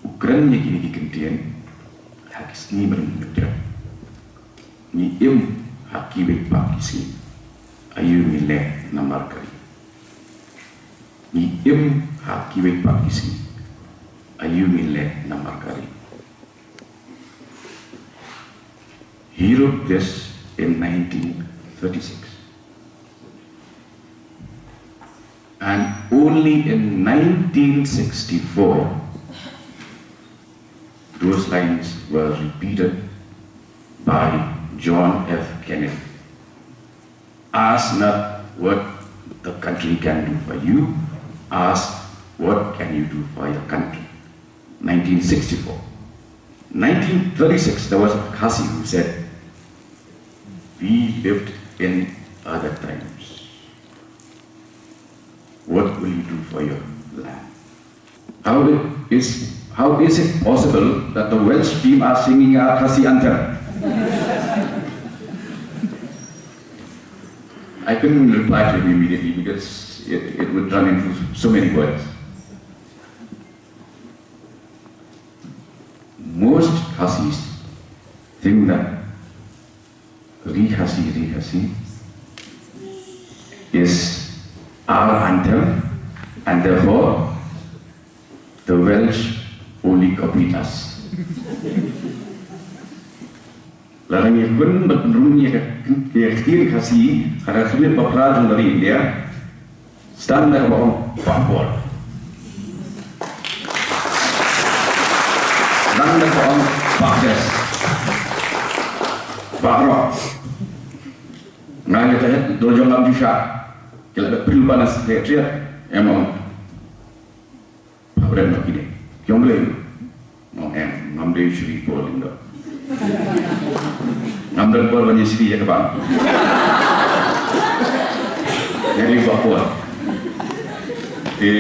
u kren ïa kine ki kyntien ha ki sngi ba dang mynta. Ngi im ha kiwei pat ki sngi, aïu ngi leh namar ka ri. Ngi im ha kiwei pat ki sngi, aïu ngi leh namar ka ri. He wrote this in nineteen thirty-six. And only in nineteen sixty-four, those lines were repeated by John F Kennedy. Ask not what the country can do for you, ask what can you do for your country. nineteen sixty-four. nineteen thirty-six, there was a Khasi who said, "We lived in other times. What will you do for your land?" How it is, how is it possible that the Welsh team are singing our Khasi anthem? I couldn't reply to him immediately because it, it would run into so many words. Most Khasis think that Ri Khasi, Ri Khasi is our anthem, and therefore the Welsh only copied us. Lada ngi kwah ban pynrung ïa ka, ïa ka ktien Khasi ha ka khmih ba phra jong ka ri India, sdang da kaba ong Bah Bor. Sdang da kaba ong Bah Des. Bah Rok. Nga ïa ka het do jong ngam ju sha. Ki la da pil ba na secretariat. Em ong. Pha bret noh kine. Ki ong balei? Ong em, ngam dei u Shri Paul Lyngdoh. Ngam don por ban ïa Shri ïa ka bang. Nga dei u Bah Paul. Te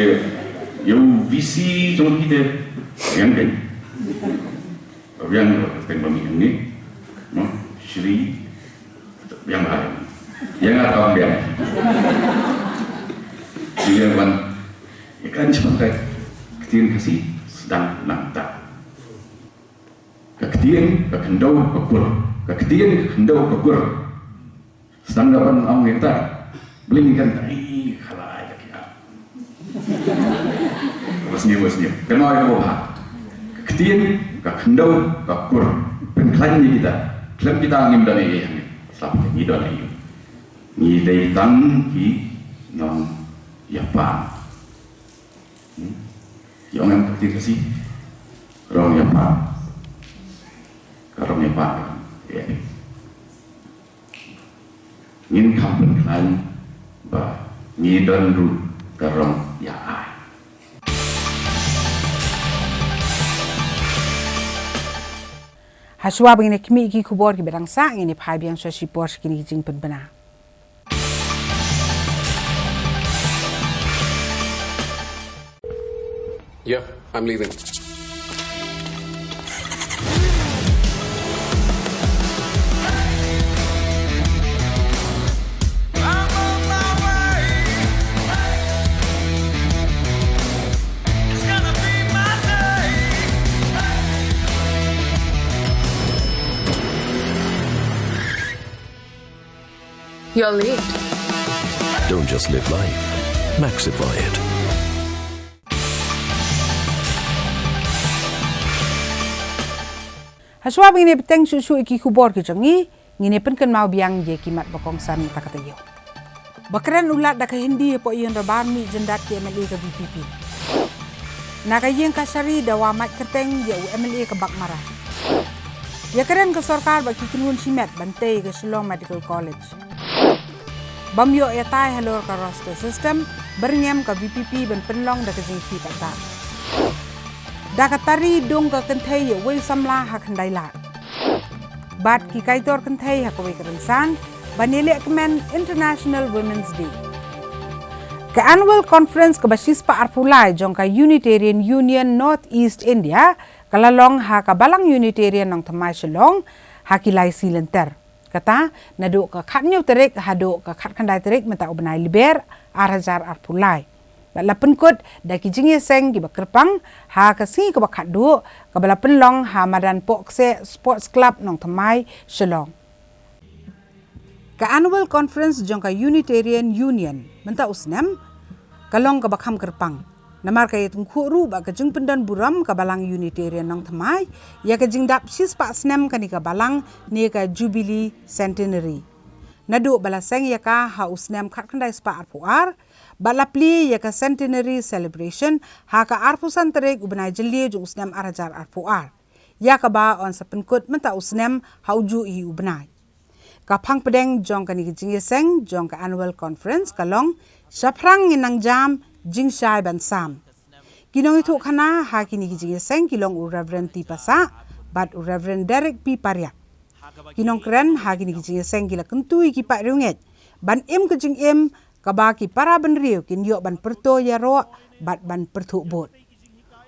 ïa u V C jong phi te, ïa nga dei. Biang, teng ba mi hangne, no? Shri, biang hai. Yang atau biang. Biang ban, ikan cuma kai. Ktien Khasi sdang nangta. Ka ktien, ka khyndew, ka kur. Ka ktien, ka khyndew, ka kur. Sdang da ban ong ïa kata. Bling kan ta, ai, khala ai ka kia. Wasniu, wasniu. Kan ong ïa ka bha. Ka ktien, ka khyndew, ka kur. Pynkhlaiñ ïa kita. Khlem kita ngim don ei ei hangne. Slap ngi don ei ei. Ngi dei tang ki nongïapang. Hmm? Ki ong em ka ktien Khasi? Rong ïapang. Ka rong ïapang. Ïa. Ngin kham pynkhlaiñ ba ngi don ruh ka rong ïa ai. Hashwa ba ngin ïa khmih ki khubor kiba dang sah, ngin ïa phai biang sha shipor sha kine ki jingpynbna. Yeah, I'm leaving. You're late. Don't just live life. Maxify it. Hashwa ba ngin ïa bteng shuh shuh ïa ki khubor ki jong ngi, ngin ïa pynkynmaw biang ïa ki mat ba kongsan mynta ka taïew. Ba kren u Lat da ka Hindi hapoh Ïing Dorbar Mih Jyndat ki M L A ka V P P. Na ka Ïing Kashari da Wahmait Kyrteng ïa u M L A ka Baghmara. Ïa kren ka sorkar bad ki kynhun shimet ban tei ka Shillong Medical College. Bym ïoh ïatai halor ka roster system, byrngem ka V P P ban pynlong da ka jingkhih paidbah. Da ka tari dung ka kynthei ïa uwei u samla ha Khyndai Lad. Bad ki kaitor kynthei ha kawei ka rynsan, ban ïaleh kmen International Women's Day. Ka Annual Conference kaba shispah arphew lai jong ka Unitarian Union North East India, ka la long ha ka Balang Unitarian Nongthymmai Shillong, ha ki lai sngi lynter. Kata, naduh ka khathynñiew tarik haduh ka khatkhyndai tarik mynta u bnai Lber, ar hajar arphew lai. Bad la pynkut da ki jingïaseng kiba kyrpang, ha ka sngi kaba khatduh, kaba la pynlong ha madan Pohkseh Sports Club Nongthymmai, Shillong. Ka Annual Conference jong ka Unitarian Union mynta u snem, ka long kaba kham kyrpang. Namar ka ïatyngkhuh ruh bad ka jingpyndon burom ka Balang Unitarian Nongthymmai, ïa ka jingdap shispah snem kane ka Balang ne ka Jubilee Centenary. Naduh ba la seng ïa ka ha u snem khatkhyndai spah arphew ar, bad la plie ïa ka Centenary Celebration ha ka arphew san tarik u bnai Jylliew jong u snem ar hajar arphew ar. Ïa kaba yn sa pynkut mynta u snem ha ujuh hi u bnai. Ka phang pdeng jong kane ka jingïaseng jong ka Annual Conference ka long, Shaphrang ngin nang jam, jingshai ban sam. Ki nongïathuhkhana ha kine ki jingïaseng ki long u Reverend T Passah bad u Reverend Derek P Pariat. Ki nongkren ha kine ki jingïaseng ki la kyntu ïa ki paid riewngeit ban im ka jingim kaba ki para bynriew kin ïoh ban pyrto ïaroh bad ban pyrthuh bud.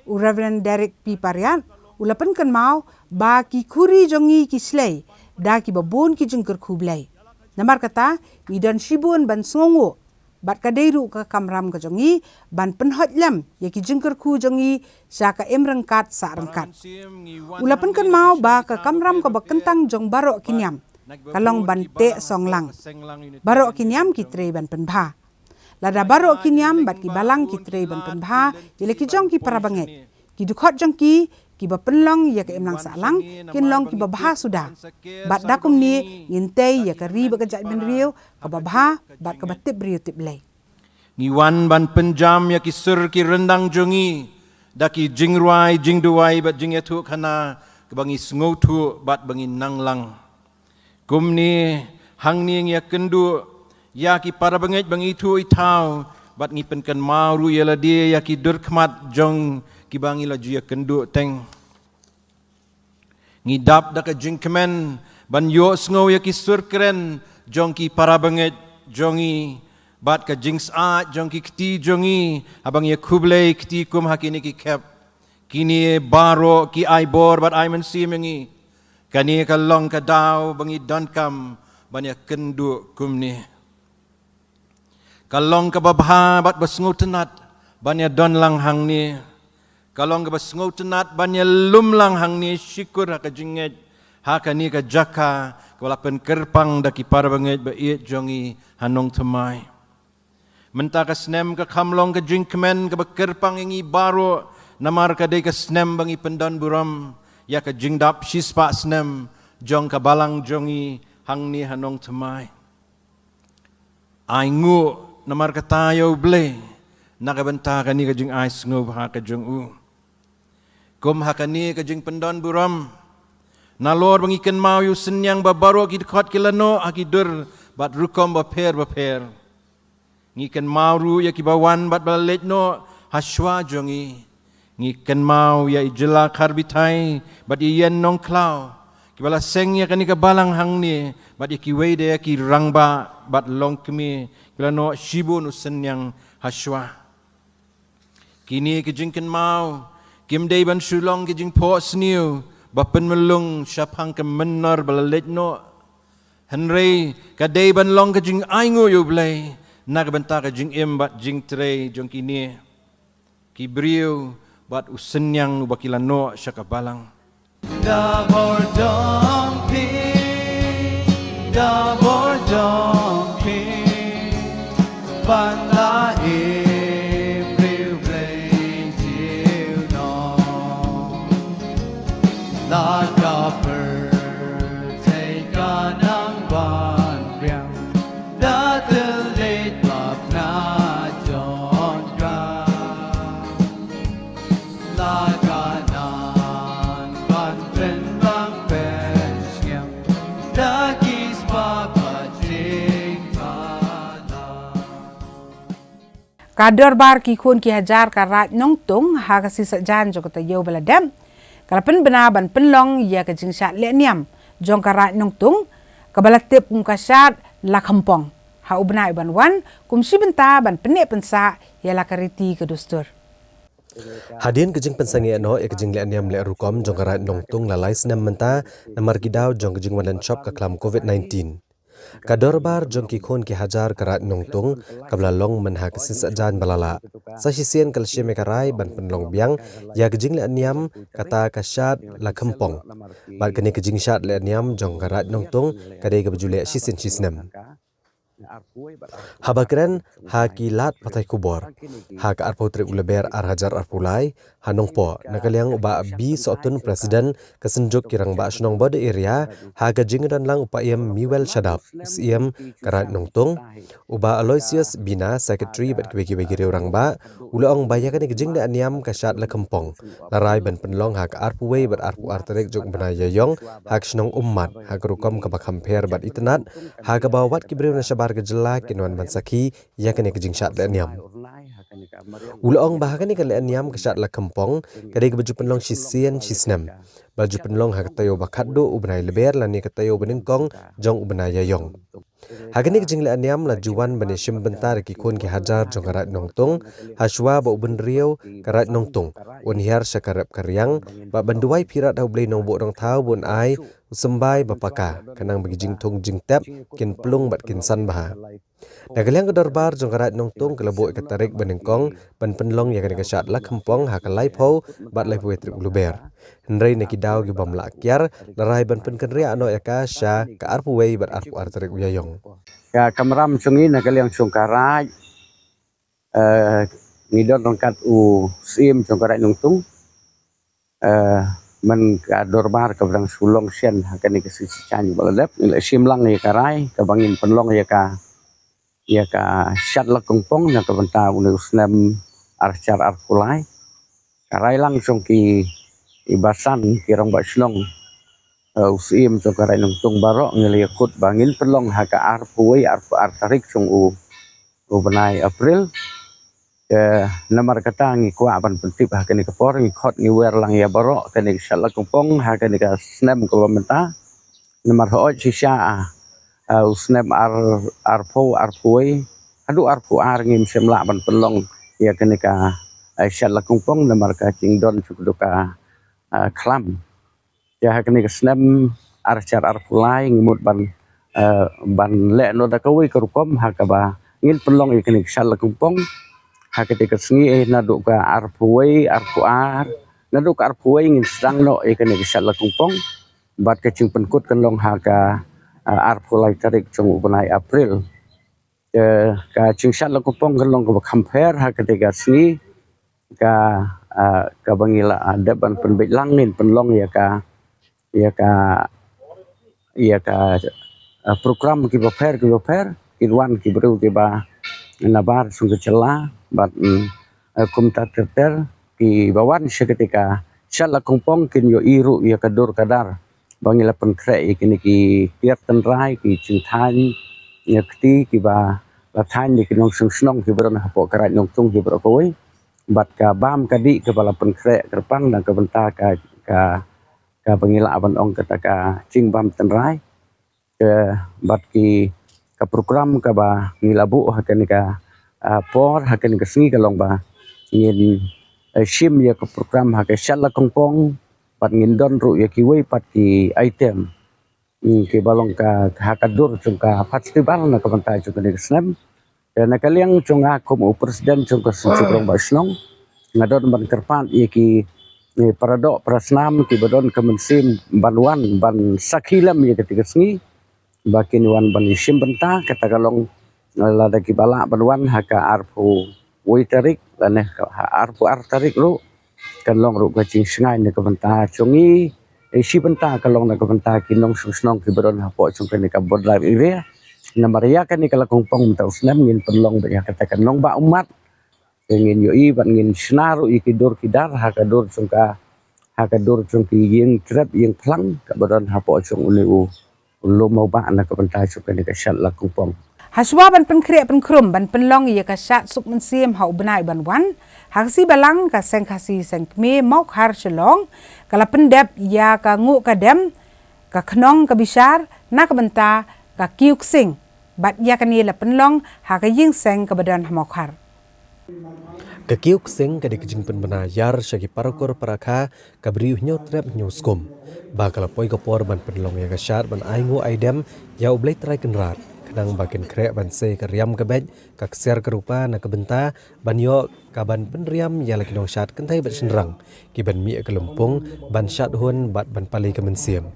U Reverend Derek P Pariat u la pynkynmaw ba ki khuri jong ngi ki shlei da kiba bun ki jingkyrkhu Blei. Namar kata, ngi don shibun ban sngewnguh bad ka dei ruh ka kamram ka jong ngi ban pynhoit lem ïa ki jingkyrkhu jong ngi sha ka im ryngkat sah ryngkat. U la pynkynmaw ba ka kamram kaba kyntang jong baroh ki niam ka long ban teh song lang. Baroh ki niam ki trei ban pynbha. Lada baroh ki niam bad ki balang ki trei ban pynbha ïa la ki jong ki para bangeit, ki dkhot jong ki kiba pynlong ïa ka imlang sahlang kin long kiba bha suda. Bad da kumne ngin tei ïa ka ri bad ka jaitbynriew kaba bha bad kaba tip briew tip Blei. Ngi wan ban pynjam ïa ki sur ki ryndang jong ngi da ki jingrwai, jingduwai bad jingïathuhkhana kaba ngi sngewthuh bad ba ngi nang lang. Kumne, hangne ngi ïakynduh ïa ki para bangeit ba ngi ithuh ithaw bad ngi pynkynmaw ruh ïa lade ïa ki dur khmat jong kiba ngi la ju ïakynduh teng. Ngi dap da ka jingkmen ban ïohsngew ïa ki sur kren jong ki para bangeit jong ngi bad ka jingsyaid jong ki kti jong ngi haba ngi ïakhublei kti kum ha kine ki khep. Kine baroh ki ai bor bad ai mynsiem ïa ngi. Kane ka long ka daw ba ngi donkam ban ïakynduh kumne. Ka long kaba bha bad ba sngewtynnat ban ïadon lang hangne. Ka long kaba sngewtynnat ban ïalum lang hangne shikor ha ka jingngeit ha kane ka jaka kaba la pynkyrpang da ki para bangeit ba ïeit jong ngi ha Nongthymmai. Mynta ka snem ka kham long ka jingkmen kaba kyrpang ïa ngi baroh namar ka dei ka snem ba ngi pyndon burom ïa ka jingdap shispah snem jong ka balang jong ngi hangne ha Nongthymmai. Ai nguh namar kata ïa U Blei na ka bynta kane ka jingai sngewbha ka jong u. Kum ha kane ka jingpyndon burom, nalor ba ngi kynmaw ïa u synñiang ba baroh ki dkhot ki la noh ha ki dur bad rukom bapher bapher, ngi kynmaw ruh ïa kiba wan bad ba la leit noh ha shuwa jong ngi. Ngi kynmaw ïa i Jylla Kharbithai bad i Ïen Nongkhlaw, kiba la seng ïa kane ka balang hangne, bad ïa kiwei de ki rangbah bad longkmie, ki la noh shibun u synñiang ha shuwa. Kine ki jingkynmaw kim dei ban shu long ki jingphohsniew ba pynmlung shaphang ka mynnor ba la leit noh. Hynrei ka dei ban long ka jingai nguh ïa U Blei na ka bynta ka jingim bad jingtrei jong kine ki briew bad u synñiang uba ki la noh sha ka balang. Da bor jong phi, da bor jong phi, ban la im briew Blei jiw no. La ka pyrthei ka nang ban biang, da tylli bap na jong ka. La ka nang ban pynbang pynsngiam da ki spah ba jingthala. Ka dorbar ki khun ki hajar ka Raid Nongtung ha ka sngi Saitjaiñ jong ka taïew ba la dep ka la pynbna ban pynlong ïa ka jingshad lehniam jong ka Raid Nongtung, kaba la tip kum ka Shad Lakhympong, ha u bnai uban wan, kum shi bynta ban pynneh pynsah ïa la ka riti ka dustur. Hadien ka jingpynsangeh noh ïa ka jinglehniam leh rukom jong ka Raid Nongtung la lai snem mynta, namar ki daw jong ka jingwan lynshop ka khlam covid nineteen. Ka dorbar jong ki khun ki hajar ka Raid Nongtung, kaba la long mynha ka sngi Saitjaiñ ba la lah, sa shisien ka la shim ïa ka rai ban pynlong biang ïa ka jinglehniam kata ka Shad Lakhympong. Bad kane ka jingshad lehniam jong ka Raid Nongtung ka dei kaba ju leh shisien shisnem. Haba kren ha ki lad pathai khubor ha ka arphew tarik u Lber ar hajar arphew lai, ha Nongpoh, na ka liang u Bah B Sohtun, President ka Synjuk ki Rangbah Shnong Border Area, ha ka jingdon lang u Paiem Miwel Shadap, u Syiem ka Raid Nongtung, u Bah Aloysius Bina, Secretary, bad kiwei kiwei ki riew rangbah, u la ong ba ïa kane ka jinglehniam ka Shad Lakhympong la rai ban pynlong ha ka arphew wei bad arphew ar tarik jong u bnai Ïaïong ha ka shnong Ummat, ha ka rukom kaba kham pher bad itynnad, ha kaba wat ki briew na shabar ka jylla kin wan ban sakhi ïa kane ka jingshad lehniam. U la ong ba ha kane ka lehniam ka Shad Lakhympong ka dei kaba ju pynlong shisien shisnem, ba ju pynlong ha ka taïew ba khatduh u bnai Lber lane ka taïew ba nyngkong jong u bnai Ïaïong. Ha kane ka jinglehniam la ju wan ban ïashim bynta da ki khun ki hajar jong ka Raid Nongtung, ha shuwa ba u bynriew ka Raid Nongtung un hiar sha ka rep ka riang, bad ban duwai phirat ha U Blei Nongbuh Nongthaw ba un ai u symbai ba paka, khnang ba ki jingthung jingtep kin plung bad kin san bha. Na ka liang ka dorbar jong ka Raid Nongtung ka la buh ïa ka tarik ba nyngkong ban pynlong ïa kane ka Shad Lakhympong ha ka laiphew bad laiphew wei tarik u Lber. Hynrei na ki daw ki bym lah kiar, la rai ban pynkynriah noh ïa ka sha ka arphew wei bad arphew ar tarik u Ïaïong. Ka kamram jong ngi na ka liang jong ka Raid, eh, ngi don ryngkat u Syiem jong ka Raid Nongtung. Eh, man ka dorbar kaba dang shu long shen ha kane ka sngi Saitjaiñ ba la dep, ngi la shim lang ïa ka rai kaba ngin pynlong ïa ka, ïa ka Shad Lakhympong na ka bynta une u snem ar hajar arphew lai. Ka rai lang jong ki, i basan ki rangbah shnong, eh, u Syiem jong ka Raid Nongtung baroh, ngi la ïakut ba ngin pynlong ha ka arphew wei arphew ar tarik jong u, u bnai April. Te namar kata ngi kwah ban pyntip ha kane ka por, ngi khot ngi wer lang ïa baroh kane ka Shad Lakhympong ha kane ka snem kaba mynta. Namar hooid shisha, ah, u snem ar, arphew, arphew wei haduh arphew ar ngim shym lah ban pynlong ïa kane ka, ah, Shad Lakhympong namar ka jingdon jong ka, ah, khlam. Te ha kane ka snem ar hajar arphew lai ngi mut ban, eh, ban leh noh da kawei ka rukom ha kaba ngin pynlong ïa kane ka Shad Lakhympong ha kane ka sngi, eh, naduh ka arphew wei, arphew ar, naduh ka arphew wei ngin sdang noh ïa kane ka Shad Lakhympong. Bad ka jingpynkut kan long ha ka, eh, arphew lai tarik jong u bnai April. Te ka jingshad Lakhympong kan long kaba kham pher ha kane ka sngi, ka, ah, kaba ngi la, ah, dep ban pynbeit lang, ngin pynlong ïa ka, ïa ka, ïa ka, ah, program kiba pher kiba pher. kin wan ki briew kiba nabar sha ka jylla bad, mm, eh, kumta ter ter kiba wan sha katei ka Shad Lakongpong kin ïohi ruh ïa ka dur ka dar ba ngi la pynkhreh ïa kine ki tiar tynrai, ki jingthaiñ ïa kti kiba la thaiñ ïa ki nongshong shnong kiba don hapoh ka Raid Nongtung hi baroh kawei. Bad ka bam ka dih kaba la pynkhreh kyrpang na ka bynta ka, ka, kaba ngi lah ban ong kata ka jingbam tynrai. Ka, bad ki, ka program kaba ngi la buh ha kane ka, ah, por, ha kane ka sngi ka long ba ngin, eh, shim ïa ka program ha ka Shad Lakongpong, bad ngin don ruh ïa kiwei pat ki item, mm, kiba long ka, ha ka dur jong ka festival na ka bynta jong kane ka snem. Te na ka liang jong nga kum u president jong ka Seng Shu Krong Bah Shnong, nga don ban kyrpad ïa ki, eh, para doh para snam kiba don ka mynsiem ban wan ban sakhi lem ïa katei ka sngi ba kin wan ban ïashim bynta. Kata ka long, eh, lada kiba lah ban wan ha ka arphew wei tarik lane ha arphew ar tarik ruh, kan long ruh ka jingshngaiñ na ka bynta jong ngi. Eh, shi bynta ka long na ka bynta ki nongshong shnong kiba don hapoh jong kane ka border area. Namar ïa kane ka Lakongpong mynta u snem ngin pynlong bad ïa kata ka nongbah ummat. Te ngin ïohi bad ngin shna ruh ïa ki dur ki dar ha ka dur jong ka, ha ka dur jong ki ïing trep ïing phlang kaba don hapoh jong une u lum u bah na ka bynta jong kane ka Shad Lakongpong. Hashwa ban pynkhreh pynkhrum ban pynlong ïa ka shad suk mynsiem ha u bnai ban wan, ha ka sngi Balang ka Seng Khasi Seng Kmie Mawkhar Shillong ka la pyndep ïa ka nguh ka dem, ka khnong ka bishar na ka bynta ka kiew ksing, bad ïa kane la pynlong ha ka ïing seng kaba don ha Mawkhar. Ka kiew ksing ka dei ka jingpynbna ïar sha ki para kur para kha, ka briew Hynñiewtrep Hynñiewskum, ba ka la poi ka por ban pynlong ïa ka shad ban ai nguh ai dem ïa U Blei Trai Kynrad, khnang ba kin khreh ban sei ka riam ka beit, ka ksiar ka rupa na ka bynta ban ïoh ka ban pynriam ïa la ki nongshad kynthei bad shynrang kiban mih ka lympung ban shad hun bad ban pale ka mynsiem.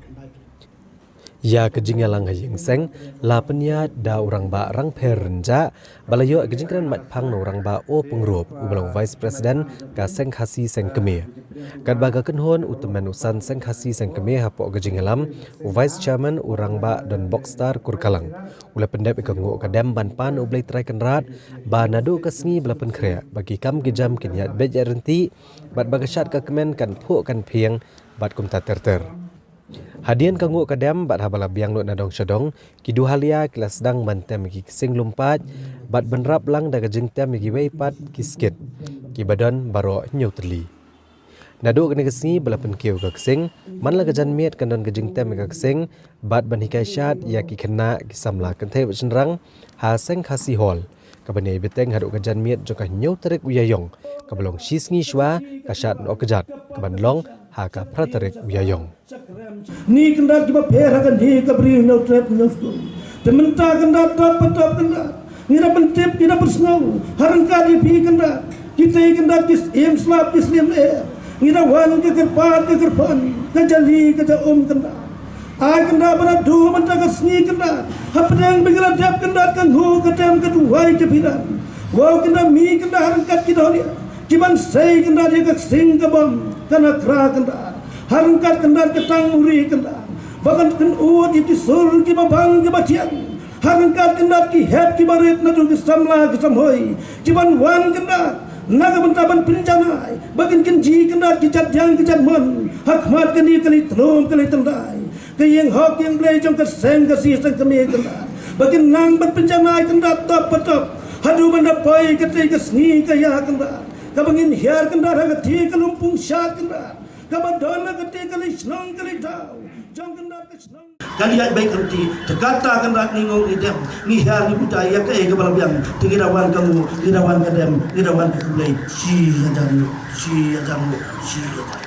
Ïa ka jingïalang ha ïing seng la pynïaid da u Rangbah Rangpher Rynjah, ba la ïoh ka jingkren maitphang na u Rangbah O Pyngrope uba long Vice President ka Seng Khasi Seng Kmie. Katba ka kynhun u tymmen u san Seng Khasi Seng Kmie hapoh ka jingïalam, u Vice Chairman u Rangbah Donbokstar Kurkalang u la pyndep ïa ka nguh ka dem ban pan U Blei Trai Kynrad, ba naduh ka sngi ba la pynkhreh ba ki kam ki jam kin ïaid beit ïaid ryntih, bad ba ka shad ka kmen kan phuh kan phieng bad kumta ter ter. Hadien ka nguh ka dem bad haba la biang lut na dong sha dong, ki duhalia ki la sdang ban tem ïa ki ksing lum paid bad bynrap lang da ka jingtem ïa kiwei pat ki skit kiba don baroh hynñiew tylli. Naduh kane ka sngi ba la pynkiew ka ksing, man la ka janmiet kan don ka jingtem ïa ka ksing bad ban hikai shad ïa ki khynnah ki samla kynthei bad shynrang ha Seng Khasi Hall, kaban ïai bteng haduh ka janmiet jong ka hynñiew tarik u Ïaïong, kaba long shi sngi shuwa ka shad noh kjat kaban long ha ka phra tarik u Ïaïong. Ngi Kynrad kiba pher ha kane ka Bri Hynñiewtrep Hynñiewskum. Te mynta Kynrad, top pa top Kynrad, ngi da pyntip, ngi da pynsngew ha ryngkat ïa phi Kynrad. Kitei Kynrad ki syiem slap ki syiem eh. Ngi da wan ka kyrpad ka kyrpang, ka jali ka jaum Kynrad. Ai Kynrad ba naduh mynta ka sngi Kynrad, hapdeng ba ngi la dep Kynrad ka nguh ka dem ka duwai ka bhiran. Wow Kynrad, mih Kynrad ha ryngkat ki dohlieh kiban sei Kynrad ïa ka ksing ka bom ka nakra Kynrad. Ha ryngkat Kynrad ka tang muri Kynrad, ba kan kynud ïa ki sur kiba bang kiba thiang. Ha ryngkat Kynrad ki hep kiba rit naduh ki samla ki samhoi kiban wan Kynrad na ka bynta ban pynjanai ba kin kynji Kynrad ki jait diang ki jait mon ha khmat kane ka lei tlum ka lei tyndai, ka ïing hok ïing blei jong ka Seng Khasi Seng Kmie Kynrad, ba kin nang ban pynjanai Kynrad top pa top haduh ban da poi katei ka sngi ka ïa Kynrad, kaba ngin hiar Kynrad ha katei ka lympung shad Kynrad, kaba don ha katei ka lei shnong ka lei thaw jong Kynrad ka shnong. Ka ïaid beit ka ruti, te kata Kynrad ngi ngong ngi dem, ngi hiar ngi butai ïa kaei kaba la biang, te ngi da wan ka nguh, ngi da wan ka dem, ngi da wan ka khublei. Shi hajar nguh, shi hajar nguh, shi hajar nguh.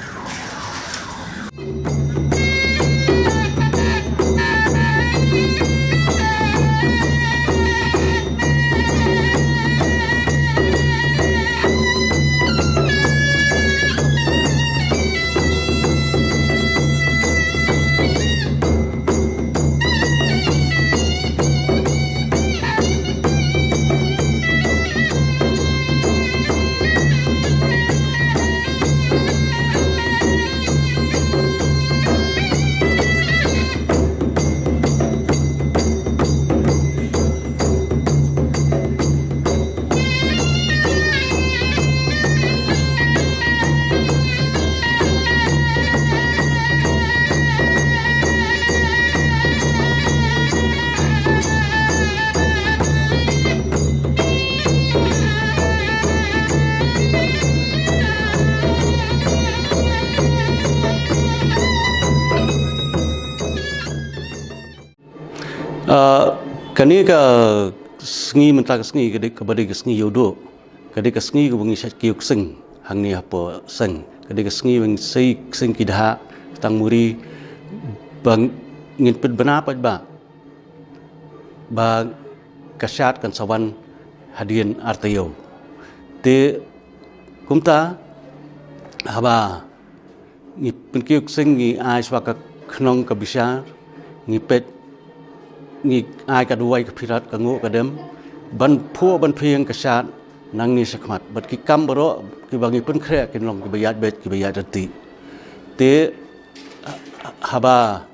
Ah, kane ka sngi mynta ka sngi ka dei kaba dei ka sngi Ïewduh. Ka dei ka sngi kaba ngi shait kiew ksing hangne hapoh seng. Ka dei ka sngi ba ngi sei ksing ki dha tang muri ba ngin pynbna paidbah ba ka shad kan sa wan hadien ar taïew. Te kumta haba ngi pynkiew ksing ngi ai shuwa ka khnong ka bishar, ngi peit, ngi ai ka duwai ka phirat ka nguh ka dem ban phuh ban phieng ka shad nangne shakhmat. Bad ki kam baroh kiba ngi pynkhreh kin long kiba ïaid beit kiba ïaid ryntih. Te haba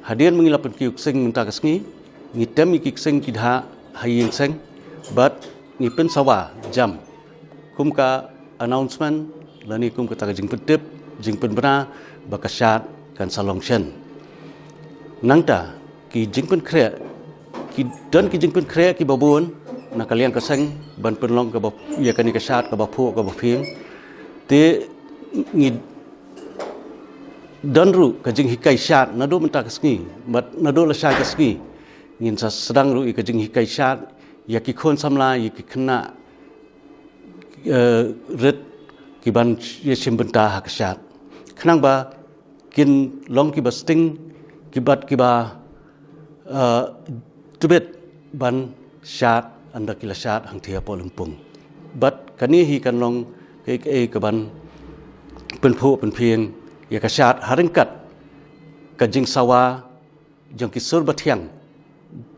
hadien ba ngi la pynkiew ksing mynta ka sngi, ngi tem ïa ki ksing ki dha ha ïing seng bad ngi pynsawa jam kum ka announcement lane kum kata ka jingpyntip jingpynbna ba ka shad kan sa long shen. Nangta ki jingpynkhreh, ki don ki jingpynkhreh kiba bun na ka liang ka seng ban pynlong kaba ïa kane ka shad kaba phuh kaba phieng. Te ngi don ruh ka jinghikai shad naduh mynta ka sngi bad naduh lashai ka sngi ngin sa sdang ruh ïa ka jinghikai shad ïa ki khun samla ïa ki khynnah eh, rit ki ban ïa shim bynta ha ka shad. Khnang ba kin long kiba sting, kiba, kiba, eh, tbit ban shad, ynda ki la shad hangthie hapoh lympung. Bad kane hi kan long kaei kaei ka ban pynphuh pynphieng ïa ka shad ha ryngkat ka jingsawa jong ki sur bathiang,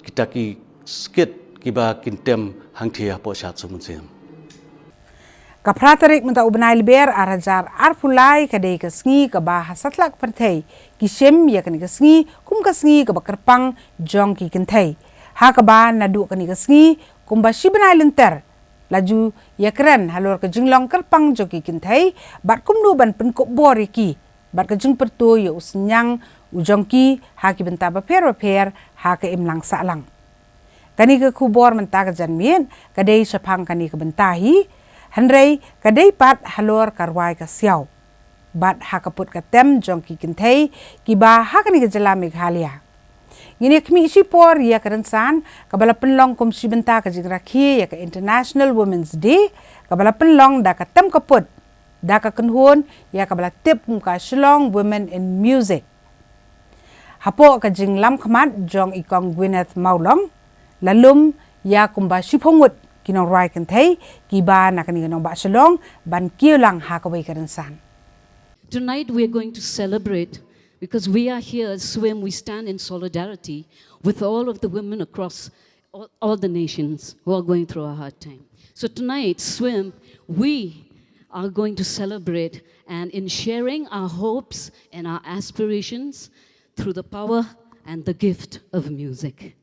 kita ki skit kiba kin tem hangthie hapoh shad suk mynsiem. Ka phra tarik mynta u bnai Lber ar hajar arphew lai ka dei ka sngi kaba ha satlak pyrthei ki shim ïa kane ka sngi kum ka sngi kaba kyrpang jong ki kynthei. Ha kaba naduh kane ka sngi kumba shi bnai lynter la ju ïakren halor ka jinglong kyrpang jong ki kynthei bad kumno ban pynkup bor ïa ki bad ka jingpyrto ïa u synñiang u jong ki ha ki bynta bapher bapher ha ka imlang sahlang. Kane ka khubor mynta ka janmiet ka dei shaphang kane ka bynta hi, hynrei ka dei pat halor ka rwai ka siaw bad ha ka put ka tem jong ki kynthei kiba ha kane ka jylla Meghalaya. Ngin ïa khmih shipor ïa ka rynsan kaba la pynlong kum shi bynta ka jingrakhe ïa ka International Women's Day kaba la pynlong da ka tem ka put da ka kynhun ïa kaba la tip kum ka Shillong Women in Music. Hapoh ka jinglam khmat jong i kong Gwyneth Mawlong la lum ïa kumba shiphew ngut ki nongrwai kynthei kiba na kane ka nongbah Shillong ban kiew lang ha kawei ka rynsan. Tonight we are going to celebrate because we are here as Swim, we stand in solidarity with all of the women across all, all the nations who are going through a hard time. So tonight, Swim, we are going to celebrate and in sharing our hopes and our aspirations through the power and the gift of music.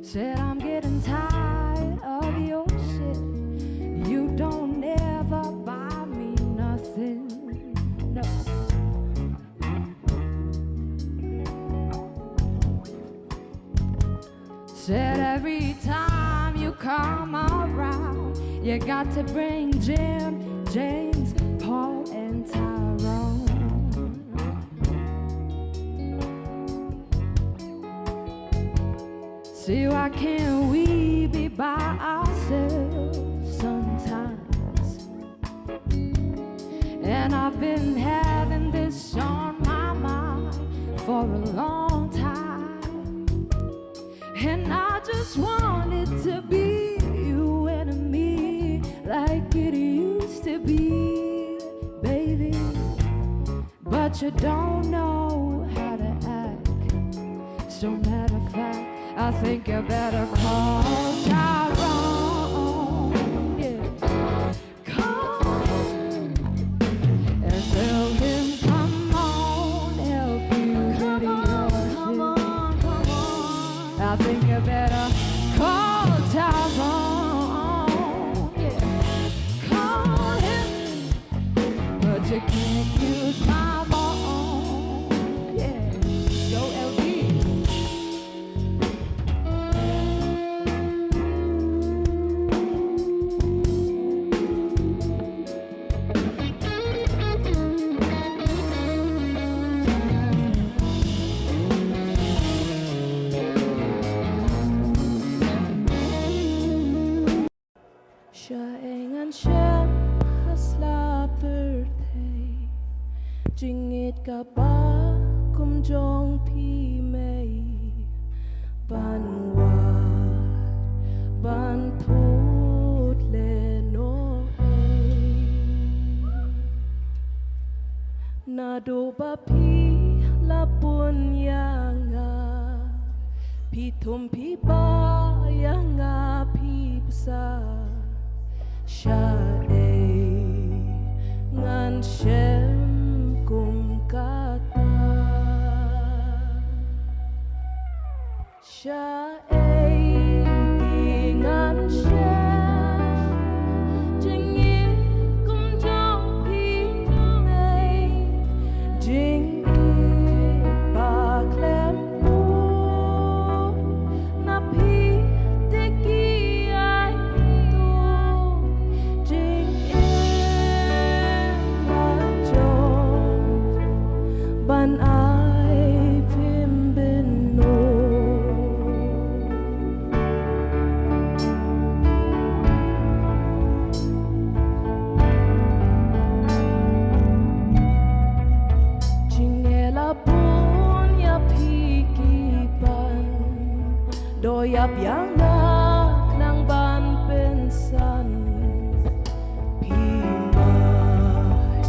Said I'm getting tired of your shit. You don't ever buy me nothing. No. Said every time you come around, you got to bring Jim, James, Paul, and Tyrone. See, why can't we be by ourselves sometimes? And I've been having this on my mind for a long time. And I just want it to be you and me like it used to be, baby. But you don't know how to act. So, matter of fact, I think you better call Tyrone. Yeah. Call him and tell him, come on, help you ready your shit. I think you better call Tyrone. Yeah. Call him. Tapa kum jong phi mei ban wad ban thut lehnohei. Naduh ba phi la bun ïa nga, phi thum phi bah ïa nga, phi bsa. Shaei ngan shem kum kata? Shaei te ngan shem? Jingim kum jong phi mei, jingim ba khlem bun na phi te ki ai tu. Jingim la jong ban ai phim bynno. Jingeh la bun ïa phi ki ban doh ïap ïa nga khnang ban pynsan. Phi mai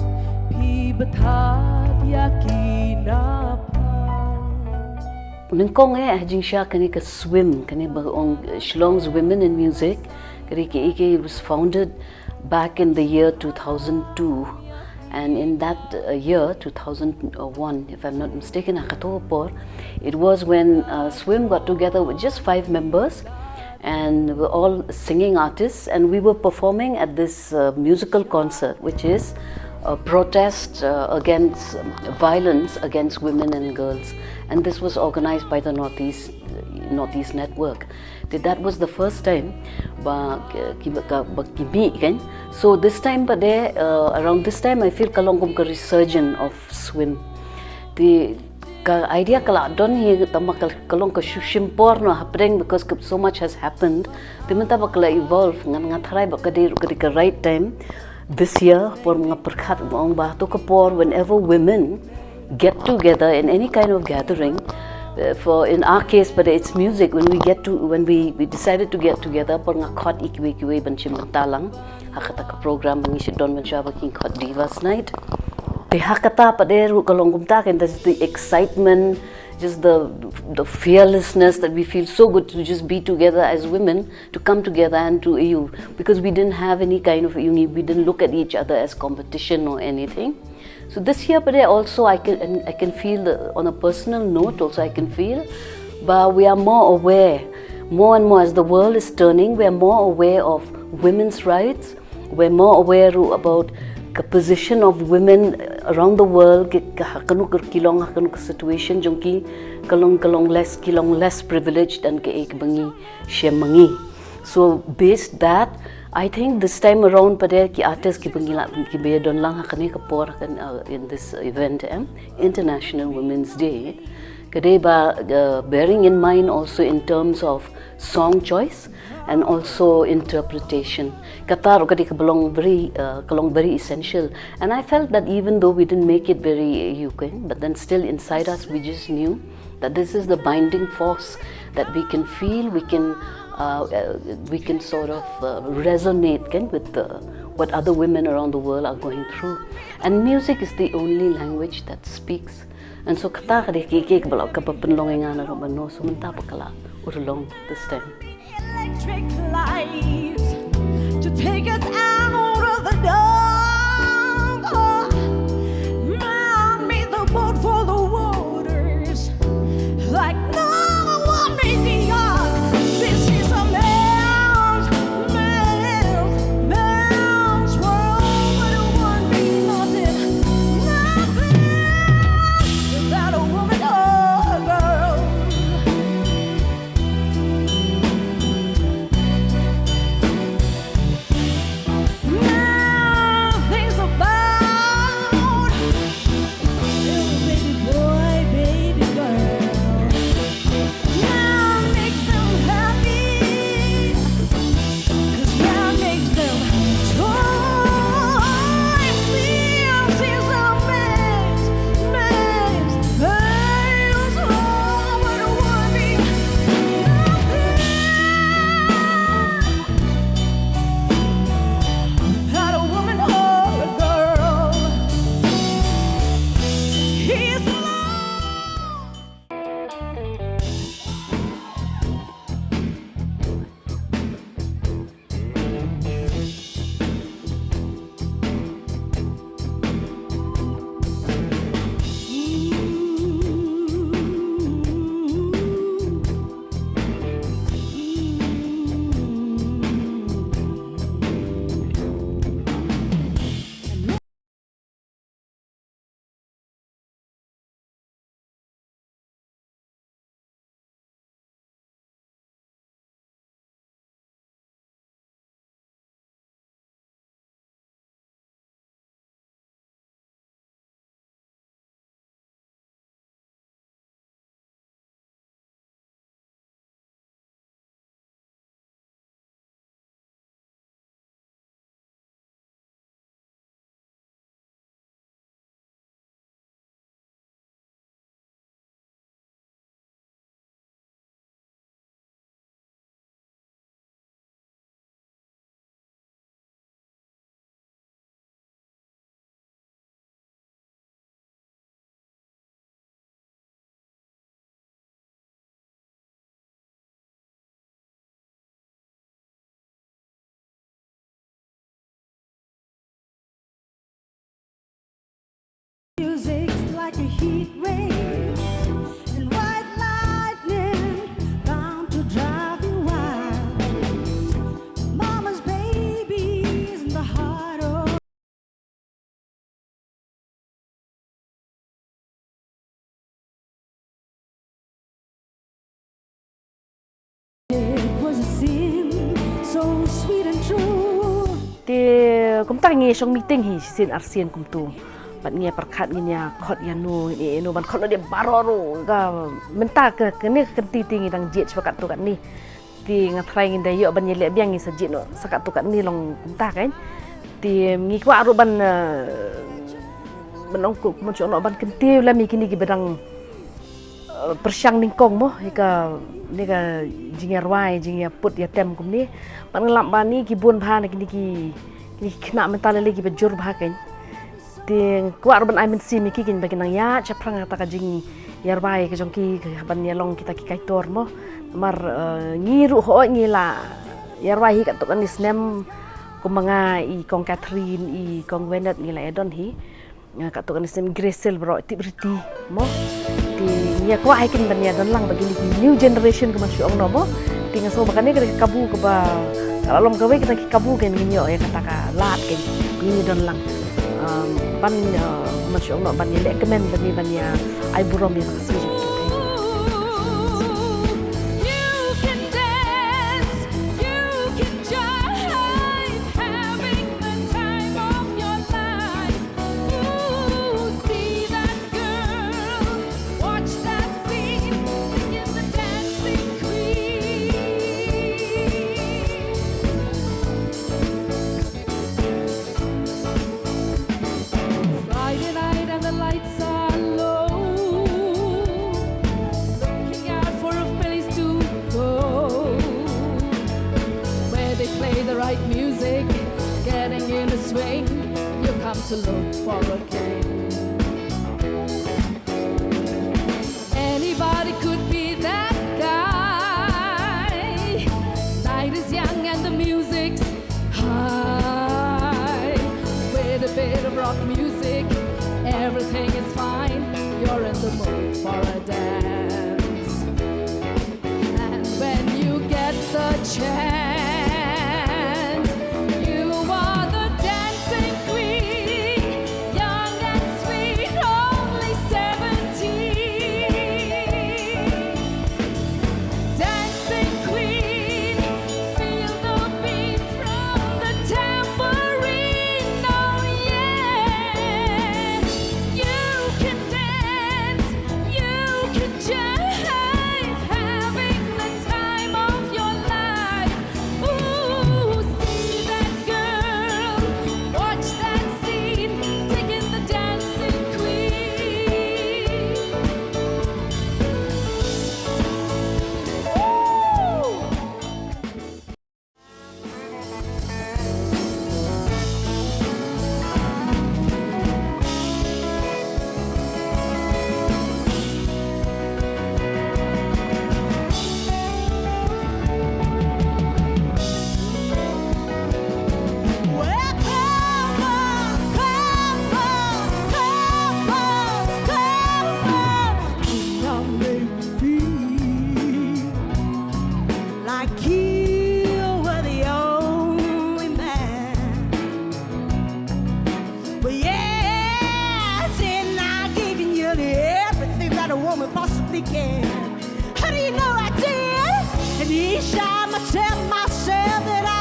phi bthad ïa ki na pang. Nyngkong eh ha jingshisha kane ka SWWYM, kane ba ong, eh, Shillong's Women in Music, kane ka, ka was founded back in the year two thousand two, and in that, uh, year two thousand one, if I'm not mistaken, ha kato ka por, it was when, uh, SWWYM got together with just five members, and we were all singing artists, and we were performing at this, uh, musical concert, which is a protest, uh, against violence against women and girls, and this was organized by the Northeast, Northeast Network. That was the first time ba ki, ki, ba ki mih, kan. So this time pat de, uh, around this time, I feel ka long kum ka resurgence of SWWYM. Te ka idea ka la don hi, tangba ka, ka long ka shu shim por noh hapdeng, because ka, so much has happened. Te mynta ba ka la evolve, ngan, nga tharai ba ka dei, ka dei ka right time this year, por nga pyrkhat ba ong ba to ka por, whenever women get together in any kind of gathering, uh, for, in our case, but it's music, when we get to, when we, we decided to get together, por nga khot ïa kiwei kiwei ban shim bynta lang ha kata ka program ba ngi shu don mynshwa ba ki khot Divas Night. Te ha kata pat de ruh ka long kumta, kan, that's the excitement, just the, the fearlessness that we feel so good to just be together as women, to come together and to, you, because we didn't have any kind of, you, we didn't look at each other as competition or anything. So this year, but I also, I can, and I can feel the, on a personal note also, I can feel, but we are more aware, more and more, as the world is turning, we are more aware of women's rights. We're more aware about ka position of women around the world, ka, ka, ha kano ka ki long, ha kano ka situation jong ki, ka long, ka long less, ki long less privileged than kaei kaba ngi shem ma ngi. So based that, I think this time around pat de ki artist kiba ngi la, kiba ïadon lang ha kane ka por, kan, uh, in this event, eh, International Women's Day, ka dei ba, uh, bearing in mind also in terms of song choice and also interpretation. Kata ruh ka dei kaba long very, uh, ka long very essential. And I felt that even though we didn't make it very, uh, you can, but then still inside us we just knew that this is the binding force that we can feel, we can, uh, uh, we can sort of, uh, resonate, kan, with the, what other women around the world are going through. And music is the only language that speaks. And so kata ka dei ka, ka, kaba la, kaba pynlong ïa nga naduh mynno, so mynta pat ka la urlong this time. Electric lights to take us out of the dark. Oh, man made the boat for the waters, like Noah made the ark. This is a man's, man's, man's world, but it won't be nothing, nothing without a woman or a girl. Music's like a heat wave and white lightning bound to drive you wild. Mama's babies in the heart of It was a sin so sweet and true. Te kumta ngi shong meeting hi shisien arsien kumtu. Bad ngi pyrkhat ngin ïa khot ïa no, ïa no ban khot noh da baroh ruh ka mynta ka kane ka kynti te ngi dang jied shuwa katto katne. Te nga tharai ngin da ïoh ban ïaleh biang ngi sa jied noh sa katto katne long kumta kan. Te ngi kwah ruh ban, eh, ban ong kumno shuh noh ban kyntiew lem ïa kine kiba dang eh, pyrshang nyngkong mo, ïa kane ka jingïarwai, jingïaput ïatem kumne. Bad nga lap ba kine ki bun bha na kine ki, kine ki khynnah mynta lei lei kiba jur bha kein. Te kwah ruh ban ai mynsiem ïa ki kein ba kin nang ïaid shaphrang ha kata ka jingïarwai ka jong ki, ka ban ïalong kita ki kaitor mo. Namar, eh, ngi ruh hooid ngi la ïarwai hi katto katne snem, kum ma nga, i Kong Catherine, i Kong Wennet ngi la ïadon hi. Nga katto katne snem Grace Hill baroh, Tip Riti mo. Te ngi kwah hi kein ban ïadon lang bad kine ki new generation kumno shuh noh mo. Te nga sngew ba kane ka dei ka kabu kaba ka la long kawei kata ki kabu kein ngin ïoh ïa kata ka lad kein ngin ïadon lang. Um, ban, uh, kumno shuh noh ban ïaleh kmen lane ban ïa ai burom ïa ka sngi. You can dance, you can jive, having the time of your life. Ooh, see that girl, watch that scene, begin the dancing queen. Friday night and the lights are low, looking out for a place to go, where they play the right music, getting in a swing, you come to look for a king. Anybody could be that guy. Night is young and the music's high. With a bit of rock music, everything is fine. You're in the mood for a dance. And when you get the chance, you are the dancing queen, young and sweet, only seventeen. Dancing queen, feel the beat from the tambourine, oh yeah. You can dance, you can jive, having the time of your life. Ooh, see that girl, watch that scene, taking the dancing queen. Ooh. Well, come on, come on, come on, come on, come on. Come on, baby. Feel like you were the only man. Well, yes, and I gave you nearly everything that a woman possibly can. How do you know I did? And each time I tell myself that I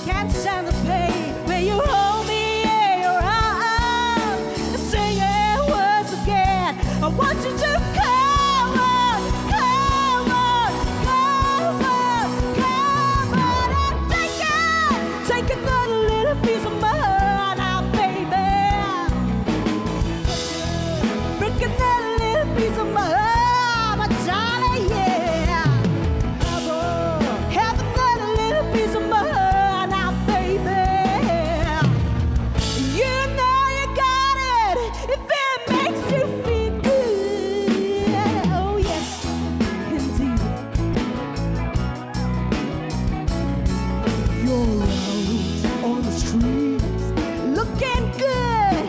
can't stand the pain when you hold me in your arms and sing it once again. I want you to come on, come on, come on, come on and take it. Take another little piece of my heart out, baby. Break another little piece of my heart, my darling, yeah. Have another little piece of my heart now, baby. You know you got it if it makes you feel good. Oh, yes, indeed. You're out on the streets looking good,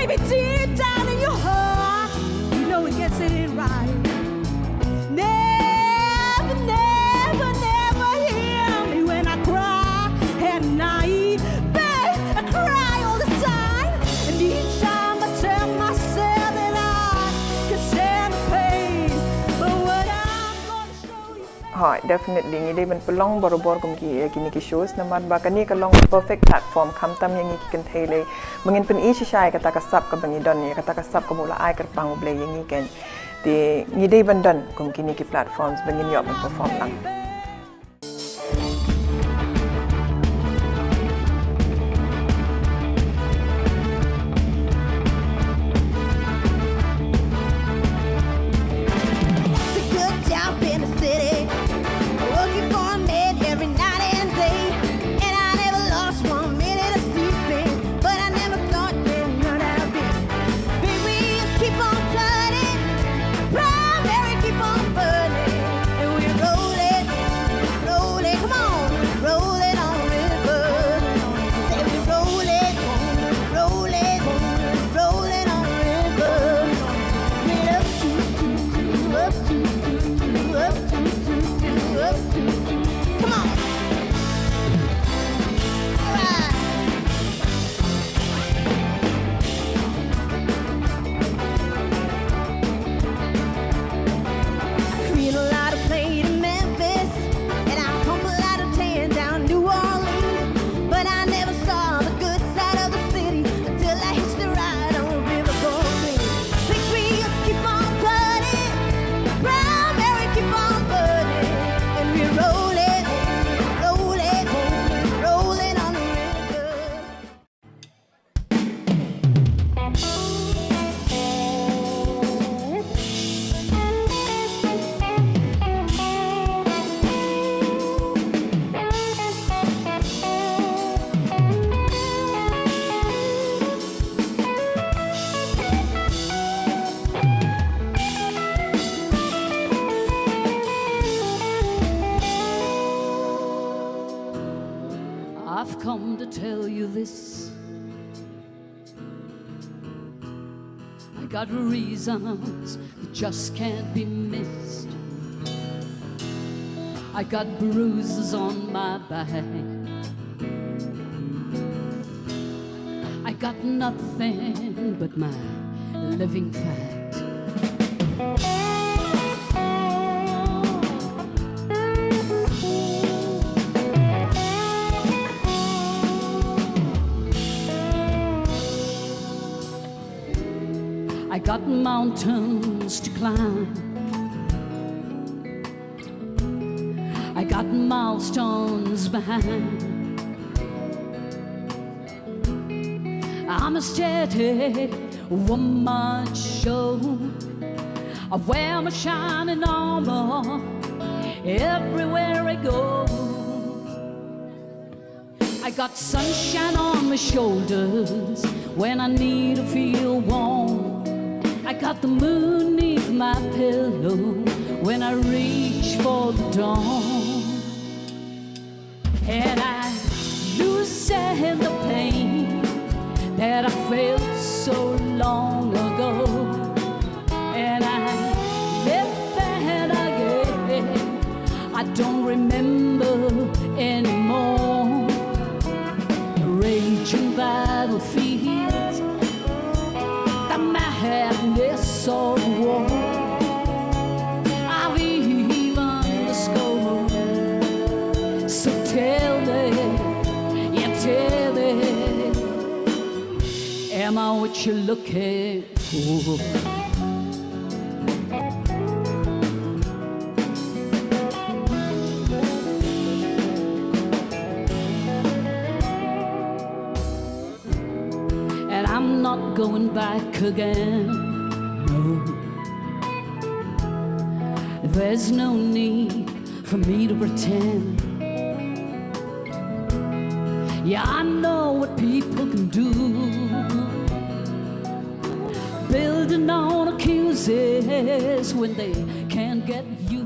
Maybe deep down in your heart, you know it gets it right. Never, never, never hear me when I cry at night. Babe, I cry all the time. And each time I tell myself that I can stand the pain. But what I'm gonna show you. Hooid, definitely ngi dei ban pynlong barabor kum ki, eh, kine ki shows namar ba kane ka long perfect platform khamtam ïa ngi ki kynthei lei ba ngin pyni shisha ïa kata ka sap kaba ngi don, ïa kata ka sap kaba u la ai kyrpang U Blei ïa ngi kein. Te ngi dei ban don kum kine ki platforms ba ngin ïoh ban perform lang. It's a good job in the city, working for a man every night and day. And I never lost one minute of sleeping, but I never thought that none of it. Big wheels keep on turning, primary keep on burning, and we're rolling, rolling, come on, rolling on river. Say we're rolling, rolling, rolling on river. We're up to, to, to, up to, to, to, up to, to, to, up to, to. Come on. All right. I clean a lot of plate in Memphis, and I pump a lot of tan down New Orleans. But I never saw the good side of the city until I hitched a ride on Riverboat Queen. Big wheels keep on turning, primary keep on burning, and we're rolling, rolling, rolling on the river. I've come to tell you this. I got reasons that just can't be missed. I got bruises on my back. I got nothing but my living fact. I got mountains to climb. I got milestones behind. I'm a steady woman show. I wear my shining armor everywhere I go. I got sunshine on my shoulders when I need to feel warm. I got the moon neath my pillow when I reach for the dawn. And I loosen the pain that I felt so long ago. And I lift the hand again. I don't remember anymore. Raging battlefields, the madness of war. I've even the score. So tell me, yeah, tell me, am I what you're looking for? And I'm not going back again. No. There's no need for me to pretend. Yeah, I know what people can do. Building on accuses when they can't get you.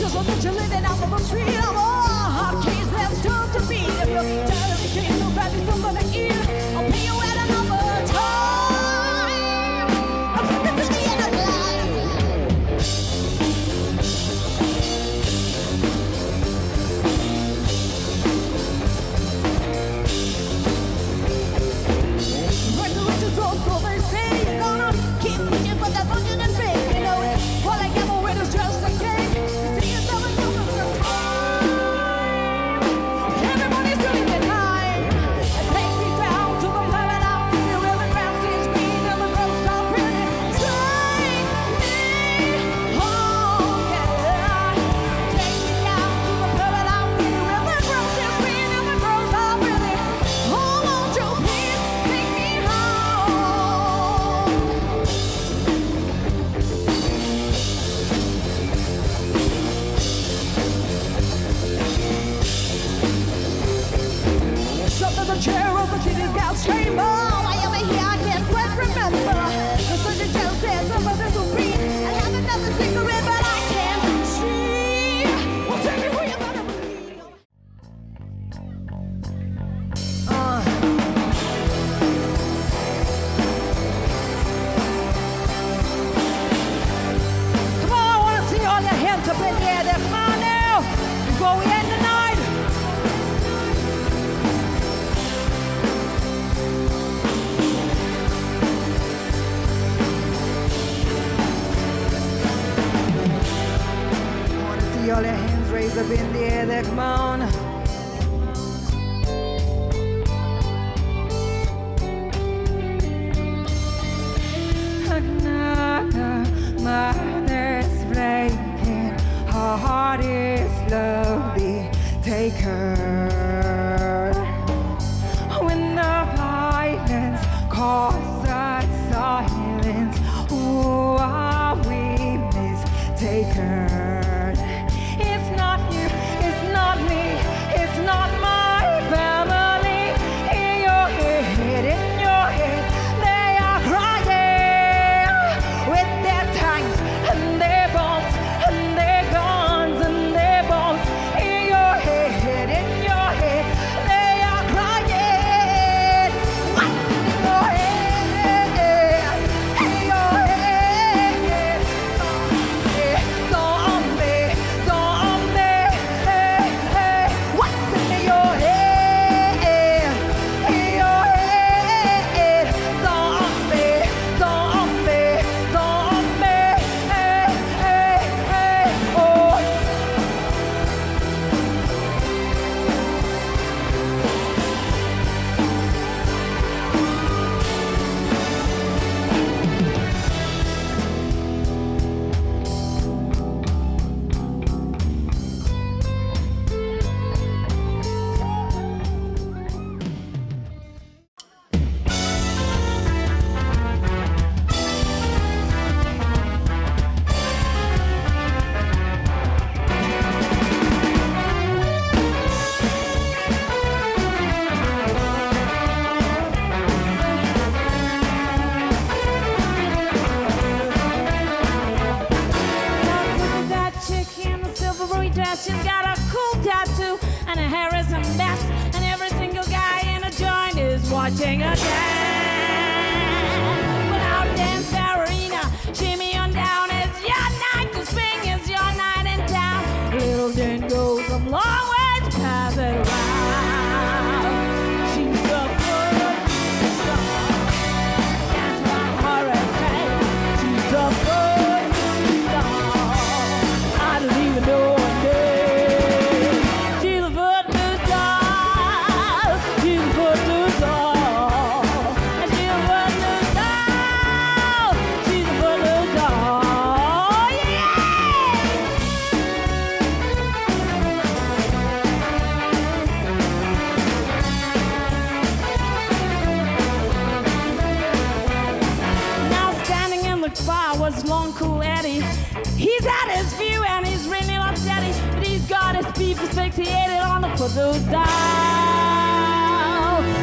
So that you're living off of a tree, I'm all hot keys, let's do the beat. If you're tired of the games, so grab me some of the ear. I'll pay you at another time. I'm talking to the end of life. When the rich is lost, so they say you're gonna keep looking for that fortune and fame. You know it. What I got for it is just a game. You see yourself in trouble for time. Everybody's doing it high. And take me down to the planet of fear, where the grass is green and the girls are pretty. Take me home, yeah. Take me down to the planet of fear, where the grass is green and the girls are pretty. Oh, won't you please take me home? Sat in the chair of the city gas chamber. Why over here I can't quite remember. The surgeon just said something to me. I have another cigarette, but I can't see. Well, tell me who you gonna believe. Uh. Come on, I wanna see all your hands up in the air there. Come on now, before we end the night. I wanna see all your hands raised up in the air there. Come on. Another mother's breaking, her heart is slowly taken. When the violence causes silence, who are we mistaken? It's not you, it's not me, it's not my family. In your head, in your head, they are crying with their tanks and their bombs and their guns and their bombs. In your head, in your head, they are crying. What's in your head? In your head. Zombie, zombie, hey, hey. What's in your head? In your head. Zombie, zombie, zombie, hey, hey, hey, oh. That chick in the silver dress, she's got a cool tattoo, and her hair is a mess, and every single guy in the joint is watching her dance. Well, our dance ballerina, shimmy on down, it's your night to swing, it's your night in town. Little Jane goes a long way to pass it around. She's the foot star. That's what Horace said. She's the foot star. I don't even know her name. She's the foot star. She's the foot star. She's the foot star. She's the foot star. Yeah! Now standing in the bar was Long Cool Eddie. He's had his few and he's really not steady, but he's got his people asphyxiated on the footloose doll.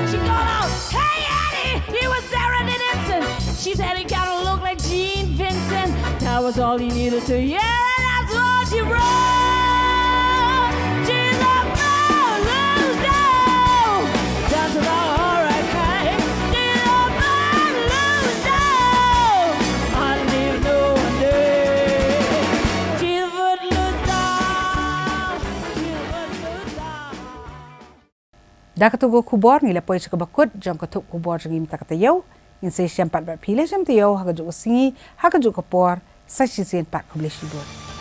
She called out, "Hey, Eddie, you were there in an instant." She said he kinda looked like Gene Vincent. That was all he needed to hear, and that's what he wrote. Da katu ka khubor ngi la poi sha kaba kut jong ka thup khubor jong ngi mynta ka taïew. Ngin sa ïashem pat bad phi la jem taïew ha kajuh ka sngi, ha kajuh ka por. Sa shisien pat, khublei shibun.